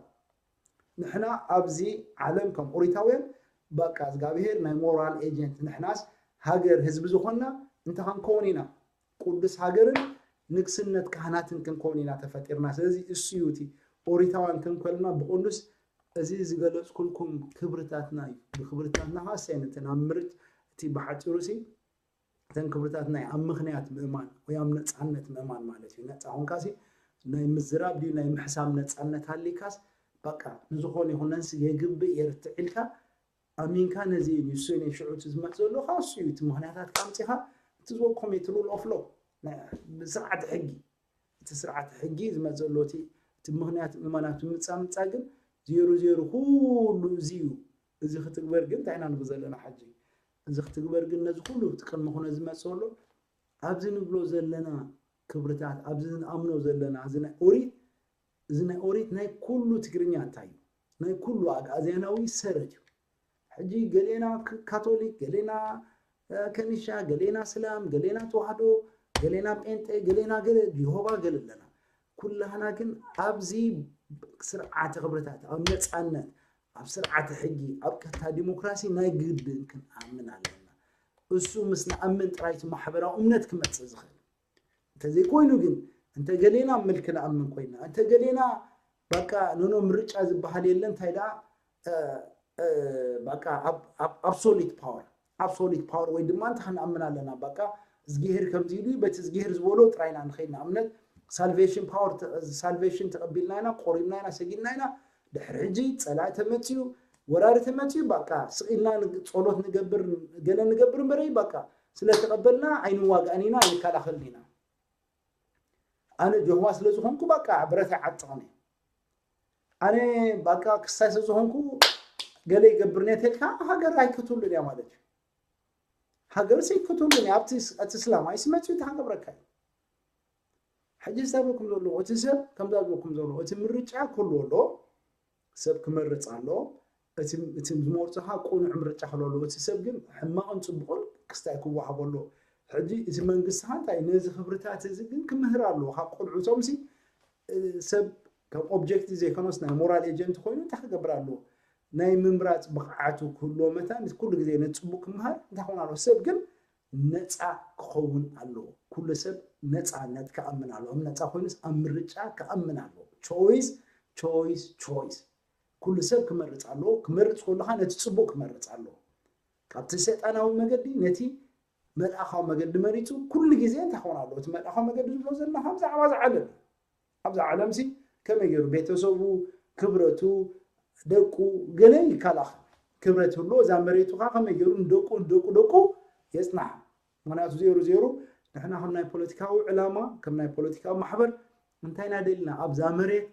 ንሕና ኣብዚ ዓለም ከም ኦሪታውያን በቃ እግዚኣብሔር ናይ ሞራል ኤጀንት ንሕናስ ሃገር ህዝቢ ዝኾንና እንታይ ክንከውን ኢና? ቅዱስ ሃገርን ንግስነት ካህናትን ክንከውን ኢና ተፈጢርና። ስለዚ እሱ እዩ እቲ ኦሪታውያን ክንከልና ብቅዱስ እዚ ዝገለፅኩልኩም ክብርታትና እዩ። ብክብርታትና ከዓ ሰንትን ኣብ ምርጭ እቲ ብሓፂሩ ሲ እተን ክብርታት ናይ ኣብ ምኽንያት ምእማን ወይ ኣብ ነፃነት ምእማን ማለት እዩ። ነፃ ኾንካሲ ናይ ምዝራብ ድዩ ናይ ምሕሳብ ነፃነት ሃሊካስ በቃ ንዝኾነ ይኹን ነንስ የግብእ የርትዕ ኢልካ ኣሚንካ ነዚ እዩ ንሱ ናይ ሽዑ እቲ ዝመፅ ዘሎ ካብ እሱ እዩ እቲ ምኽንያታት ኣምፂኻ እቲ ዝበልኩም እቲ rule of law ብስርዓት ሕጊ እቲ ስርዓት ሕጊ ዝመፅ ዘሎ እቲ እቲ ምኽንያት ምእመናት ብምፃ ምፃ ግን ዜሩ ዜሩ ኩሉ እዚ እዩ እዚ ክትግበር ግን እንታይ ኢና ንብል ዘለና ሕጂ እዚ ክትግበር ግን ነዚ ኩሉ እቲ ቅድሚ ኩነ ዝመፅ ዘሎ ኣብዚ ንብሎ ዘለና ክብርታት ኣብዚ ንኣምኖ ዘለና እዚ ናይ ኦሪት እዚ ናይ ኦሪት ናይ ኩሉ ትግርኛ እንታይ እዩ ናይ ኩሉ ኣግኣዝያናዊ ሰረት እዩ ሕጂ ገሌና ካቶሊክ ገሌና ከኒሻ ገሌና ስላም ገሌና ተዋህዶ ገሌና ጴንጤ ገሌና ገለ ጅሆባ ገለ ኣለና ኩላህና ግን ኣብዚ ስርዓተ ክብርታት ኣብ ነፃነት ኣብ ስርዓተ ሕጊ ኣብ ከታ ዲሞክራሲ ናይ ግድን ክንኣምን ኣለና እሱ ምስ ንኣምን ጥራይቲ ማሕበራዊ እምነት ክመፅእ ዝኽእል እንተዘይኮይኑ ግን እንተ ገሌና ምልክ ንኣምን ኮይና እንተ ገሌና በቃ ኖኖ ምርጫ ዝበሃል የለ እንታይ ደኣ በቃ absolute power absolute power ወይ ድማ እንታይ ክንኣምን ኣለና በቃ እዝጊሄር ከምዚ ኢሉ በቲ እዝጊሄር ዝበሎ ጥራይና ንኸይድ ንኣብነት salvation power salvation ተቐቢልና ኢና ቆሪብና ኢና ሰጊድና ኢና ድሕሪ ሕጂ ፀላኢ ተመፅዩ ወራሪ ተመፅዩ በቃ ስቕ ኢልና ጸሎት ንገብር ገለ ንገብር እምበረይ በቃ ስለተቐበልና ኣይንዋጋእን ኢና ኣይንከላኸልን ኢና ኣነ ጆህዋ ስለ ዝኾንኩ በቃ ብረት ኣይዓጥቕን እየ ኣነ በቃ ክስታይ ስለ ዝኾንኩ ገለ ይገብር እየ ተልካ ሃገር ኣይክትብሉን እያ ማለት እዩ ሃገር ኣይክትብሉን እያ ኣብቲ እቲ እስላማይ ስመፅኡ ተሃገብረካ እዩ ሕጂ ዝዛረበኩም ዘለኹ እቲ ሰብ ከምዛ ዝበልኩም ዘለኹ እቲ ምርጫ ክህልዎ ኣለዎ ሰብ ክመርፅ ኣለዎ እቲ ዝመርፅኻ ቁኑዕ ምርጫ ክህልዎ ኣለዎ እቲ ሰብ ግን ሕማቕን ፅቡቕን ክስታይ ክወሃቦ ኣለዎ ሕጂ እቲ መንግስቲ ከዓ እንታይ ነዚ ክብርታት እዚ ግን ክምህር ኣለዎ ካብ ቆልዑቶምሲ ሰብ ከም ኦብጀክት ዘይኮነስ ናይ ሞራል ኤጀንት ኮይኑ እንታይ ክገብር ኣለዎ ናይ ምምራፅ ብቕዓቱ ክህልዎ መታን ኩሉ ግዜ ነፅቡቅ ክምሃር እንታይ ክኾን ኣለዎ ሰብ ግን ነፃ ክኸውን ኣለዎ ኩሉ ሰብ ነፃነት ክኣምን ኣለዎ ኣብ ነፃ ኮይኑስ ኣብ ምርጫ ክኣምን ኣለዎ choice choice choice ኩሉ ሰብ ክመርፅ ኣለዎ ክመርፅ ከለካ ነቲ ፅቡቅ ክመርፅ ኣለዎ ካብቲ ሰይጣናዊ መገዲ ነቲ መልኣኻዊ መገዲ መሪፁ ኩሉ ግዜ እንታይ ክኾን ኣለዎ እቲ መልኣኻዊ መገዲ ዝብሎ ዘለና ብዛዕባ ዝዓለም ኣብዚ ዓለምሲ ከመይ ገይሩ ቤተሰቡ ክብረቱ ደቁ ገለ ይከላኸል ክብረት ህልዎ እዛ መሬቱ ከዓ ከመይ ገይሩ ንደቁ ንደቁ ደቁ የፅናሓ ምክንያቱ ዜሩ ዜሩ ንሕና ከም ናይ ፖለቲካዊ ዕላማ ከም ናይ ፖለቲካዊ ማሕበር እንታይ ኢና ደሊና ኣብዛ መሬት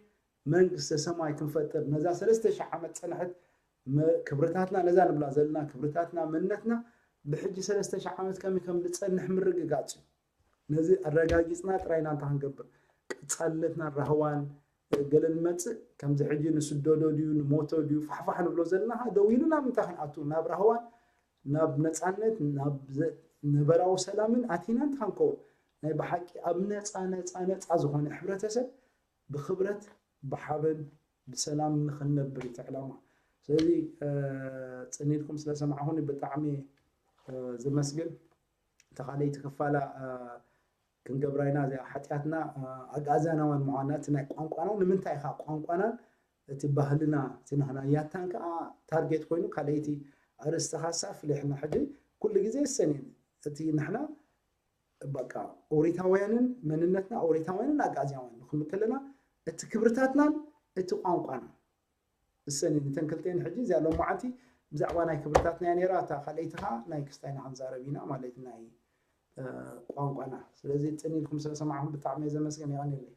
መንግስተ ሰማይ ክንፈጥር ነዛ ሰለስተ ሺሕ ዓመት ፀንሐት ክብርታትና ነዛ ንብላ ዘለና ክብርታትና መንነትና ብሕጂ ሰለስተ ሺሕ ዓመት ከመይ ከም ዝፀንሕ ምርግጋፅ እዩ ነዚ ኣረጋጊፅና ጥራይ ኢና እንታይ ክንገብር ቀፃልነትና ራህዋን ገለ ንመፅእ ከምዚ ሕጂ ንስደዶ ድዩ ንሞቶ ድዩ ፋሕፋሕ ንብሎ ዘለና ደው ኢሉ ናብ ምንታይ ክንኣቱ ናብ ራህዋን ናብ ነፃነት ናብ ነበራዊ ሰላምን ኣቲና እንታይ ክንከውን ናይ ብሓቂ ኣብ ነፃ ነፃ ነፃ ዝኾነ ሕብረተሰብ ብክብረት ብሓበን ብሰላም ንክንነብር እዩ ዕላማ ስለዚ ፅኒድኩም ስለሰማዕኹኒ ብጣዕሚ ዝመስግን ተኻለይቲ ክፋላ ክንገብራ ኢና እዚኣ ሓጢኣትና ኣግኣዝያናውያን ምዃንና እቲ ናይ ቋንቋና ንምንታይ ኢኻ ቋንቋናን እቲ ባህልና እቲ ናህና ያታን ከዓ ታርጌት ኮይኑ ካልኣይቲ ኣርእስቲ ካሳ ፍሊሕና ሕጂ ኩሉ ግዜ ዝሰንየን እቲ ንሕና በቃ ኦሪታውያንን መንነትና ኦሪታውያንን ኣግኣዝያውያን ንክንብል ከለና እቲ ክብርታትናን እቲ ቋንቋና እሰን እተን ክልተን ሕጂ እዚኣ ሎማዓንቲ ብዛዕባ ናይ ክብርታትና እያ ነይራ እታ ካልኣይቲ ከዓ ናይ ክስታይና ክንዛረብ ኢና ማለት ናይ ቋንቋና ስለዚ ፅን ኢልኩም ስለሰማዕኩም ብጣዕሚ እየ ዘመስገን የቐንየለይ